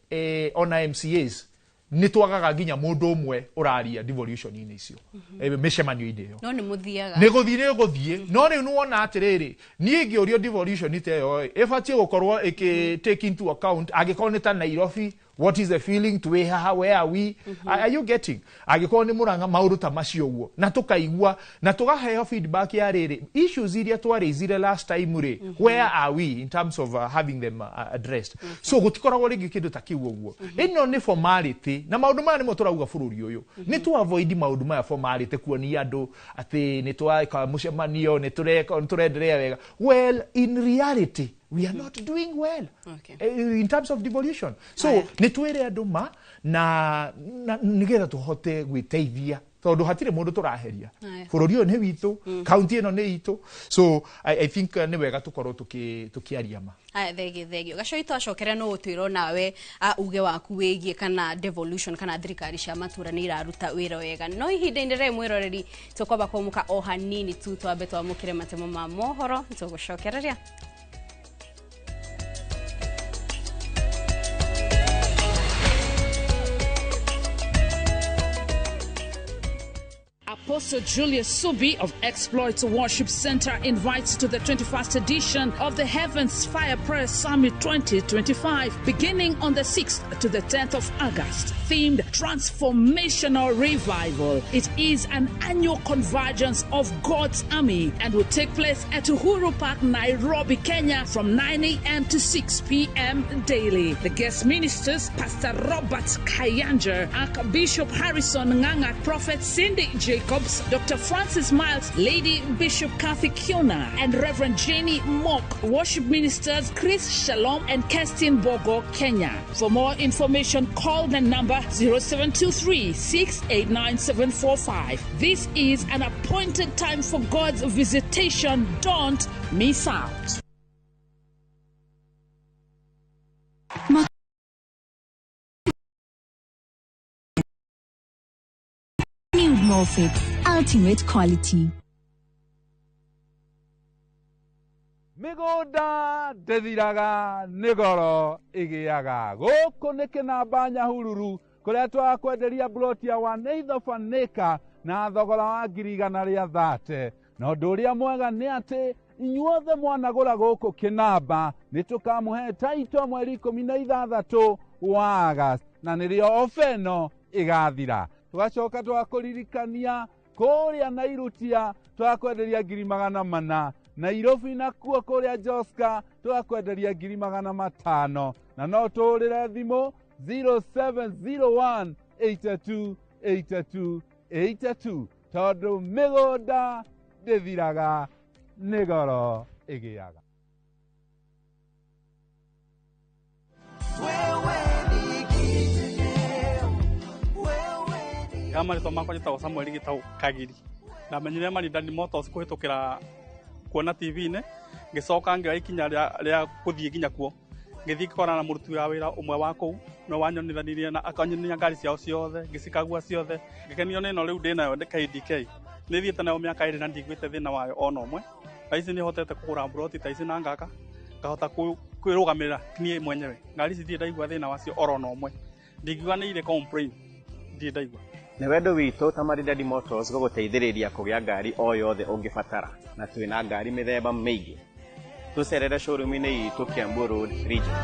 S11: ona MCAs nĩ twagaga nginya mũndũ ũmwe ũraria devolution-inĩ icio, mĩcemanio-inĩ ĩyo.
S6: No nĩ mũthiaga?
S11: Nĩ gũthiĩ, nĩ gũthiĩ, no rĩu nĩwona atĩrĩrĩ, niĩ ngĩũrio devolution ta ĩyo ĩbatiĩ gũkorwo ĩkĩ take into account, angĩkorwo nĩ ta Nairobi, what is the feeling twĩ haha, where are we? Are you getting? Angĩkorwo nĩ Murang'a, maũndũ ta macio ũguo, na tũkaigua na tũgaheo feedback ya rĩrĩ, issues iria twarĩizire last time rĩ, where are we in terms of having them addressed? So gũtikoragwo rĩngĩ kĩndũ ta kĩu ũguo. Ĩno nĩ formality, na maũndũ maya nĩmo tũrauga bũrũri ũyũ nĩ tu avoid maũndũ maya formality, kuonia andũ atĩ nĩ tweka mũcemanio, nĩ tũreka, nĩ tũrenderea wega. Well, in reality we are not doing well in terms of devolution. So nĩ twĩre andũ ma na nĩgetha tũhote gwĩteithia, tondũ hatirĩ mũndũ tũraheria. Bũrũri ũyũ nĩ witũ, kaunti ĩno nĩ itũ, so I think nĩ wega tũkorwo tũkĩaria ma.
S6: Aya, thengio, thengio Gacoi. Twacokera no ũtwĩrwo nawe uge waku wĩgiĩ kana devolution kana thirikari cia matura nĩ iraruta wĩra wega. No ihinda-inĩ rĩrĩ, mwĩroreri, tũkwamba kũmũka o hanini tu, twambe twamũkĩre matemo ma mohoro. Tũgũcokereria.
S12: A
S8: Apostle Julius Subi of Exploit Worship Center invites to the 21st edition of the Heavens Fire Prayer Summit 2025, beginning on the 6th to the 10th of August, themed Transformational Revival. It is an annual convergence of God's army and will take place at Uhuru Park, Nairobi, Kenya, from 9 a.m. to 6 p.m. daily. The guest ministers, Pastor Robert Kayanja, Archbishop Harrison Nganga, Prophet Cindy Jacobs, Dr. Francis Miles, Lady Bishop Kathy Kiona, and Reverend Jenny Mock. Worship ministers Chris Shalom and Kerstin Bogo, Kenya. For more information, call the number 0723 689 745. This is an appointed time for God's visitation. Don't miss out.
S12: New Morphic, ultimate quality.
S35: Mĩgũnda ndĩthiraga nĩ goro ĩgĩaga. Gũkũ nĩ Kĩnamba Nyahururu kũrĩa twakwenderia plot ya 1/8 of an acre na thogora wa 130,000. Na ũndũ ũrĩa mwega nĩ atĩ inyuothe mwanagũra gũkũ Kĩnamba nĩ tũkamũhe taito mweri 16 wa August, na nĩrĩo ofa ĩno ĩgathira. Tũgacoka twakũririkania kũrĩa Nairutia twakwenderia 400,000, Nairobi nakuo kũrĩa Joska twakwenderia 500,000, na no tũhũrĩre thimũ 0701 82 82 82 tondũ mĩgũnda ndĩthiraga nĩ goro ĩgĩaga.
S13: Ya marĩtwa makwa njĩtagwo Samuel Gĩtaũ Kagiri. Ndamenyire Maridadi Motors kũhĩtũkĩra kuona TV-inĩ, ngĩcoka ngĩoya ikinya rĩa gũthiĩ nginya kuo. Ngĩthiĩ ngĩkorana na mũruti wa wĩra ũmwe wa kũu, nĩwe wanyonithanirie na akanyonia ngari ciao ciothe, ngĩcikagua ciothe. Ngĩkenio nĩ ĩno rĩu ndĩnayo KDK. Nĩ thiĩte nayo mĩaka 2 na ndiguĩte thĩna wayo ona ũmwe. Thaa ici nĩ hotete kũgũra mburoti ta ici na ngaka, ngahota kwĩrũgamĩrĩra niĩ mwenyewe. Ngari ici ndirĩ ndaigua thĩna wacio oro na ũmwe. Ndingiuga nĩ irĩ complain, ndirĩ ndaigua.
S14: Nĩ wendo witũ ta Maridadi Motors gũgũteithĩrĩria kũgĩa ngari o yothe ũngĩbatara, na twĩna ngari mĩthemba mĩingĩ. Tũcerere showroom-inĩ itũ Kiambu Road, Region.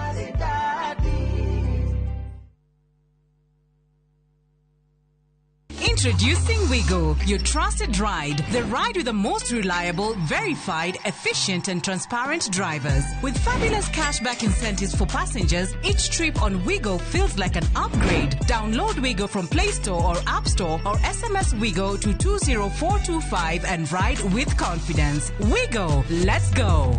S15: Introducing Wigo, your trusted ride. The ride with the most reliable, verified, efficient and transparent drivers. With fabulous cashback incentives for passengers, each trip on Wigo feels like an upgrade. Download Wigo from Play Store or App Store or SMS Wigo to 20425 and ride with confidence. Wigo, let's go.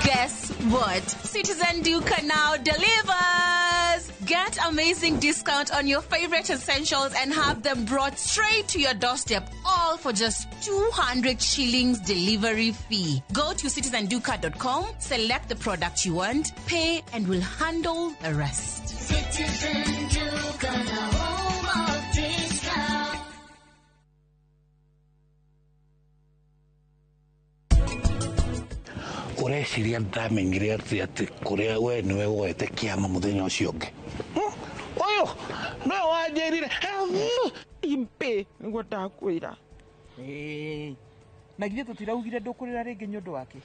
S16: Guess what? Citizen Duka now delivers! Get amazing discount on your favorite essentials and have them brought straight to your doorstep, all for just 200 shillings delivery fee. Go to citizenduka.com, select the product you want, pay, and we'll handle the rest.
S17: Citizen Duka, the home of discount.
S18: Ũreciria ndamenyire atĩ atĩ kũrĩa we nĩwe woete kĩama mũthenya ũcio ũngĩ. Ũyũ nĩwe wanjĩrire
S30: impe nĩguo ndakwĩra. Na githĩ tũtiraugire ndũkũrĩra rĩngĩ nĩ ũndũ wake.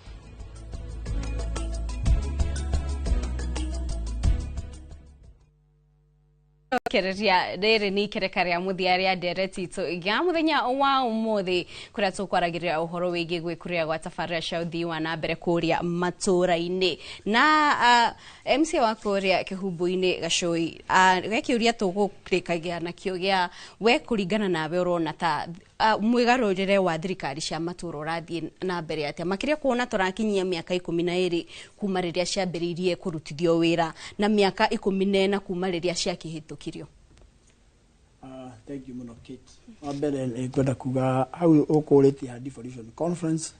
S6: Kereria rĩrĩ nĩ ikereka rĩa mũthia rĩa ndereti itũ ya mũthenya wa ũmũthĩ kũrĩa tũkwaragĩrĩra ũhoro wĩgiĩ gwĩkũrĩra gwa tabarĩra cia ũthii wa na mbere kũrĩa matũũra-inĩ na MC wa kũrĩa Kĩhumbu-inĩ Gacũi ge kĩũria tũgũrĩkagia nakĩo gĩa we kũringana nawe ũrona ta mwĩgarũrĩre wa thirikari cia matũũra ũrathiĩ na mbere atĩa, makĩria kuona tũrakinyia mĩaka 12 kuma rĩrĩa ciambĩrĩirie kũrutithio wĩra na mĩaka 14 kuma rĩrĩa ciakĩhĩtũkirio.
S10: Thank you mũno Kate. Wa mbere nĩ ngwenda kuga hau ũkũrĩtie ha devolution conference.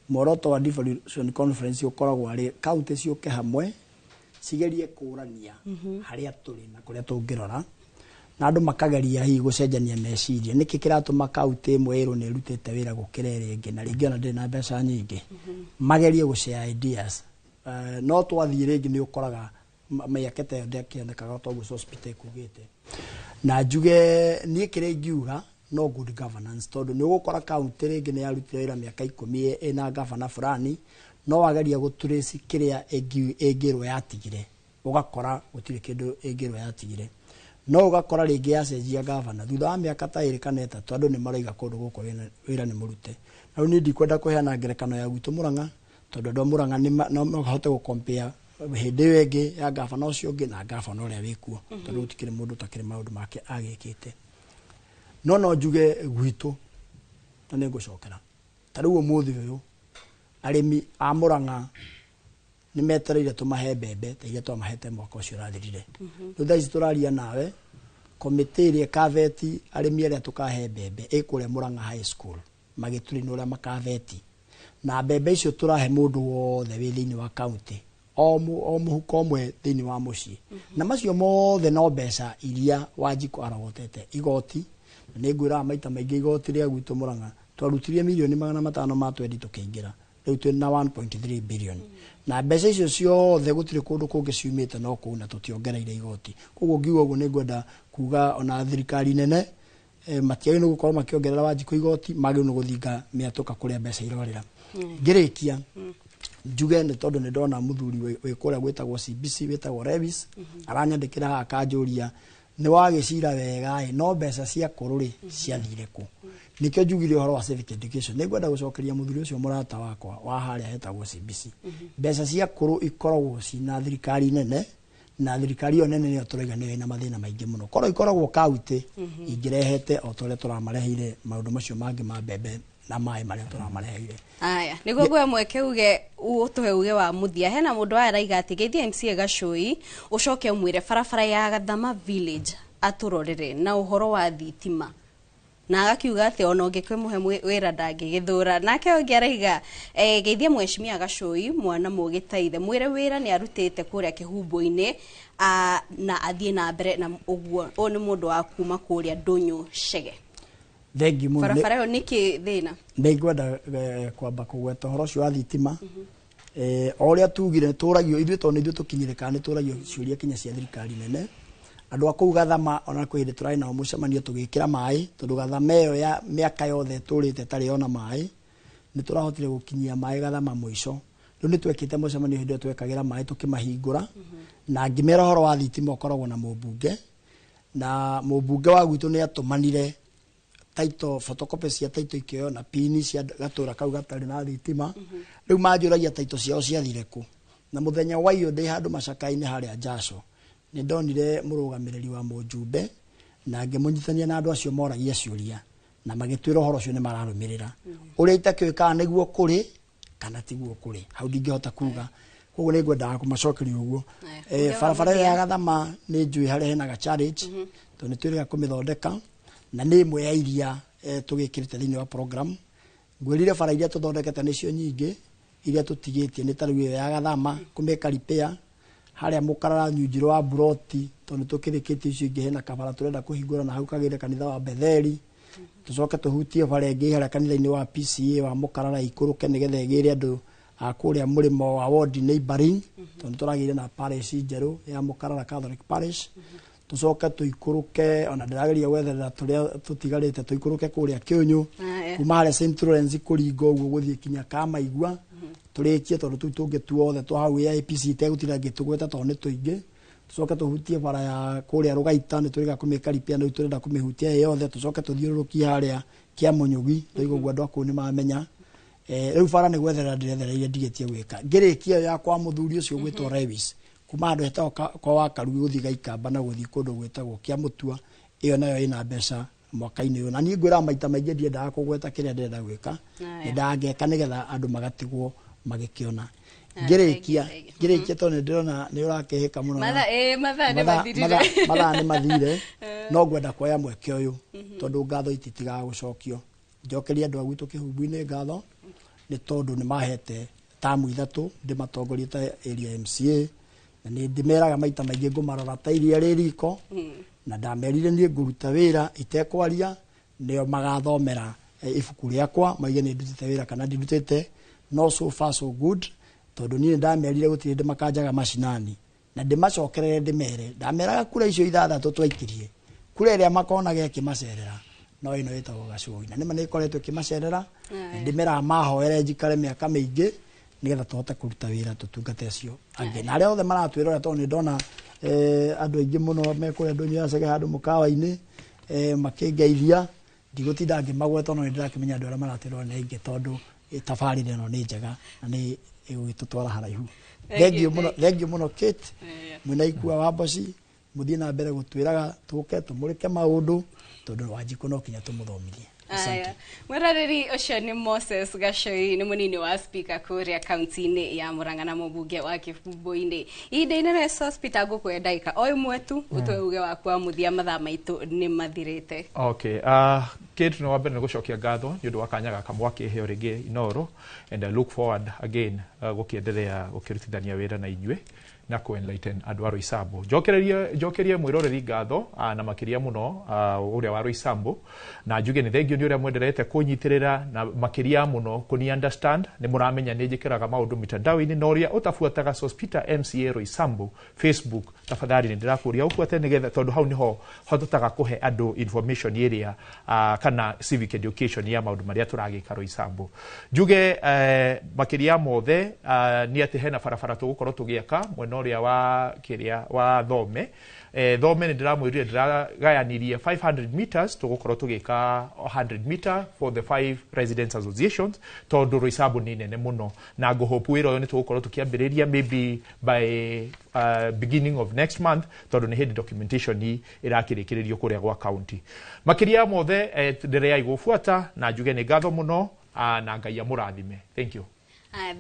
S10: Muoroto wa devolution conference ũkoragwo arĩ county ciũke hamwe cigerie kũrania harĩa tũrĩ na kũrĩa tũngĩrora. Na andũ makageria hihi gũcenjania meciria, nĩkĩ kĩratũma kaunti ĩmwe ĩrwo nĩ ĩrutĩte wĩra gũkĩra ĩrĩa ĩngĩ, na rĩngĩ ona ndĩrĩ na mbeca nyingĩ, magerie gũshare ideas. No twathiĩ rĩngĩ nĩ ũkoraga mĩaka ta ĩyo ndĩakĩonekaga toguo Sospeter ĩkugĩte. Na njuge niĩ kĩrĩa ingiuga no good governance, tondũ nĩ ũgũkora kaunti rĩngĩ nĩ yarutire wĩra mĩaka 10 ĩna gavana fulani, no wageria gũtrace kĩrĩa ĩngĩrwo yatigire, ũgakora gũtirĩ kĩndũ ĩngĩrwo yatigire. No ũgakora rĩngĩ yacenjia gavana thutha wa mĩaka ta 2 kana 3, andũ nĩ maroiga kũndũ gũkũ wĩra nĩ mũrute. Na rĩu niĩ ndikwenda kũheana ngerekano ya gwitũ Mũrang'a, tondũ andũ a Mũrang'a no mahote gũcompare hĩndĩ ĩyo ĩngĩ ya gavana ũcio ũngĩ na gavana ũrĩa wĩkuo, tondũ gũtikĩrĩ mũndũ ũtakĩrĩ maũndũ make agĩkĩte. No njuge gwitũ, na nĩ ngũcokera ta rĩu ũmũthĩ ũyũ arĩmi a Mũrang'a nĩ metereire tũmahe mbembe ta iria twamahete mwaka ũcio ũrathirire. Rĩu thaa ici tũraria nawe, komĩtĩ ĩrĩa ĩkaveti arĩmi arĩa tũkahe mbembe ĩ kũrĩa Mũrang'a High School, magĩtũrĩnwo ũrĩa makaveti. Na mbembe icio tũrahe mũndũ wothe wĩ thĩinĩ wa kaunti, o mũhuko ũmwe thĩinĩ wa mũciĩ. Na macio mothe no mbeca iria Wanjikũ arogotete igoti. Na nĩ ngwĩraga maita maingĩ igoti rĩa gwitũ Mũrang'a twarutirie mirioni 500 ma twendi tũkĩingĩra, rĩu twĩ na 1.3 billion. Na mbeca icio ciothe gũtirĩ kũndũ kũngĩ ciumĩte no kũu, na tũtiongereire igoti. Koguo ngiuga ũguo nĩ ngwenda kuga ona thirikari nene matiagĩrĩirwo gũkorwo makĩongerera Wanjikũ igoti, magĩrĩirwo nĩ gũthinga mĩatũka kũrĩa mbeca irorĩra. Ngĩrĩkia njuge nĩ tondũ nĩ ndona mũthuri wĩ kũrĩa gwĩtagwo CBC wĩtagwo Lewis, aranyandĩkĩra haha akanjũria nĩ wagĩcira wega ĩ, no mbeca cia kũrũ rĩ ciathire kũ? Nĩkĩo njugire ũhoro wa civic education. Nĩ ngwenda gũcokeria mũthuri ũcio mũrata wakwa wa harĩa hetagwo CBC. Mbeca cia kũrũ ikoragwo cina thirikari nene, na thirikari ĩyo nene nĩyo tũraiga nĩyo ĩna mathĩna maingĩ mũno. Korwo ikoragwo kaunti ingĩrehete o ta ũrĩa tũramareheire maũndũ macio mangĩ ma mbembe na maĩ marĩa tũramareheire.
S6: Aya, nĩguo ngũhe mweke uge ũtũhe uge wa mũthia. Hena mũndũ araiga atĩ geithia MCA Gacũi ũcoke ũmwĩre barabara ya Gathama Village atũrorere na ũhoro wa thitima, na agakiuga atĩ ona ũngĩkĩmũhe wĩra ndangĩgĩthũra. Nake ũngĩ araiga geithia mheshimiwa Gacũi mwana mũgĩ ta ithe, mwĩre wĩra nĩ arutĩte kũrĩa kĩhumbũ-inĩ, na athiĩ na mbere na ũguo. Ũyũ nĩ mũndũ wa kuma kũrĩa Ndũnyũ Chege.
S10: Thengiũ mũno.
S6: Barabara ĩyo nĩkĩ thĩna?
S10: Nĩ ngwenda kwamba kũgweta ũhoro ũcio wa thitima. O ũrĩa tugire tũragio ithuĩ, tondũ nĩ ithuĩ tũkinyĩrĩkaga, nĩ tũragio ciũria kinya cia thirikari nene. Andũ a kũu Gathama ona kwĩ hĩndĩ tũrarĩ nao mũcemanio tũgĩkĩra maĩ, tondũ Gathama ĩyo ya mĩaka yothe tũrĩte ĩtarĩ yona maĩ, nĩ tũrahotire gũkinyia maĩ Gathama mũico. Rĩu nĩ twekĩte mũcemanio hĩndĩ ĩyo twekagĩra maĩ tũkĩmahingũra, na ngĩmera ũhoro wa thitima ũkoragwo na mũmbunge, na mũmbunge wa gwitũ nĩ atũmanire title, photocopy cia title ikĩoywo na pini cia gatũra kau gatarĩ na thitima. Rĩu manjũragia title ciao ciathire kũ. Na mũthenya wa iyo ndĩ handũ macaka-inĩ harĩa Njaco, nĩ ndonire mũrũgamĩrĩri wa mũjumbe na ngĩmũnyitania na andũ acio moragia ciũria, na magĩtwĩra ũhoro ũcio nĩ mararũmĩrĩra. Ũrĩa itakĩũĩ kana nĩguo kũrĩ kana tiguo kũrĩ, hau ndingĩhota kuga. Koguo nĩ ngwendaga kũmacokeria ũguo. Barabara ĩyo ya Gathama nĩ njũĩ harĩa hena ga challenge, tondũ nĩ twĩrĩga kũmĩthondeka, na nĩ ĩmwe ya iria tũgĩkĩrĩte thĩinĩ wa program. Ngwĩrire bara iria tũthondekete nĩcio nyingĩ, iria tũtigĩtie nĩ ta rĩu ĩyo ya Gathama kũmĩka repair, harĩa mũkarara nyunjiro wa buroti, tondũ nĩ tũkĩrĩkĩtie icio ingĩ, hena kabara tũrenda kũhingũra na hau kagĩre kanitha wa Betheli, tũcoke tũhutie bara ĩngĩ harĩa kanitha-inĩ wa PCA wa mũkarara ikũrũke nĩgetha ĩgĩre andũ a kũrĩa mũrĩmo wa ward neighboring, tondũ nĩ tũragĩire na parish njerũ ya Mũkarara Catholic Parish. Tũcoke tũikũrũke, ona ndĩrageria gwetherera tũrĩa tũtigarĩte, tũikũrũke kũrĩa Kĩũnyũ, kuma harĩa St Lawrence kũringa ũguo gũthiĩ kinya Kamaigua, tũrĩkie tondũ tũu tũngĩ tuothe twa hau AIPC itegũtinda ngĩtũgweta tondũ nĩ tũingĩ. Tũcoke tũhutie bara ya kũrĩa Rũgaita, nĩ tũrĩga kũmĩka repair, rĩu tũrenda kũmĩhutia ĩ yothe. Tũcoke tũthiũrũrũkie harĩa Kĩamũnyũgi, ndoiga ũguo andũ a kũu nĩ mamenya. Rĩu bara nĩ gwetherera ndĩrethereire ndigĩtie gwĩka. Ngĩrĩkia ĩyo ya kwa mũthuri ũcio ũgwĩtwo Lewis, kuma handũ hetagwo kwa Wakarugi gũthiĩ Gaikamba na gũthiĩ kũndũ gwĩtagwo Kĩamũtua, ĩyo nayo ĩna mbeca mwaka-inĩ ũyũ. Na niĩ ngwĩraga maita maingĩ ndiendaga kũgweta kĩrĩa ndĩrenda gwĩka, nĩndangeka nĩgetha andũ magatigwo magĩkĩona. Ngĩrĩkia tondũ nĩ ndĩrona nĩ ũrakĩhĩka mũno.
S6: Mathaa nĩ mathirire.
S10: Mathaa nĩ mathire. No ngwenda kuoya mweke ũyũ tondũ ngatho ititigaga gũcokio. Njokerie andũ a gwitũ kĩhumbu-inĩ ngatho nĩ tondũ nĩ mahete tamu 3 ndĩmatongorie ta area MCA, na nĩ ndĩmeraga maita maingĩ ngũmarora ta iria rĩ riko. Na ndamerire niĩ ngũruta wĩra itekwaria, nĩo magathomera ibuku rĩakwa maige nĩ ndutĩte wĩra kana ndindutĩte. No so far so good, tondũ niĩ ndamerire gũtirĩ hĩndĩ makanjaga macinani, na ndĩmacokerere ndĩmere ndameraga kura icio 6 twaikirie, kura ĩrĩa makonaga ĩkĩmacerera no ĩno ĩtagwo Gacũi, na nĩma nĩ ĩkoretwo ĩkĩmacerera. Ndĩmeraga mahoere njikare mĩaka mĩingĩ nĩgetha tũhote kũruta wĩra tũtungate acio angĩ na arĩa othe maratwĩrora, tondũ nĩ ndona andũ aingĩ mũno me kũrĩa ndũnyũ ya Chege handũ mũkawa-inĩ makĩngeithia. Ndigũtinda ngĩmagweta, no nĩ ndĩrakĩmenya andũ arĩa maratwĩrora nĩ aingĩ, tondũ tabarĩra ĩno nĩ njega na nĩ ĩgũgĩtũtwara haraihu. Thengiũ mũno, thengiũ mũno Kate, mwĩna Ikua wa Mboci, mũthiĩ na mbere gũtwĩraga tũke tũmũrĩke maũndũ, tondũ Wanjikũ no kinya tũmũthomithie.
S6: Aya, mwĩroreri, ũcio nĩ Moses Gacoi, nĩ mũnini wa speaker kũrĩa kaunti-inĩ ya Murang'a na mũmbunge wa Kĩbumbu-inĩ. Ihinda-inĩ rĩa Sospeter, ngũkũhe ndagĩka o ĩmwe tu ũtwe uge waku wa mũthia, mathaa maitũ nĩ mathirĩte.
S11: Okay, Kate, no wambere nĩ gũcokia ngatho nĩ ũndũ wa kanya gaka mwakĩheo rĩngĩ Inooro, and I look forward again gũkĩenderea gũkĩrutithania wĩra na inyuĩ na kũ enlighten andũ a Roysambu. Njokerie mwĩroreri ngatho na makĩria mũno ũrĩa wa Roysambu, na njuge nĩ thengio nĩ ũrĩa mwenderete kũnyitĩrĩra na makĩria mũno kũni understand. Nĩ mũramenya nĩ njĩkĩraga maũndũ mitandao-inĩ, na ũrĩa ũtabuataga Sospeter MCA Roysambu Facebook, tafadhali nĩ ndĩrakũria ũbuate, nĩgetha tondũ hau nĩho hototaga kũhe andũ information ĩrĩa kana civic education ya maũndũ marĩa tũragĩka Roysambu. Njuge makĩria mothe nĩ atĩ hena barabara tũgũkorwo tũgĩaka mwena ũrĩa wa kĩrĩa wa Thome. Thome nĩ ndĩramwĩrire ndĩragayanirie 500 meters, tũgũkorwo tũgĩka 100 meter for the five residents associations, tondũ Roysambu nĩ nene mũno, na ngũhope wĩra ũyũ nĩ tũgũkorwo tũkĩambĩrĩria maybe by beginning of next month, tondũ nĩ hĩndĩ documentation ĩrakĩrĩkĩrĩrio kũrĩa gwa county. Makĩria mothe, ndereai gũbuata na njuge nĩ ngatho mũno, na Ngai amũrathime. Thank you.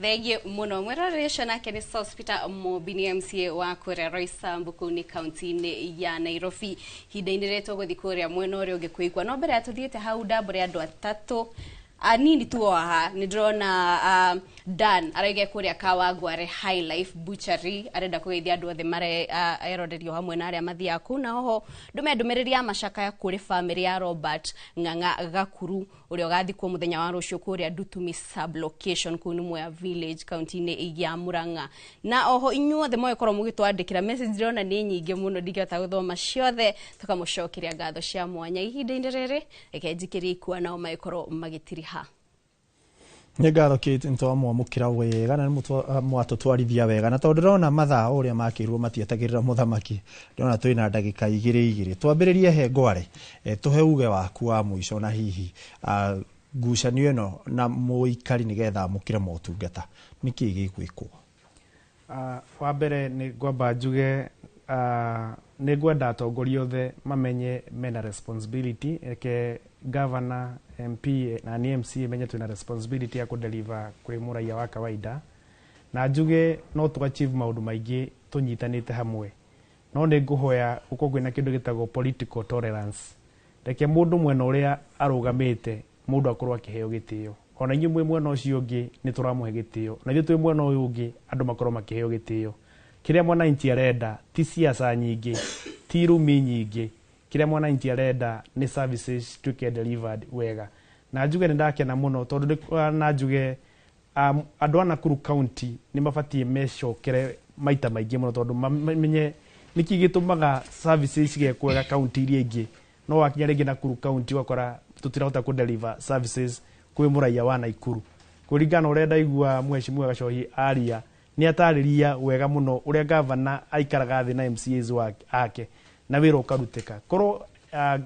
S6: Thengio mũno mwĩroreri. Ũcio nake nĩ Sospeter Mumbi, nĩ MCA wa kũrĩa Roysambu kũu nĩ kaunti-inĩ ya Nairobi. Ihinda-inĩ rĩrĩ tũgũthiĩ kũrĩa mwena ũrĩa ũngĩ kũigua, no mbere ya tũthiĩte hau ndambũre andũ atatũ anini tu haha. Nĩ ndĩrona Dan arauga kũrĩa Kawangware High Life Butchery, arenda kũgeithia andũ othe mare erorerio hamwe na arĩa mathiaga kũu, na oho ndũme ndũmĩrĩri ya macakaya kũrĩ famĩlĩ ya Robert Ng'ang'a Gakuru ũrĩa ũgathikwo mũthenya wa rũciũ kũrĩa Ndutumi sub-location kũu nĩ Mwea village, kaunti-inĩ ya Murang'a. Na oho inyuothe mũgĩkorwo mũgĩtwandĩkĩra message, ndĩrona nĩ nyingĩ mũno, ndingĩhota gũthoma ciothe, tũkamũcokeria ngatho cia mwanya. Ihinda-inĩ rĩrĩ reke njikĩrie Ikua nao magĩkorwo magĩtiriha.
S2: Nĩ ngatho Kate, nĩ twamwamũkĩra wega na nĩ mwatũtwarithia wega, na tondũ ndĩrona mathaa ũrĩa makĩrwo matietagĩrĩra mũthamaki, ndĩrona twĩna ndagĩka igĩrĩ igĩrĩ. Twambĩrĩrie he Ngware, tũhe uge waku wa mũico, na hihi ngucanio ĩno na mũikari nĩgetha amũkĩre motungata, nĩkĩ gĩgwĩkwo?
S7: Wa mbere nĩ ngwamba njuge nĩ ngwenda atongoria othe mamenye mena responsibility. Reke governor, MP na ni MCA menye twina responsibility ya kudeliver kuri mũraia wa kawaida, na njuge no tu achieve maũndũ maingĩ tũnyitanĩte hamwe. No nĩ ngũhoya gũkorwo kwĩna kĩndũ gĩtagwo political tolerance. Reke mũndũ mwena ũrĩa arũgamĩte mũndũ akorwo akĩheo gĩtĩo, ona inyuĩ mwĩ mwena ũcio ũngĩ nĩ tũramũhe gĩtĩo, na ithuĩ twĩ mwena ũyũ ũngĩ andũ makorwo makĩheo gĩtĩo. Kĩrĩa mwananchi arenda ti siasa nyingĩ, ti rumi nyingĩ. Kĩrĩa mwananchi arenda nĩ services tuĩke delivered wega. Na njuge nĩ ndakena mũno tondũ na njuge andũ a Nakuru County nĩ mabatiĩ mecokere maita maingĩ mũno, tondũ mamenye nĩkĩ gĩtũmaga services cigekwo wega county iria ingĩ, no wakinya rĩngĩ Nakuru County ũgakora tũtirahota kũ deliver services kwĩ mũraia wa Nakuru. Kũringana na ũrĩa ndaigua mheshimiwa Gacohi aria, nĩ atarĩria wega mũno ũrĩa gavana aikaraga thĩ na MCAs ake na wĩra ũkarutĩka. Korwo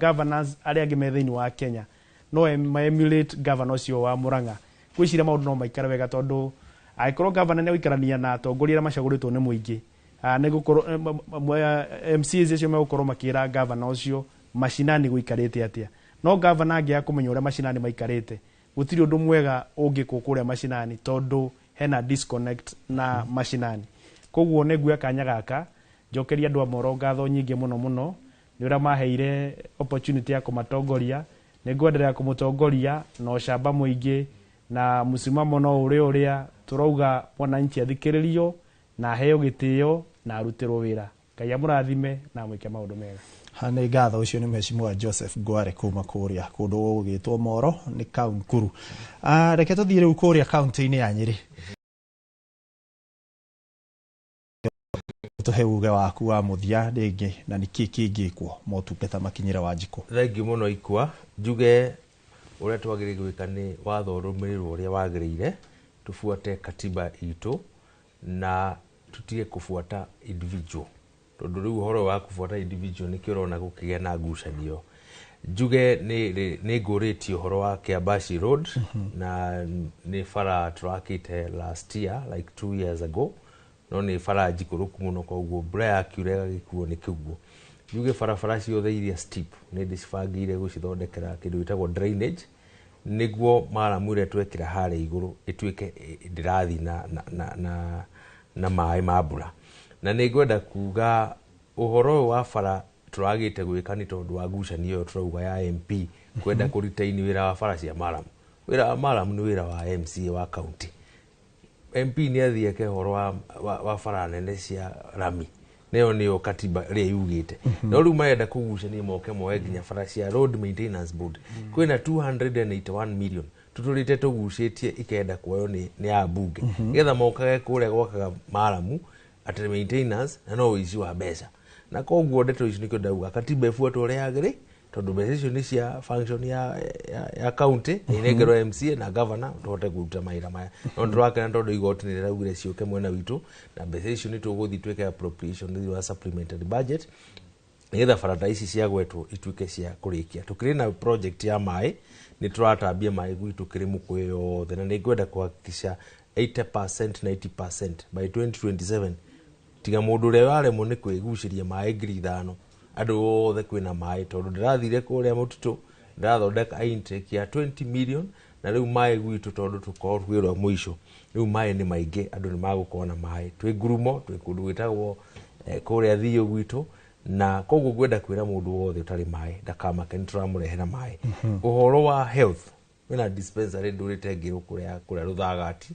S7: governors arĩa angĩ me thĩinĩ wa Kenya no ma emulate governor ũcio wa Murang'a, ngwĩciria maũndũ no maikare wega, tondũ angĩkorwo governor nĩ egũikarania na atongoria arĩa macagũrĩtwo nĩ mũingĩ, nĩ gũkorwo MCAs acio megũkorwo makĩra governor ũcio macinani gũikarĩte atĩa. No governor angĩaga kũmenya ũrĩa macinani maikarĩte, gũtirĩ ũndũ mwega ũngĩkwo kũrĩa macinani, tondũ hena disconnect na macinani. Koguo nĩ nguoya kanya gaka njokerie andũ a Moro ngatho nyingĩ mũno mũno nĩ ũrĩa maheire opportunity ya kũmatongoria. Nĩ ngwenderea kũmũtongoria na ũcamba mũingĩ na mũsimamo no ũrĩa ũrĩa tũrauga mwananchi athikĩrĩrio na aheo gĩtĩo na arutĩrwo wĩra. Ngai amũrathime na amwĩke maũndũ mega.
S2: Nĩ ngatho. Ũcio nĩ mheshimiwa Joseph Ngware kuma kũrĩa kũndũ gũgĩtwo Moro nĩ Kaunkuru. Reke tũthiĩ rĩu kũrĩa kaunti-inĩ ya Nyĩrĩ, tũhe uge waku wa mũthia rĩngĩ, na nĩkĩ kĩngĩkwo motungata makinyĩre Wanjikũ.
S9: Thengiũ mũno Ikwa. Njuge ũrĩa twagĩrĩire gwĩka nĩ watho ũrũmĩrĩrwo ũrĩa wagĩrĩire, tufuate katiba itũ na tutige kufuata individual, tondũ rĩu ũhoro wa kufuata individual nĩkĩo ũrona gũkĩgĩa na ngucanio. Njuge nĩ ngũrĩtie ũhoro wa Kiambashi Road, na nĩ bara tũrakĩte last year, like 2 years ago, no nĩ bara njikũrũku mũno, koguo mbura yakiura ĩgagĩkuo nĩ kĩguo. Njuge barabara ciothe iria steep nĩ ndĩcibangĩire gũcithondekera kĩndũ gĩtagwo drainage, nĩguo maramu ĩrĩa twekĩra harĩa igũrũ ĩtuĩke ndĩrathiĩ na maĩ ma mbura. Na nĩ ngwenda kuga ũhoro ũyũ wa bara tũragĩte gwĩka nĩ tondũ wa ngucanio ĩyo tũrauga ya MP kwenda kũritaini wĩra wa bara cia maramu. Wĩra wa maramu nĩ wĩra wa MCA wa county. MP nĩ athiĩ eke ũhoro wa bara nene cia rami, nayo nĩyo katiba ĩrĩa yugĩte. No rĩu marenda kũgucania moke moe nginya bara cia Road Maintenance Board. Kwĩna 281 million tũtũrĩte tũgucĩtie, ikenda kuoywo nĩ ambunge nĩgetha mokage kũrĩa gwakaga maramu atĩ maintenance, na no ũici wa mbeca. Na koguo ndeto ici nĩkĩo ndauga katiba ĩbuatwo ũrĩa yagĩrĩ, tondũ mbeca icio nĩ cia function ya county na inengerwo MCA na governor tũhote kũruta mawĩra maya. No tũrakena tondũ igoti nĩ rĩraugire ciũke mwena witũ, na mbeca icio nĩ tũgũthiĩ twĩke appropriation thĩinĩ wa supplementary budget, nĩgetha barabara ici ciagwetwo ituĩke cia kũrĩkia. Tũkĩrĩ na project ya maĩ, nĩ tũratambia maĩ gwitũ Kĩrĩmũkũyũ yothe, na nĩ ngwenda kũhakikisha 80%, 90% by 2027, tiga mũndũ ũrĩa waremwo nĩ kwĩgucĩria maĩ 5,000, andũ othe kwĩna maĩ, tondũ ndĩrathire kũrĩa mũtitũ ndĩrathondeka intake ya 20 million, na rĩu maĩ gwitũ, tondũ tũkorwo twĩrwa mũico, rĩu maĩ nĩ maingĩ, andũ nĩ magũkorwo na maĩ. Twĩ ngurumo, twĩ kũndũ gwĩtagwo kũrĩa Thiũ gwitũ, na koguo ngwenda kwĩra mũndũ wothe ũtarĩ maĩ ndakamake, nĩ tũramũrehera maĩ. Ũhoro wa health, kwĩna dispensary ndũrĩte ngĩrwo kũrĩa Rũthagati,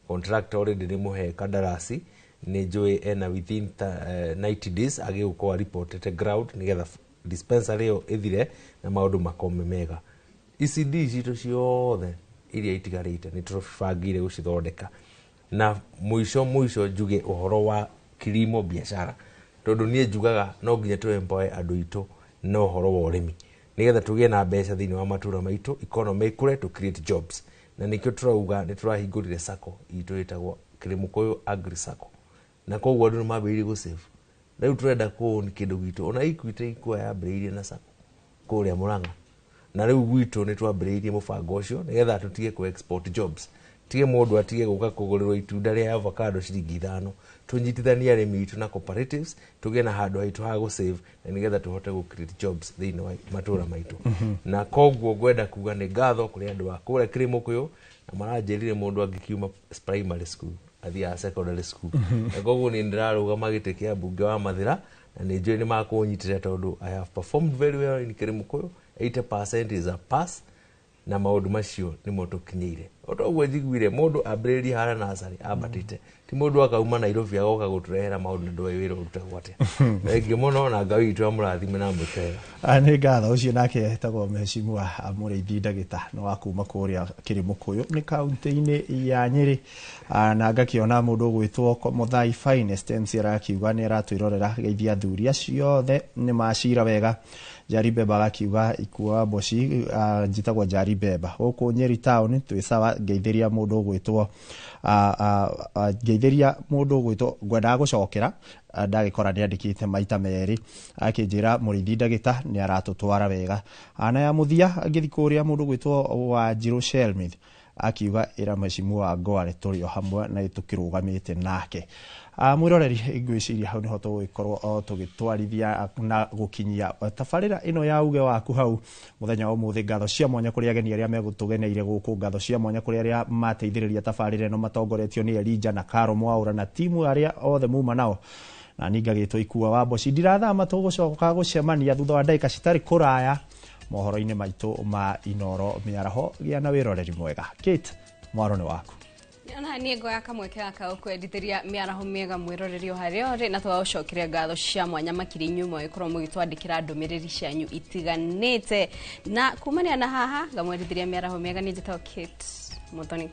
S9: contractor already nĩ mũhe kandarasi, nĩ njũĩ ena within 90 days agĩgũkorwo reportete ground, nĩgetha dispensary ĩyo ĩthire na maũndũ makorwo me mega. ECD citũ ciothe iria itigarĩte nĩ tũbangĩire gũcithondeka. Na mũico mũico njuge ũhoro wa kilimo biashara, tondũ niĩ njugaga no nginya tũ empower andũ aitũ na ũhoro wa ũrĩmi, nĩgetha tũgĩe na mbeca thĩinĩ wa matũra maitũ, economy ĩkũre, to create jobs. Na nĩkĩo tũrauga nĩ tũrahingũrire sacco itũ ĩtagwo Kĩrĩmũkũyũ Agri Sacco, na koguo andũ nĩ mambĩrĩirie gũsave. Rĩu tũrenda kũũni kĩndũ gitũ, ona Equity ikua yambĩrĩirie na sacco kũrĩa Mũrang'a, na rĩu gwitũ nĩ twambĩrĩirie mũbango ũcio, nĩgetha tũtige kũ export jobs, tige mũndũ atige gũka kũgũrĩrwo itunda rĩa avocado ciringi 5. Tũnyitithanie arĩmi itũ na cooperatives, tũgĩe na handũ haitũ ha gũsave, na nĩgetha tũhote gũ create jobs thĩinĩ wa matũra maitũ. Na koguo ngwenda kuga nĩ ngatho kũrĩ andũ a kũrĩa Kĩrĩmũkũyũ, na maranjĩrire mũndũ angĩkiuma primary school athiaga secondary school. Na koguo niĩ ndĩrarũgama gĩtĩ kĩa mbunge wa Mathĩra, na nĩ njũĩ nĩ makũnyitĩra, tondũ I have performed very well in Kĩrĩmũkũyũ, 80% is a pass, na maũndũ macio nĩmo tũkinyĩire. O toguo njiguire mũndũ ambĩrĩrie harĩa nursery ambatĩte, ti mũndũ akauma Nairobi agoka gũtũrehera maũndũ na ndũĩ wĩra ũrutagwo atĩa. Thengiũ mũno, na Ngai witũ amũrathime na amwĩke wega.
S2: Nĩ ngatho. Ũcio nake etagwo mheshimiwa Mũrĩithi Ndagĩta, nĩ wa kuma kũrĩa Kĩrĩmũkũyũ nĩ kaunti-inĩ ya Nyĩrĩ. Na ngakĩona mũndũ ũgwĩtwo Muthai Finest MC arakiuga nĩ aratwĩrorera, geithia athuri acio othe nĩ macira wega. Njari Beba agakiuga ikua mboci, njĩtagwo Njari Beba gũkũ Nyeri town, twĩ sawa. Ngeithĩria mũndũ ũgwĩtwo ngeithĩria mũndũ ũgwĩtwo, ngwendaga gũcokera, ndagĩkora nĩ andĩkĩte maita merĩ, akĩnjĩra Mũrĩithi Ndagĩta nĩ aratũtwara wega. Na ya mũthia ngĩthi kũrĩa mũndũ ũgwĩtwo Wanjirũ Shelmith akiuga ĩra mheshimiwa Ngware tũrĩ o hamwe na tũkĩrũgamĩte nake. Mwĩroreri, ngwĩciria hau nĩho tũgũgĩkorwo o tũgĩtwarithia na gũkinyia tabarĩra ĩno ya uge waku hau mũthenya wa ũmũthĩ. Ngatho cia mwanya kũrĩ ageni arĩa megũtũgeneire gũkũ, ngatho cia mwanya kũrĩ arĩa mateithĩrĩria tabarĩra ĩno matongoretio nĩ Elija na Karo Mwaũra na timu arĩa othe muma nao, na niĩ ngagĩtwo Ikua wa Mboci. Ndirathama, tũgũcoka gũcemania thutha wa ndagĩka citarĩ kũraya mohoro-inĩ maitũ ma Inoro mĩaraho. Gĩa na wĩroreri mwega. Kate, mwaro nĩ waku.
S6: Ona niĩ ngoya kamweke gaka gũkwendithĩria mĩaraho mĩega mwĩroreri o harĩa ũrĩ, na tũgagũcokeria ngatho cia mwanya makĩria inyuĩ mwagĩkorwo mũgĩtwandĩkĩra ndũmĩrĩri cianyu itiganĩte. Na kumania na haha ngamwendithĩria mĩaraho mĩega, niĩ njĩtagwo Kate Muthoni.